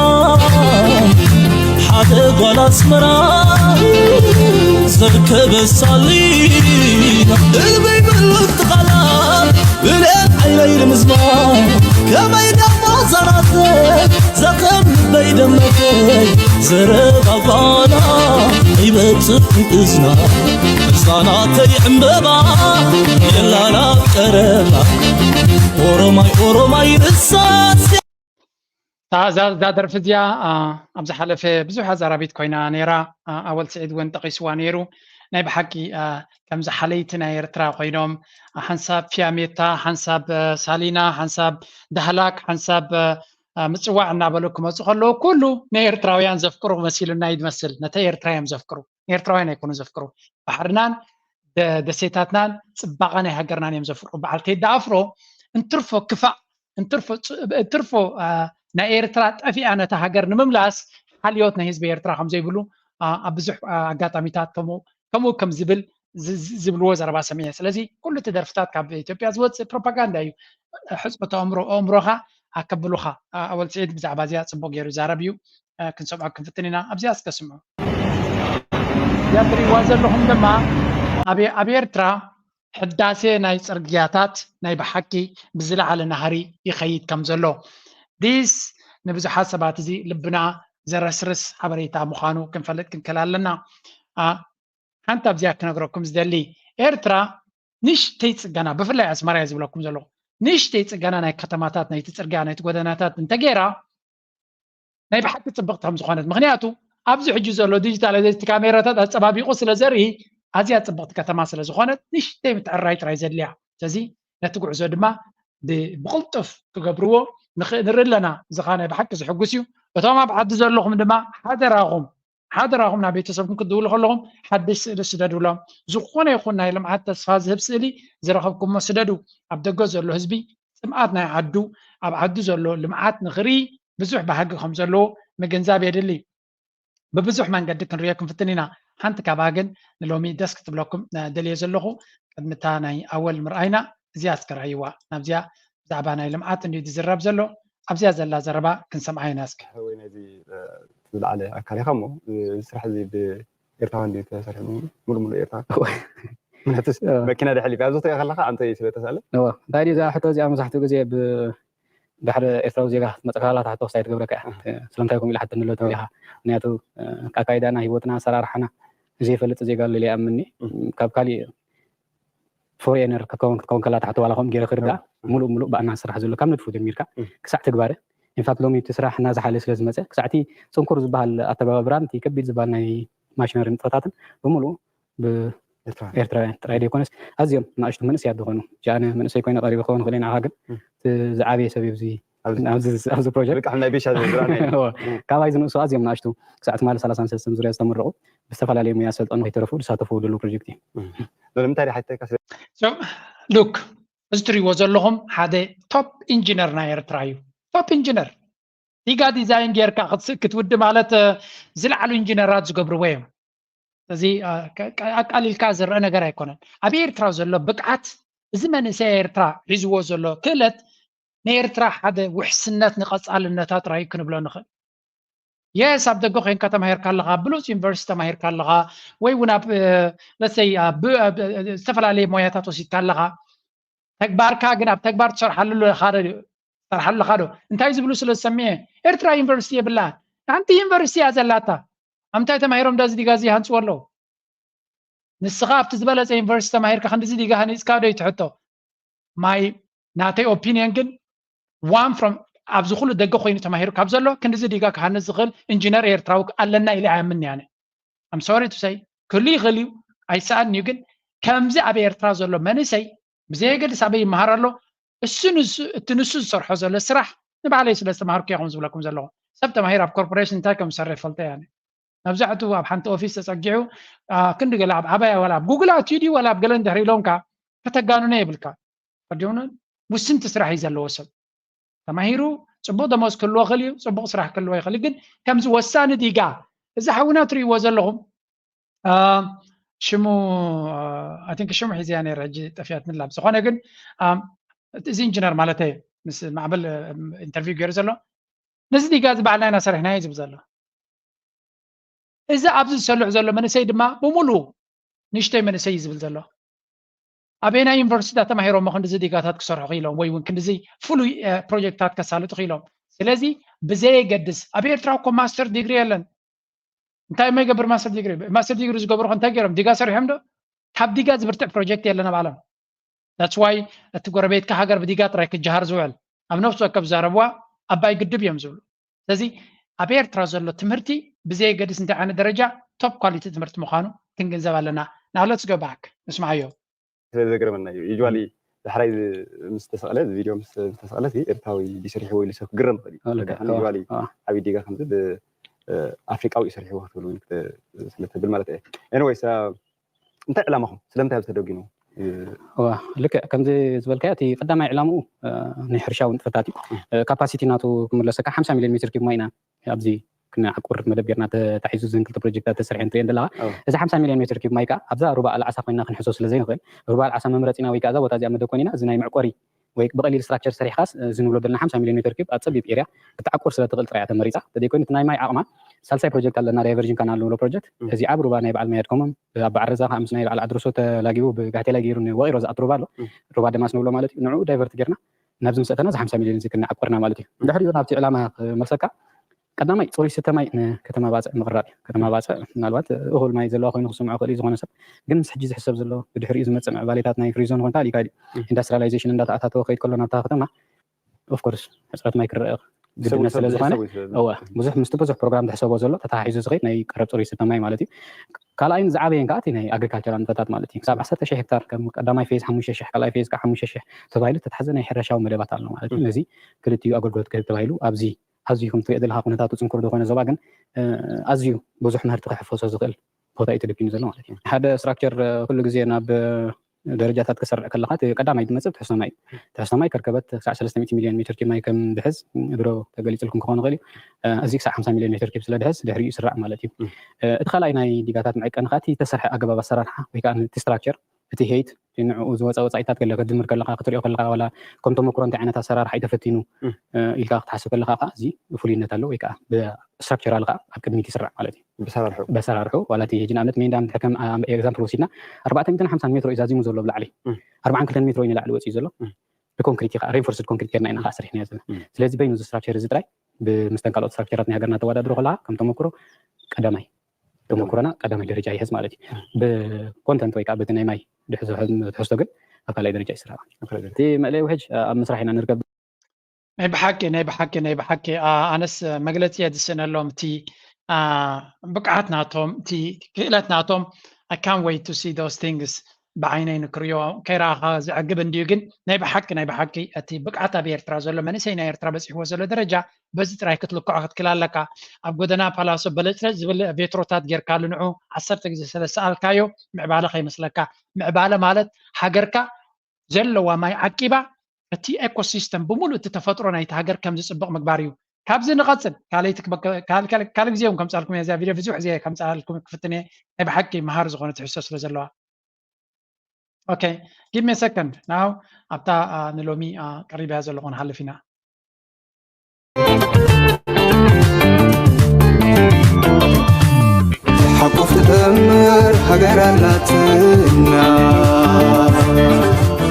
ሓደ ጓል ኣስመራ ዘርከበ ሳሊና እልበይ በሉት ቃላት ብልኤን ዓይነይ ንምዝማር ከመይ ደሞ ዛናተ ዘኸም ልበይ ደመተይ ዘረባ ጓላ ይበጽእ እዝና ህፃናተይ ዕምበባ የላላ ቀረባ ኦሮማይ ኦሮማይ ንሳስ እዛ ደርፊ እዚኣ ኣብ ዝሓለፈ ብዙሕ ኣዛራቢት ኮይና ነይራ። ኣወል ስዒድ እውን ጠቂስዋ ነይሩ። ናይ ብሓቂ ከምዚ ሓለይቲ ናይ ኤርትራ ኮይኖም ሓንሳብ ፊያሜታ፣ ሓንሳብ ሳሊና፣ ሓንሳብ ዳህላክ፣ ሓንሳብ ምፅዋዕ እናበሉ ክመፁ ከለዉ ኩሉ ንኤርትራውያን ዘፍቅሩ መሲሉና እዩ ዝመስል። ነተ ኤርትራ እዮም ዘፍቅሩ፣ ንኤርትራውያን ኣይኮኑ ዘፍቅሩ። ባሕርናን ደሴታትናን ፅባቐ ናይ ሃገርናን እዮም ዘፍቅሩ። በዓል ቴዲ ኣፍሮ እንትርፎ ክፋእ እንትርፎ ናይ ኤርትራ ጠፊኣ ነታ ሃገር ንምምላስ ሓልዮት ናይ ህዝቢ ኤርትራ ከም ዘይብሉ ኣብ ብዙሕ ኣጋጣሚታት ከምኡ ከም ዝብል ዝብልዎ ዘረባ ሰሚዐ። ስለዚ ኩሉ እቲ ደርፍታት ካብ ኢትዮጵያ ዝወፅእ ፕሮፓጋንዳ እዩ። ሕፅቦ ተእምሮ ኣእምሮኻ ኣከብሉኻ። ኣወል ስዒድ ብዛዕባ እዚኣ ፅቡቅ ገይሩ ይዛረብ እዩ። ክንሰምዖ ክንፍትን ኢና። ኣብዚኣ እስከ ስምዑ። እዚኣ ትሪእዋ ዘለኹም ድማ ኣብ ኤርትራ ሕዳሴ ናይ ፅርግያታት ናይ ብሓቂ ብዝለዓለ ናህሪ ይኸይድ ከም ዘሎ ዲስ ንብዙሓት ሰባት እዚ ልብና ዘረስርስ ሓበሬታ ምዃኑ ክንፈልጥ ክንክእል ኣለና። ሓንቲ ኣብዚኣ ክነግረኩም ዝደሊ ኤርትራ ንእሽተይ ፅገና፣ ብፍላይ ኣስመራ እየ ዝብለኩም ዘለኹ፣ ንእሽተይ ፅገና ናይ ከተማታት፣ ናይቲ ፅርግያ፣ ናይቲ ጎደናታት እንተገይራ ናይ ብሓቂ ፅብቕቲ ከም ዝኾነት። ምክንያቱ ኣብዚ ሕጂ ዘሎ ዲጂታላይዜሽን ካሜራታት ኣፀባቢቑ ስለ ዘርኢ ኣዝያ ፅብቕቲ ከተማ ስለ ዝኾነት ንእሽተይ ምትዕርራይ ጥራይ ዘድልያ። ስለዚ ነቲ ጉዕዞ ድማ ብ- ብቕልጡፍ ክገብርዎ ንኽእል ንርኢ ኣለና። እዚ ኸኣ ናይ ብሓቂ ዝሕጉስ እዩ። እቶም ኣብ ዓዲ ዘለኹም ድማ ሓደራኹም ሓደራኹም ናብ ቤተሰብኩም ክትድውሉ ከለኹም ሓድሽ ስእሊ ስደዱሎም። ዝኾነ ይኹን ናይ ልምዓት ተስፋ ዝህብ ስእሊ ዝረኸብኩሞ ስደዱ። ኣብ ደገ ዘሎ ህዝቢ ፅምኣት ናይ ዓዱ ኣብ ዓዱ ዘሎ ልምዓት ንኽርኢ ብዙሕ ባህጊ ከም ዘለዎ ምግንዛብ የድሊ። ብብዙሕ መንገዲ ክንሪኦ ክንፍትን ኢና። ሓንቲ ካብኣ ግን ንሎሚ ደስ ክትብለኩም ደልየ ዘለኹ ቅድሚ እታ ናይ ኣወል ምርኣይና እዚኣ እስከ ረኣይዋ። ናብዚኣ ብዛዕባ ናይ ልምዓት እንድዩ ዝዝረብ ዘሎ ኣብዚኣ ዘላ ዘረባ ክንሰምዓ ኢና እስከ። ወይ ነዚ ዝለዓለ ኣካል ኢኻ እሞ እዚ ስራሕ እዚ ብኤርትራውያን ድዩ ተሰሪሑ? ሙሉ ሙሉ ኤርትራ ምክንያቱስ መኪና ድሕሊፍ ኣብዚ ትሪኦ ከለካ ኣንተ ስለ ተሳለ እንታይ ድዩ እዛ ሕቶ እዚኣ መብዛሕትኡ ግዜ ብድሕሪ ኤርትራዊ ዜጋ ክትመፅእ ከላ ሕቶ ክስታይ ትገብረካ እያ። ስለምንታይ ከምኡ ኢላ ሓተኒ ኣሎ ትብል ኢኻ። ምክንያቱ ኣካይዳና፣ ሂወትና፣ ኣሰራርሓና ዘይፈልጥ ዜጋ ኣሎ ኢለ ይኣምንኒ። ካብ ካሊእ ፎሬነር ክትከውን ክትከውን ከላ ትሕቶ ዋላ ከምኡ ገይረ ክርዳእ ሙሉእ ሙሉእ ብኣና ስራሕ ዘሎ ካብ ንድፉ ጀሚርካ ክሳዕ ትግባረ ኢንፋክት ሎሚ እቲ ስራሕ እናዝሓለ ስለ ዝመፀ ክሳዕቲ ፅንኩር ዝበሃል ኣተገባብራን እቲ ከቢድ ዝበሃል ናይ ማሽነሪ ንጥፈታትን ብምሉእ ብኤርትራውያን ጥራይ ዘይኮነስ ኣዝዮም ንኣሽቱ መንእሰያት ዝኾኑ ጃነ መንእሰይ ኮይነ ቀሪበ ክኸውን ክእል ንዓኻ ግን ዝዓበየ ሰብ ኣብዚ ኣብዚ ፕሮጀክት ናይ ቤሻ ዝዝራና ካባይ ዝንእሱ ኣዝዮም ንኣሽቱ ክሳዕ ትማሊ ሰላሳን ሰለስተን ዙርያ ዝተመረቑ ብዝተፈላለየ ሙያ ሰልጠኑ ከይተረፉ ዝሳተፉ ዘለዉ ፕሮጀክት እዩ። ንምንታይ ሓተካ ሉክ እዚ ትሪእዎ ዘለኹም ሓደ ቶፕ ኢንጂነር ናይ ኤርትራ እዩ። ቶፕ ኢንጂነር ዲጋ ዲዛይን ጌርካ ክትውዲ ማለት ዝለዓሉ ኢንጂነራት ዝገብርዎ እዮም። እዚ ኣቃሊልካ ዝረአ ነገር ኣይኮነን። ኣብ ኤርትራ ዘሎ ብቅዓት እዚ መንእሰይ ኤርትራ ሒዝዎ ዘሎ ክእለት ንኤርትራ ሓደ ውሕስነት ንቐጻልነታ ጥራይ ክንብሎ ንኽእል። የስ ኣብ ደገ ኮይንካ ተማሂርካ ኣለኻ፣ ብሉፅ ዩኒቨርሲቲ ተማሂርካ ኣለኻ፣ ወይ እውን ኣብ ለሰይ ዝተፈላለየ ሞያታት ወሲድካ ኣለኻ። ተግባርካ ግን ኣብ ተግባር ትሰርሓሉ ኣለኻ ዶ? ትሰርሓሉ ኣለኻ ዶ? እንታይ ዝብሉ ስለ ዝሰምዐ ኤርትራ ዩኒቨርሲቲ የብላን። ሓንቲ ዩኒቨርሲቲ እያ ዘላታ። ኣብ ምንታይ ተማሂሮም ዳዚ ዲጋ እዚ ይሃንፅዎ ኣለዉ? ንስኻ ኣብቲ ዝበለፀ ዩኒቨርሲቲ ተማሂርካ ክንድዚ ዲጋ ሃኒፅካ ዶ ይትሕቶ? ማይ ናተይ ኦፒኒየን ግን ዋን ፍሮም ኣብዚ ኩሉ ደገ ኮይኑ ተማሂሩ ካብ ዘሎ ክንድዚ ዲጋ ክሃንፅ ዝኽእል ኢንጂነር ኤርትራዊ ኣለና ኢለ ኣይኣምን ያነ። I'm sorry to say ክህሉ ይኽእል እዩ ኣይሰኣን እዩ። ግን ከምዚ ኣብ ኤርትራ ዘሎ መንእሰይ ብዘየገድስ ኣበይ ይመሃር ኣሎ እሱ እቲ ንሱ ዝሰርሖ ዘሎ ስራሕ ንባዕለይ ስለ ዝተማሃርኩ እየ ከም ዝብለኩም ዘለኹ። ሰብ ተማሂሩ ኣብ ኮርፖሬሽን እንታይ ከም ዝሰርሕ ይፈልጦ እየ። መብዛሕትኡ ኣብ ሓንቲ ኦፊስ ተፀጊዑ ክንዲ ገለ ኣብ ዓባያ ዋላ ኣብ ጉግል ኣትዩ ድዩ ዋላ ኣብ ገለ እንድሕር ኢሎምካ ከተጋንኖ የብልካ። ፈዲውንን ውስንቲ ስራሕ እዩ ዘለዎ ሰብ ተማሂሩ ፅቡቅ ደሞዝ ክህልዎ ይኽእል እዩ፣ ፅቡቅ ስራሕ ክህልዎ ይኽእል ግን ከምዚ ወሳኒ ዲጋ እዚ ሓውና ትርእይዎ ዘለኹም ሽሙ ኣቲንክ ሽሙ ሒዝያ ነረ ሕጂ ጠፊያትንላ ዝኾነ ግን እዚ ኢንጂነር ማለት ምስ ማዕበል ኢንተርቪው ገይሩ ዘሎ ነዚ ዲጋ እዚ ባዕልና ኢና ሰሪሕናዮ ዝብል ዘሎ እዚ ኣብዚ ዝሰልሑ ዘሎ መንእሰይ ድማ ብምሉ ንእሽተይ መንእሰይ እዩ ዝብል ዘሎ ኣበየናይ ዩኒቨርሲቲ ተማሂሮሞ ክንድዚ ዲጋታት ክሰርሑ ክኢሎም ወይ እውን ክንድዚ ፍሉይ ፕሮጀክትታት ከሳልጡ ክኢሎም ስለዚ ብዘየገድስ ኣብ ኤርትራ እኮ ማስተር ዲግሪ የለን እንታይ መይገብር ማስተር ዲግሪ ማስተር ዲግሪ ዝገብሩ እንታይ ገይሮም ዲጋ ሰሪሖም ዶ ካብ ዲጋ ዝብርትዕ ፕሮጀክት የለን ኣብ ዓለም that's why እቲ ጎረቤትካ ሃገር ብዲጋ ጥራይ ክጀሃር ዝውዕል ኣብ ነፍሲ ወከፍ ዘረብዋ ኣባይ ግድብ እዮም ዝብሉ ስለዚ ኣብ ኤርትራ ዘሎ ትምህርቲ ብዘየገድስ እንታይ ዓይነት ደረጃ top quality ትምህርቲ ምዃኑ ክንግንዘብ ኣለና now let's go back ንስምዓዮ ስለዝገርመና እዩ usually ዳሕራይ ምስ ተሰቕለ ቪድዮ ምስ ተሰቕለ ኤርትራዊ ዲሰሪሕዎ ኢሉ ሰብ ክግረም ይኽእል እዩ ዓብይ ዲጋ ከምዚ ኣፍሪቃዊ እዩ ሰሪሕዎ ክትብል ወይ ስለትብል ማለት እየ anyways እንታይ ዕላማኹም ስለምንታይ ኣብ ዝተደጊኑ ልክዕ ከምዚ ዝበልካዮ እቲ ቀዳማይ ዕላምኡ ናይ ሕርሻዊ ንጥፈታት እዩ ካፓሲቲ ናቱ ክምለሰካ ሓምሳ ሚሊዮን ሜትር ኪብ ማይ ኢና ኣብዚ ክነዓቁር መደብ ጌርና ተታሒዙ ዝን ክልተ ፕሮጀክታት ተሰርሐ ንትሪኦ ዘለኻ እዚ ሓምሳ ሚሊዮን ሜትር ኪብ ማይ ከዓ ኣብዛ ሩባ ኣልዓሳ ኮይና ክንሕዞ ስለ ዘይንኽእል ሩባ ኣልዓሳ መምረፂና ወይ ከዓ እዛ ቦታ እዚኣ መደኮኒና እዚ ናይ መዕቆሪ ወይ ብቐሊል ስትራክቸር ሰሪሕኻስ እዚ ንብሎ ዘለና ሓምሳ ሚሊዮን ሜትር ኪብ ኣብ ፀቢብ ኤርያ ክትዓቁር ስለ ትኽእል ጥራይ እያ ተመሪፃ ተዘይኮይኑ እቲ ናይ ማይ ዓቕማ ሳልሳይ ፕሮጀክት ኣለና ዳይቨርዥን ካናል ንብሎ ፕሮጀክት እዚ ኣብ ሩባ ናይ በዓል መያድኮሞም ኣብ በዓል ረዛ ከዓ ምስ ናይ በዓል ኣድርሶ ተላጊቡ ብጋህቴላይ ገይሩ ንወቒሮ ዝኣቱ ሩባ ኣሎ ሩባ ደማስ ንብሎ ማለት እዩ ንዕኡ ዳይቨርት ጌርና ናብዚ ምስ ኣተና እዚ ሓምሳ ሚልዮን እዚ ክነዓቁርና ማለት እዩ ድሕሪኡ ናብቲ ዕላማ ክመልሰካ ቀዳማይ ጽሩይ ስተ ማይ ንከተማ ባጽዕ ምቕራብ እዩ። ከተማ ባጽዕ ምናልባት እኹል ማይ ዘለዋ ኮይኑ ክስምዖ ክእል እዩ ዝኾነ ሰብ፣ ግን ምስ ሕጂ ዝሕሰብ ዘሎ ብድሕሪኡ ዝመጽእ ምዕባሌታት ናይ ፍሪዞን ኾንካ ይካል እዩ። ኢንዳስትሪላይዜሽን እንዳተኣታተወ ከይድ ከሎ ናብታ ከተማ ኦፍኮርስ ሕፅረት ማይ ክረአ ግድነት ስለ ዝኾነ እወ ብዙሕ ምስቲ ብዙሕ ፕሮግራም ዝሕሰቦ ዘሎ ተተሓሒዙ ዝኸይድ ናይ ቀረብ ፅሩይ ስተ ማይ ማለት እዩ። ካልኣይን ዝዓበየን ከዓ እቲ ናይ ኣግሪካልቸራል ንጥፈታት ማለት እዩ። ክሳብ ዓሰርተ ሺሕ ሄክታር ከም ቀዳማይ ፌዝ ሓሙሽተ ሺሕ ካልኣይ ፌዝ ከዓ ሓሙሽተ ሺሕ ተባሂሉ ተታሕዘ ናይ ሕረሻዊ መደባት ኣሎ ማለት እዩ። ነዚ ክልቲኡ ኣገልግሎት ክህብ ተባሂሉ ኣብዚ ኣዝዩ ከም ትሪኦ ዘለካ ኩነታቱ ፅንኩር ዝኾነ ዞባ ግን ኣዝዩ ብዙሕ ምህርቲ ክሕፈሶ ዝኽእል ቦታ እዩ ተደኪኑ ዘሎ ማለት እዩ። ሓደ ስትራክቸር ኩሉ ግዜ ናብ ደረጃታት ክሰርዕ ከለኻ እቲ ቀዳማይ ዝመፅእ ትሕዝቶ ማይ እዩ። ትሕዝቶ ማይ ከርከበት ክሳዕ ሰለስተ ሚእቲ ሚልዮን ሜትር ኪብ ማይ ከም ድሕዝ ድሮ ተገሊፅልኩም ክኸውን ይኽእል እዩ። እዚ ክሳዕ ሓምሳ ሚልዮን ሜትር ኪብ ስለ ድሕዝ ድሕሪኡ ይስራዕ ማለት እዩ። እቲ ካልኣይ ናይ ዲጋታት መዐቀኒ ከዓ እቲ ዝተሰርሐ ኣገባብ ኣሰራርሓ ወይ ከዓ እቲ ስትራክቸር እቲ ሄይት ንዕኡ ዝወፀ ወፃኢታት ገለ ከድምር ከለካ ክትሪኦ ከለካ ዋላ ከም ተመክሮ እንታይ ዓይነት ኣሰራርሓ እዩ ተፈቲኑ ኢልካ ክትሓስብ ከለካ ከዓ እዚ ፍሉይነት ኣለዎ ወይ ከዓ ብስትራክቸራል ከዓ ኣብ ቅድሚት ይስራዕ ማለት እዩ። ብሰራርሑ በሰራርሑ ዋላ እቲ ሕጂ ንኣብነት ሜንዳ እንድሕር ከም ኤግዛምፕል ወሲድና ኣርባዕተ ሚእትን ሓምሳን ሜትሮ እዩ ዛዚሙ ዘሎ ብላዕሊ ኣርባዓን ክልተን ሜትሮ እዩ ንላዕሊ ወፂኡ ዘሎ ብኮንክሪት ከዓ ሬንፎርስድ ኮንክሪት ጌርና ኢና ከዓ ሰሪሕናዮ ዘለና። ስለዚ በይኑ እዚ ስትራክቸር እዚ ጥራይ ብምስተን ካልኦት ስትራክቸራት ናይ ሃገርና ተወዳድሮ ከለካ ከም ተመክሮ ቀዳማይ ተመክሮና ቀዳማይ ደረጃ ይሕዝ ማለት እዩ። ብኮንተንት ወይ ከዓ በቲ ናይ ማይ ድሕዞ ትሕዝቶ ግን ኣብ ካልኣይ ደረጃ ይስራዕ። እቲ መእለይ ውሕጅ ኣብ ምስራሕ ኢና ንርከብ። ናይ ብሓቂ ናይ ብሓቂ ናይ ብሓቂ ኣነስ መግለፂ እየ ዝስእነሎም እቲ ብቅዓት ናቶም እቲ ክእለት ናቶም I can't wait to see those things ብዓይነይ ንክርእዮ ከይረኣኻ ዘዕግብ እንድዩ ግን ናይ ብሓቂ ናይ ብሓቂ እቲ ብቅዓት ኣብ ኤርትራ ዘሎ መንእሰይ ናይ ኤርትራ በፂሕዎ ዘሎ ደረጃ በዚ ጥራይ ክትልክዖ ክትክል ኣለካ ኣብ ጎደና ፓላሶ በለጭለጭ ዝብል ቬትሮታት ጌርካሉ ንዑ ዓሰርተ ግዜ ስለ ዝሰኣልካዮ ምዕባለ ከይመስለካ ምዕባለ ማለት ሃገርካ ዘለዋ ማይ ዓቂባ እቲ ኤኮሲስተም ብምሉእ እቲ ተፈጥሮ ናይቲ ሃገር ከም ዝፅብቕ ምግባር እዩ። ካብዚ ንቐፅል ካልእ ግዜ እውን ከምፃልኩም እየ እዚኣ ቪድዮ ብዙሕ ግዜ ከምፃልኩም ክፍትን እየ ናይ ብሓቂ መሃር ዝኾነ ትሕዝቶ ስለ ዘለዋ። Okay, give me a second now ኣብታ ንሎሚ ቀሪበያ ዘለኹ ንሓልፍ ኢና። ሓቁፍ ትጠምር ሃገር ኣላትና።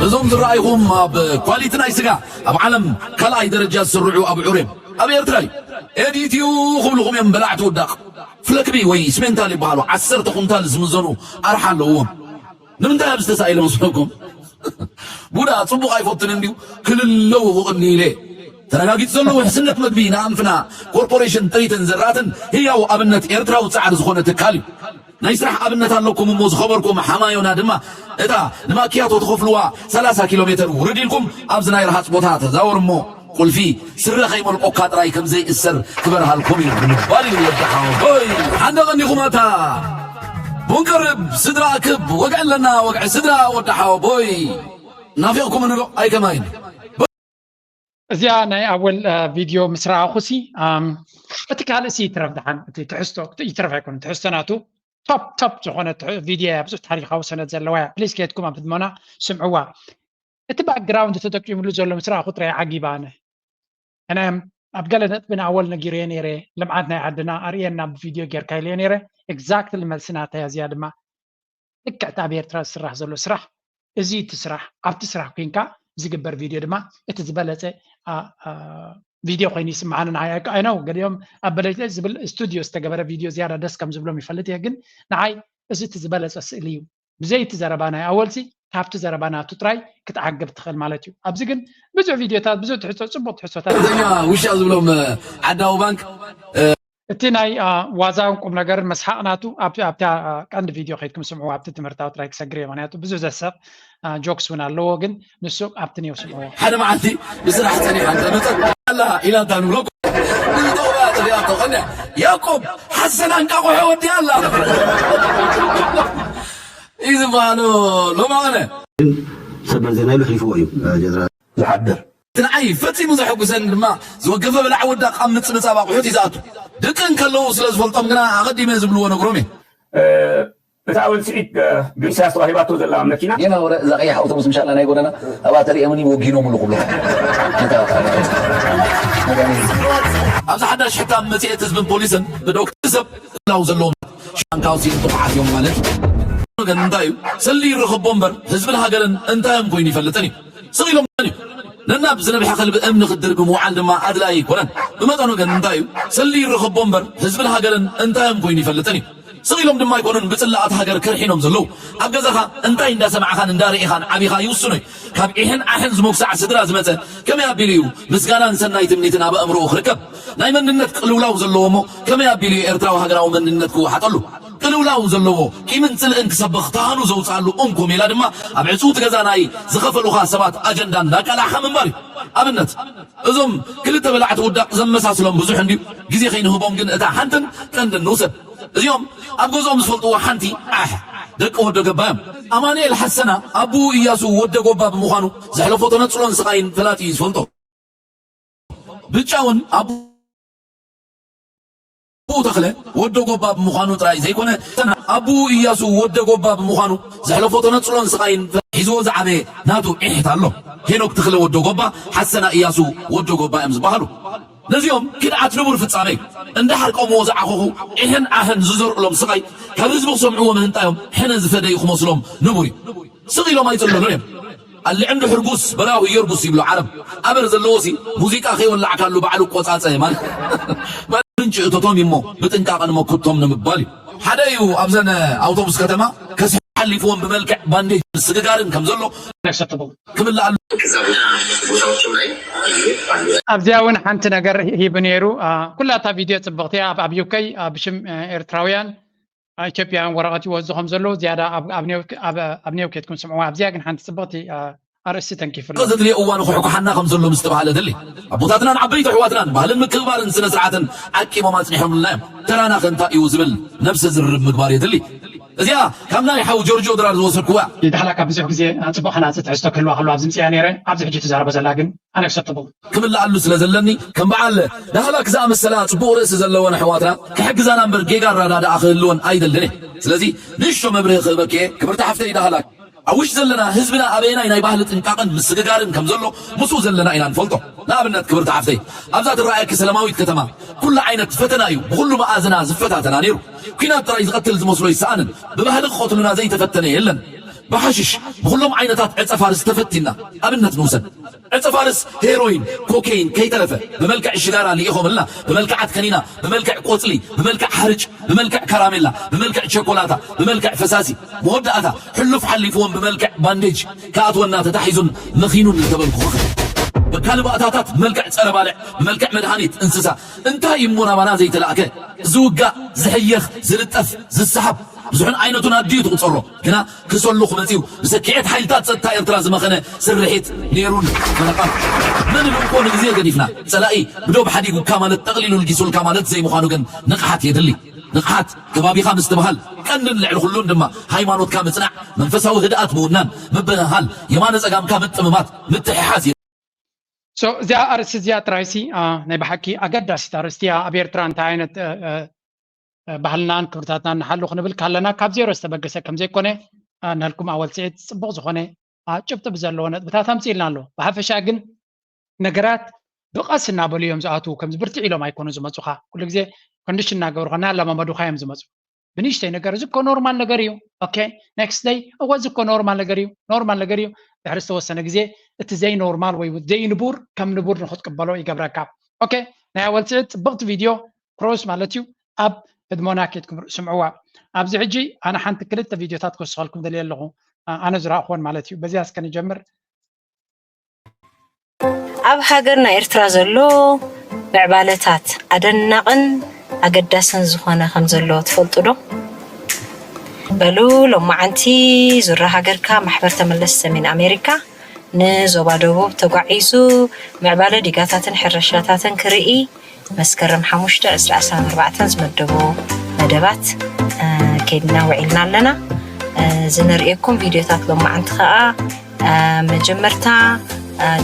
እዞም ዝረኣይኹም ኣብ ኳሊቲ ናይ ስጋ ኣብ ዓለም ካልኣይ ደረጃ ዝስርዑ ኣብዑር እዮም። ኣብ ኤርትራ እዩ ኤዲትዩ ክብልኹም እዮም በላዕቲ ውዳቕ። ፍለክቢ ወይ ስሜንታል ይበሃሉ። ዓሰርተ ኩንታል ዝምዘኑ ኣርሓ ኣለዎም። ንምንታይ ኣብዚ ተሳኢለ መስለኩም? ቡዳ ጽቡቕ ኣይፈቱን እንድዩ ክልለው ክቕኒ ኢለ። ተረጋጊጹ ዘሎ ውሕስነት መግቢ ንኣንፍና ኮርፖሬሽን ጥሪትን ዝራእትን ህያው ኣብነት ኤርትራዊ ጻዕሪ ዝኾነ ትካል እዩ። ናይ ስራሕ ኣብነት ኣለኩም እሞ ዝኸበርኩም ሓማዮና ድማ እታ ንማኪያቶ ትኸፍልዋ ሰላሳ ኪሎ ሜተር ውርድ ኢልኩም ኣብዚ ናይ ረሃጽ ቦታ ተዛወሩ እሞ ቁልፊ ስረ ከይመልቆካ ጥራይ ከም ዘይእሰር ክበርሃልኩም እዩ ንምባል እዩ ወዲ ሓወቦይ። ሓንደ ቀኒኹም ኣታ ቡን ቀርብ ስድራ ኣክብ ወግዒ ኣለና ወግዒ ስድራ ወዲ ሓወቦይ ናፊቕኩም እንዶ ኣይከማይን። እዚኣ ናይ ኣወል ቪድዮ ምስ ረኣኹ ሲ እቲ ካልእ ሲ ይትረፍ ደሓን እቲ ትሕዝቶ ይትረፍ ኣይኮነ ትሕዝቶ ናቱ ቶፕ ቶፕ ዝኾነ ቪድዮ እያ ብዙሕ ታሪካዊ ሰነድ ዘለዋ እያ ፕሊስ ከየድኩም ኣብ ህድሞና ስምዕዋ እቲ ባክግራውንድ ተጠቂሙሉ ዘሎ ምስ ረኣኹ ጥራይ ዓጊባ ኣነ ኣነ ኣብ ገለ ነጥቢ ንኣወል ነጊረዮ ነይረ ልምዓት ናይ ዓድና ኣርእየና ብቪድዮ ጌርካ ኢለዮ ነይረ ኤግዛክትሊ መልሲ ናተይ እዚኣ ድማ ልክዕ እቲ ኣብ ኤርትራ ዝስራሕ ዘሎ ስራሕ እዚ እቲ ስራሕ ኣብቲ ስራሕ ኮይንካ ዝግበር ቪድዮ ድማ እቲ ዝበለፀ ቪድዮ ኮይኑ ይስምዓኒ ንዓይ I know ገሊኦም ኣብ በለጭለጭ ዝብል ስቱድዮ ዝተገበረ ቪድዮ ዝያዳ ደስ ከም ዝብሎም ይፈልጥ እየ ግን ንዓይ እዚ እቲ ዝበለፀ ስእሊ እዩ ብዘይ እቲ ዘረባ ናይ ኣወልሲ ካብቲ ዘረባ ናቱ ጥራይ ክትዓግብ ትኽእል ማለት እዩ ኣብዚ ግን ብዙሕ ቪድዮታት ብዙሕ ትሕዝቶ ፅቡቅ ትሕዝቶታት እኛ ውሻ ዝብሎም ዓዳዊ ባንክ እቲ ናይ ዋዛን ቁም ነገርን መስሓቅ ናቱ ኣብታ ቀንዲ ቪድዮ ከይድኩም ስምዑ ኣብቲ ትምህርታዊ ጥራይ ክሰግር እየ ምክንያቱ ብዙሕ ዘሰቅ ጆክስ እውን ኣለዎ ግን ንሱ ኣብቲ ኔው ስምዑዎ ሓደ መዓልቲ ብስራሕ ፀኒሓ እንተመፀት ኣላ ኢላ እንታ ንብለኩም ንዝጠቕባ ጠፊኣቶ ቀንያ ያዕቆብ ሓሰን ኣንቃቑሖ ወዲኣ ኣላ እዩ ዝበሃሎ ሎማቐነ ሰበር ዜና ኢሉ ሕሊፍዎ እዩ ጀነራል ዝሓድር እቲ ንዓይ ፈጺሙ ዘሐጉሰኒ ድማ ዝወገፈ በላዕ ወዳ ካብ ምጽብጻብ ኣቑሑት እዩ ዝኣቱ። ደቂ እንከለዉ ስለ ዝፈልጦም ግና ኣቐዲመ ዝብልዎ ነግሮም እየ። እታ ወልስዒት ብኢሳያስ ተዋሂባቶ ዘላ መኪና። ጌና ወረ እዛ ቀያሕ ኣውቶቡስ ምሻላ ናይ ጎደና ኣብኣ ተሪኦምኒ ወጊኖምሉ ክብሎ። ኣብዚ ሓዳሽ ሕታም መጽሔት ህዝብን ፖሊስን ብዶክተር ሰብ ላው ዘለዎም ሻንካውሲን ጥቑዓት እዮም ማለት እዩ። ግን እንታይ እዩ ሰሊ ይረኸቦ እምበር ህዝብን ሃገርን እንታይ እዮም ኮይኑ ይፈልጥን እዩ። ስቕ ኢሎም እዩ ነናብ ዝነብሐ ከልቢ እምኒ ክትድርቢ ምውዓል ድማ ኣድላዪ ኣይኮነን። ብመጠኑ ግን እንታይ እዩ? ሰልዲ ይረኸቦ እምበር ህዝብን ሃገርን እንታይ እዮም ኮይኑ ይፈልጥን እዩ። ስቕ ኢሎም ድማ ኣይኮኑን ብጽላኣት ሃገር ከርሒኖም ዘለዉ። ኣብ ገዛኻ እንታይ እንዳሰማዕኻን እንዳርኢኻን ዓቢኻ ይውስኖ እዩ። ካብ ኢሕን ዓሕን ዝሞግሳዕ ስድራ ዝመጸ ከመይ ኣቢሉ እዩ ምስጋናን ሰናይ ትምኒትን ኣብ ኣእምሮኡ ክርከብ? ናይ መንነት ቅልውላው ዘለዎ እሞ ከመይ ኣቢሉ እዩ ኤርትራዊ ሃገራዊ መንነት ክወሓጠሉ? ቅልውላው ዘለዎ ቂምን ጽልእን ክሰብኽ ተሃኑ ዘውጽኣሉ እንኮ ሜላ ድማ ኣብ ዕጽውቲ ገዛ ናይ ዝኸፈሉኻ ሰባት ኣጀንዳ እንዳቃላዕኻ ምንባር እዩ። ኣብነት፣ እዞም ክልተ በላዕቲ ውዳቕ ዘመሳስሎም ብዙሕ እንድዩ። ግዜ ከይንህቦም ግን እታ ሓንትን ቀንድን ንውሰድ። እዚኦም ኣብ ገዝኦም ዝፈልጥዎ ሓንቲ ዓሕ፣ ደቂ ወዶ ገባ እዮም። ኣማኑኤል ሓሰና ኣቦኡ እያሱ ወደ ጎባ ብምዃኑ ዘሕለፎ ተነጽሎን ስቓይን ፈላጢ እዩ ዝፈልጦ። ብጫ እውን ኣቦኡ ተኽለ ወደ ጎባ ብምዃኑ ጥራይ ዘይኮነ፣ ኣቦኡ እያሱ ወደ ጎባ ብምዃኑ ዘሕለፎ ተነጽሎን ስቓይን ሒዝዎ ዝዓበየ ናቱ ዒሕት ኣሎ። ሄኖክ ተኽለ ወደ ጎባ፣ ሓሰና እያሱ ወደ ጎባ እዮም ዝበሃሉ። ነዚኦም ክድዓት ንቡር ፍጻመ እዩ። እንድሕር ቀምዎ ዝዓኾኹ ዒሕን ዓሕን ዝዘርእሎም ስቓይ ካብ ህዝቢ ክሰምዕዎ ምህንጣዮም ሕነ ዝፈደዩ ክመስሎም ንቡር እዩ። ስቕ ኢሎም ኣይጽለሉን እዮም። ኣልዕንዱ ሕርጉስ በራሁ የርጉስ ይብሉ ዓረብ። ኣበር ዘለዎሲ ሙዚቃ ከይወላዕካሉ ባዕሉ ቆጻጸ ማለት ምንጭ እቶቶም እሞ ብጥንቃቐ ንመክቶም ንምባል እዩ። ሓደ እዩ ኣብዘን ኣውቶቡስ ከተማ ከስሒ ሓሊፍዎም ብመልክዕ ባንዴጅ ምስግጋርን ከም ዘሎ ክምልኣሉ እዛ ቦታ ቦታዎችም ላይ ይህ ባንዲራ ኣብዚኣ እውን ሓንቲ ነገር ሂቡ ነይሩ። አ፣ ኩላ እታ ቪድዮ ጽብቕቲ እያ። ኣብ፣ ኣብ ዩከይ፣ አ፣ ብሽም፣ አ፣ ኤርትራውያን፣ አ፣ ኢትዮጵያውያን ወረቐት ይወስዱ ከም ዘለዉ ዝያዳ ኣብ፣ ኣብ ኔው-፣ ኣብ፣ ኣብ ኔው ኬድኩም ስምዕዋ። ኣብዚኣ ግን ሓንቲ ጽብቕቲ፣ አ፣ ኣርእስቲ ተንኪፉ ኣሎ። ዘድልዮ እዋን ክሕኩሓና ከም ዘሎ ምስ ተባህለ ድሊ ኣቦታትናን ዓበይቲ ኣሕዋትናን ባህልን ምክብባርን ስነ ስርዓትን ዓቂቦም ኣጽኒሖምልና እዮም። ተራና ከ እንታይ እዩ ዝብል ነብሰ ዝርርብ ምግባር የድሊ። እዚኣ ካብ ናይ ሓው ጆርጆ ድራር ዝወሰድኩዋ። ዳህላክ ኣብ ብዙሕ ግዜ ጽቡቕ ሃናጺ ትሕዝቶ ክህልዋ ከሎ ኣብዚ ምጽያ ነይረ። ኣብዚ ሕጂ ትዛረቦ ዘላ ግን ኣነክሰፕተብል። ክምልኣሉ ስለ ዘለኒ ከም በዓል ዳህላክ ዝኣመሰላ ጽቡቕ ርእሲ ዘለወን ኣሕዋትና ክሕግዛና እምበር ጌጋ ኣረዳድኣ ክህልወን ኣይደልን እየ። ስለዚ ንእሽቶ መብርሂ ክህበኪ እየ ክብርቲ ሓፍተይ ዳህላክ። ኣብ ውሽጢ ዘለና ህዝብና ኣበየናይ ናይ ባህሊ ጥንቃቐን ምስግጋርን ከም ዘሎ ምስኡ ዘለና ኢና ንፈልጦ። ንኣብነት ክብርቲ ሓፍተይ ኣብዛ ትረኣየኪ ሰላማዊት ከተማ ኩሉ ዓይነት ፈተና እዩ ብኹሉ መኣዝና ዝፈታተና ነይሩ። ኲናት ጥራይ ዝቐትል ዝመስሎ ይሰኣንን ብባህሊ ክቐትሉና ዘይተፈተነ የለን። ብሓሽሽ ብኹሎም ዓይነታት ዕጸ ፋርስ ተፈቲና። ኣብነት ንውሰድ። ዕጸ ፋርስ ሄሮይን፣ ኮኬይን ከይተረፈ ብመልክዕ ሽጋራ ልኢኾምልና፣ ብመልክዓት ከኒና፣ ብመልክዕ ቆጽሊ፣ ብመልክዕ ሓርጭ፣ ብመልክዕ ካራሜላ፣ ብመልክዕ ቸኮላታ፣ ብመልክዕ ፈሳሲ። መወዳእታ ሕሉፍ ሓሊፍዎም ብመልክዕ ባንዴጅ ክኣትወና ተታሒዙን መኺኑን ዝተበልኩ ክኽእል። በካል ባእታታት ብመልክዕ ጸረ ባልዕ፣ ብመልክዕ መድሃኒት እንስሳ እንታይ እሞ ናባና ዘይተላእከ? ዝውጋእ፣ ዝሕየኽ፣ ዝልጠፍ፣ ዝሰሓብ ብዙሕን ዓይነቱን ኣድዩ ትቑጸሮ። ግና ክሰሉ ክመጽኡ ብሰኪዐት ሓይልታት ጸጥታ ኤርትራ ዝመኸነ ስርሒት ነይሩን ፈረቓን። መን ኢሉ እኮ ንግዜ ገዲፍና ጸላኢ ብዶብ ሓዲጉካ ማለት ጠቕሊሉ ልጊሱልካ ማለት ዘይምዃኑ ግን ንቕሓት የድሊ። ንቕሓት ከባቢኻ ምስትብሃል ቀንድን ልዕሊ ኩሉን ድማ ሃይማኖትካ ምጽናዕ መንፈሳዊ ህድኣት ምውናን ምብህሃል የማነ ጸጋምካ ምጥምማት ምትሕሓዝ። So እዚኣ ኣርእስቲ እዚኣ ጥራይሲ አ፣ ናይ ብሓቂ ኣገዳሲት ኣርእስቲ እያ። ኣብ ኤርትራ እንታይ ዓይነት አ፣ አ፣ አ፣ ባህልናን ክብርታትናን ንሓሉ ክንብል ካለና ካብ ዜሮ ዝተበገሰ ከም ዘይኮነ አ፣ ንህልኩም ኣወልጽዒት ጽቡቕ ዝኾነ አ፣ ጭብጢ ብዘለዎ ነጥብታት ኣምጺእልና ኣሎ። ብሓፈሻ ግን ነገራት ብቐስ እናበሉ እዮም ዝኣትዉ። ከምዚ ብርትዕ ኢሎም ኣይኮኑ ዝመጹኻ። ኩሉ ግዜ ኮንዲሽን እናገበሩኻ እናለማመዱኻ እዮም ዝመጹ። ብንእሽተይ ነገር እዚ እኮ ኖርማል ነገር እዩ። ኦኬ፣ ኔክስት ደይ፣ እወ እዚ እኮ ኖርማል ነገር እዩ፣ ኖርማል ነገር እዩ። ድሕሪ ዝተወሰነ ግዜ እቲ ዘይኖርማል ወይ ዘይንቡር ከም ንቡር ንኽትቅበሎ ይገብረካ። ኦኬ፣ ናይ ኣወልጽዒ ጽብቕቲ ቪድዮ ክሮስ ማለት እዩ። ኣብ ህድሞና ኬድኩም ስምዕዋ። ኣብዚ ሕጂ ኣነ ሓንቲ ክልተ ቪድዮታት ክወስኸልኩም ደልየ ኣለኹ። ኣነ ዝረእኽዎን ማለት እዩ። በዚኣ እስከ ንጀምር። ኣብ ሃገርና ኤርትራ ዘሎ ምዕባለታት ኣደናቕን ኣገዳስን ዝኾነ ከም ዘሎ ትፈልጡ ዶ? በሉ ሎማዓንቲ ዙራ ሃገርካ ማሕበር ተመለስ ሰሜን ኣሜሪካ ንዞባ ደቡብ ተጓዒዙ ምዕባለ ዲጋታትን ሕርሻታትን ክርኢ መስከረም ሓሙሽተ ዕስራ ዕስራን ኣርባዕተን ዝመደቦ መደባት ከይድና ውዒልና ኣለና። ዝነርእየኩም ቪድዮታት ሎማዓንቲ ከኣ መጀመርታ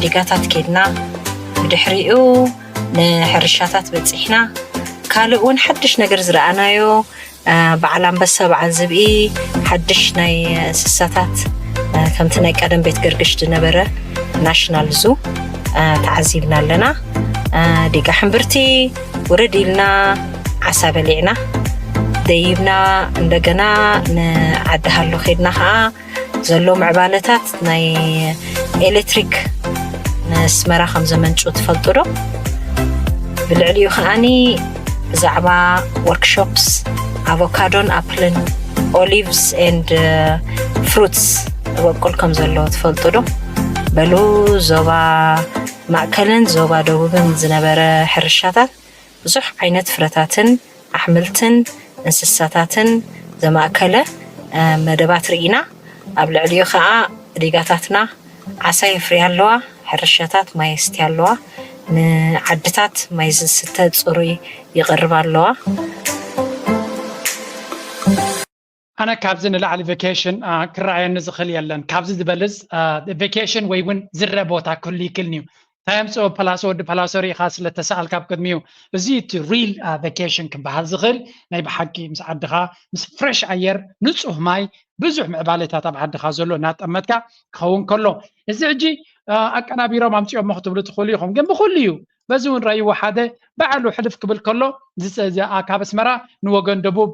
ዲጋታት ከይድና ብድሕሪኡ ንሕርሻታት በጺሕና። ካልእ እውን ሓድሽ ነገር ዝረኣናዮ በዓል ኣንበሳ በዓል ዝብኢ ሓድሽ ናይ እንስሳታት ከምቲ ናይ ቀደም ቤት ገርግሽ ዝነበረ ናሽናል ዙ ተዓዚብና ኣለና። ዲጋ ሕምብርቲ ውርድ ኢልና ዓሳ በሊዕና ደይብና እንደገና ንዓዲ ሃሎ ከይድና ከዓ ዘሎ ምዕባለታት ናይ ኤሌክትሪክ ንስመራ ከም ዘመንጩ ትፈልጡ ዶ? ብልዕሊኡ ከዓኒ ብዛዕባ ወርክሾፕስ ኣቮካዶን ኣፕልን ኦሊቭስ ኤንድ ፍሩትስ ተበቁል ከም ዘሎ ትፈልጡ ዶ? በሉ፣ ዞባ ማእከልን ዞባ ደቡብን ዝነበረ ሕርሻታት ብዙሕ ዓይነት ፍረታትን ኣሕምልትን እንስሳታትን ዘማእከለ መደባት ርኢና። ኣብ ልዕሊኡ ከዓ ዲጋታትና ዓሳ የፍርያ ኣለዋ፣ ሕርሻታት ማይ የስትያ ኣለዋ፣ ንዓድታት ማይ ዝስተ ፅሩይ ይቐርብ ኣለዋ። ኣነ ካብዚ ንላዕሊ ቨኬሽን ክረኣየኒ ዝኽእል የለን። ካብዚ ዝበልፅ ቨኬሽን ወይ እውን ዝረ ቦታ ክህሉ ይክእል እዩ። እንታይ ኣምፅኦ ፓላሶ ወዲ ፓላሶ ርኢኻ ስለተሰኣልካ ኣብ ቅድሚኡ፣ እዚ እቲ ሪል ቨኬሽን ክበሃል ዝኽእል ናይ ብሓቂ ምስ ዓድኻ ምስ ፍሬሽ ኣየር፣ ንፁህ ማይ፣ ብዙሕ ምዕባለታት ኣብ ዓድኻ ዘሎ እናጠመትካ ክኸውን ከሎ፣ እዚ ሕጂ ኣቀናቢሮም ኣምፅኦሞ ክትብሉ ትኽእሉ ኢኹም። ግን ብኩሉ እዩ። በዚ እውን ረእይዎ ሓደ ባዕሉ ሕልፍ ክብል ከሎ ካብ ኣስመራ ንወገን ደቡብ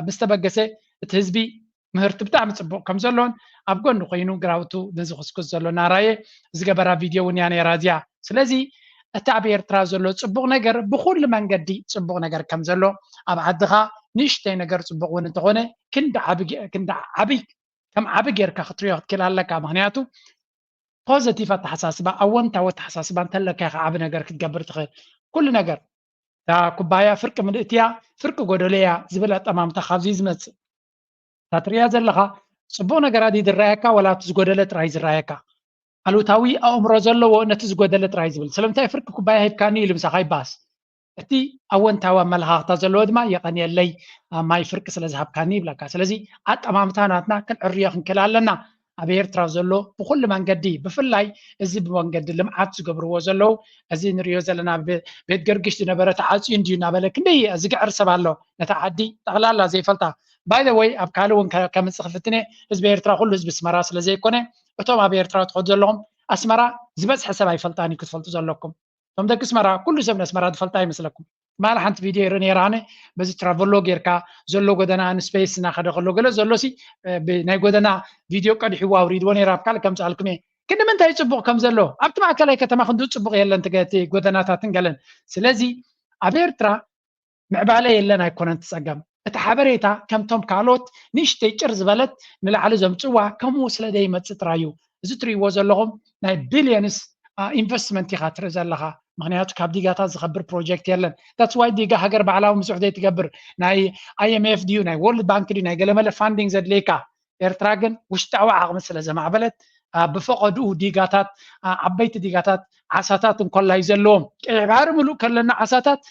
ምስ ተበገሰ እቲ ህዝቢ ምህርቲ ብጣዕሚ ፅቡቕ ከም ዘሎን ኣብ ጎኒ ኮይኑ ግራውቱ ንዝኽስኩስ ዘሎ ናራየ ዝገበራ ቪድዮ እውን እያ ነይራ እዚኣ። ስለዚ እቲ ኣብ ኤርትራ ዘሎ ፅቡቕ ነገር ብኩሉ መንገዲ ፅቡቕ ነገር ከም ዘሎ ኣብ ዓድኻ ንእሽተይ ነገር ፅቡቕ እውን እንተኾነ ክንዲ ዓብይ ከም ዓቢ ጌርካ ክትሪኦ ክትክእል ኣለካ። ምክንያቱ ፖዘቲቭ ኣተሓሳስባ ኣወንታዊ ኣተሓሳስባ እንተለካ ኢኻ ዓቢ ነገር ክትገብር ትኽእል። ኩሉ ነገር እታ ኩባያ ፍርቂ ምልእቲ እያ ፍርቂ ጎደሎ እያ ዝብል ኣጠማምታ ካብዚ እዩ ዝመፅእ። እታ ትሪያ ዘለኻ ፅቡቕ ነገራት እዩ ዝረኣየካ ወላ እቲ ዝጎደለ ጥራይ ዝረኣየካ? ኣሉታዊ ኣእምሮ ዘለዎ ነቲ ዝጎደለ ጥራይ ዝብል። ስለምንታይ ፍርቂ ኩባያ ሂብካኒ ኢሉ ምሳኻ ይባስ። እቲ ኣወንታዊ ኣመለኻኽታ ዘለዎ ድማ የቐንየለይ ማይ ፍርቂ ስለ ዝሃብካኒ ይብለካ። ስለዚ ኣጠማምታ ናትና ክንዕርዮ ክንክእል ኣለና። ኣብ ኤርትራ ዘሎ ብኩሉ መንገዲ ብፍላይ እዚ ብመንገዲ ልምዓት ዝገብርዎ ዘለዉ እዚ ንሪኦ ዘለና ቤት ገርግሽ ዝነበረ ተዓፅዩ እንድዩ እናበለ ክንደይ ዝግዕር ሰብ ኣሎ ነታ ዓዲ ጠቕላላ ዘይፈልጣ። ባይ ዘ ወይ ኣብ ካልእ እውን ከምፅእ ክፍትነ ህዝቢ ኤርትራ ኩሉ ህዝቢ ኣስመራ ስለ ዘይኮነ እቶም ኣብ ኤርትራ ትኸዱ ዘለኹም ኣስመራ ዝበዝሐ ሰብ ኣይፈልጣን እዩ ክትፈልጡ ዘለኩም። እቶም ደቂ ኣስመራ ኩሉ ሰብ ንኣስመራ ዝፈልጣ ኣይመስለኩም። ትማሊ ሓንቲ ቪድዮ ይርኢ ነይረ ኣነ በዚ ትራቨሎ ጌርካ ዘሎ ጎደና ንስፔስ እናኸደ ከሎ ገለ ዘሎ ሲ ናይ ጎደና ቪድዮ ቀዲሕዎ ኣውሪድዎ ነይረ ኣብ ካልእ ከምፅኣልኩም እየ። ክንዲ ምንታይ ፅቡቕ ከም ዘሎ ኣብቲ ማእከላይ ከተማ ክንዲ ፅቡቕ የለን እቲ ጎደናታትን ገለን። ስለዚ ኣብ ኤርትራ ምዕባለ የለን ኣይኮነን እቲ ፀገም። እቲ ሓበሬታ ከምቶም ካልኦት ንእሽተይ ጭር ዝበለት ንላዕሊ ዘምፅዋ ከምኡ ስለ ዘይመፅእ ጥራይ እዩ። እዚ ትሪእዎ ዘለኹም ናይ ቢልየንስ ኢንቨስትመንት ኢኻ ትርኢ ዘለኻ። ምክንያቱ ካብ ዲጋታት ዝኸብር ፕሮጀክት የለን። ታትስ ዋይ ዲጋ ሃገር ባዕላዊ ምስራሕ ዘይትገብር ናይ ኣይ ኤም ኤፍ ድዩ ናይ ወርልድ ባንክ ድዩ ናይ ገለመለ ፋንዲንግ ዘድልየካ። ኤርትራ ግን ውሽጣዊ ዓቕሚ ስለ ዘማዕበለት ብፈቐድኡ ዲጋታት ዓበይቲ ዲጋታት ዓሳታት እንኮላይ ዘለዎም ቀይሕ ባሕሪ ምሉእ ከለና ዓሳታት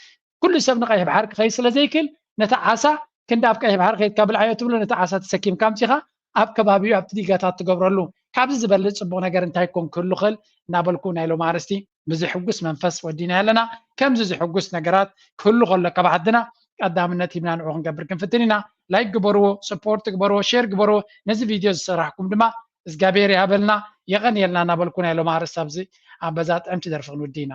ኩሉ ሰብ ንቀይሕ ባሕሪ ክኸይድ ስለ ዘይክእል ነቲ ዓሳ ክንዲ ኣብ ቀይሕ ባሕሪ ከይድካ ብልዓዮ ትብሎ ነቲ ዓሳ ተሰኪምካ ኣምፂኻ ኣብ ከባቢኡ ኣብቲ ዲጋታት ትገብረሉ። ካብዚ ዝበልፅ ፅቡቕ ነገር እንታይ ኮን ክህሉ ክእል እናበልኩ ናይ ሎም ኣርስቲ ብዝሕጉስ መንፈስ ወዲና ኣለና። ከምዚ ዝሕጉስ ነገራት ክህሉ ከሎ ካብ ዓድና ቀዳምነት ሂብና ንዑ ክንገብር ክንፍትን ኢና። ላይክ ግበርዎ፣ ሰፖርት ግበርዎ፣ ሼር ግበርዎ። ነዚ ቪድዮ ዝሰራሕኩም ድማ እግዚኣብሔር ይሃበልና የቐንየልና እናበልኩ ናይ ሎም ኣርስቲ ኣብዚ ኣብ በዛ ጥዕምቲ ደርፊ ክንውዲ ኢና።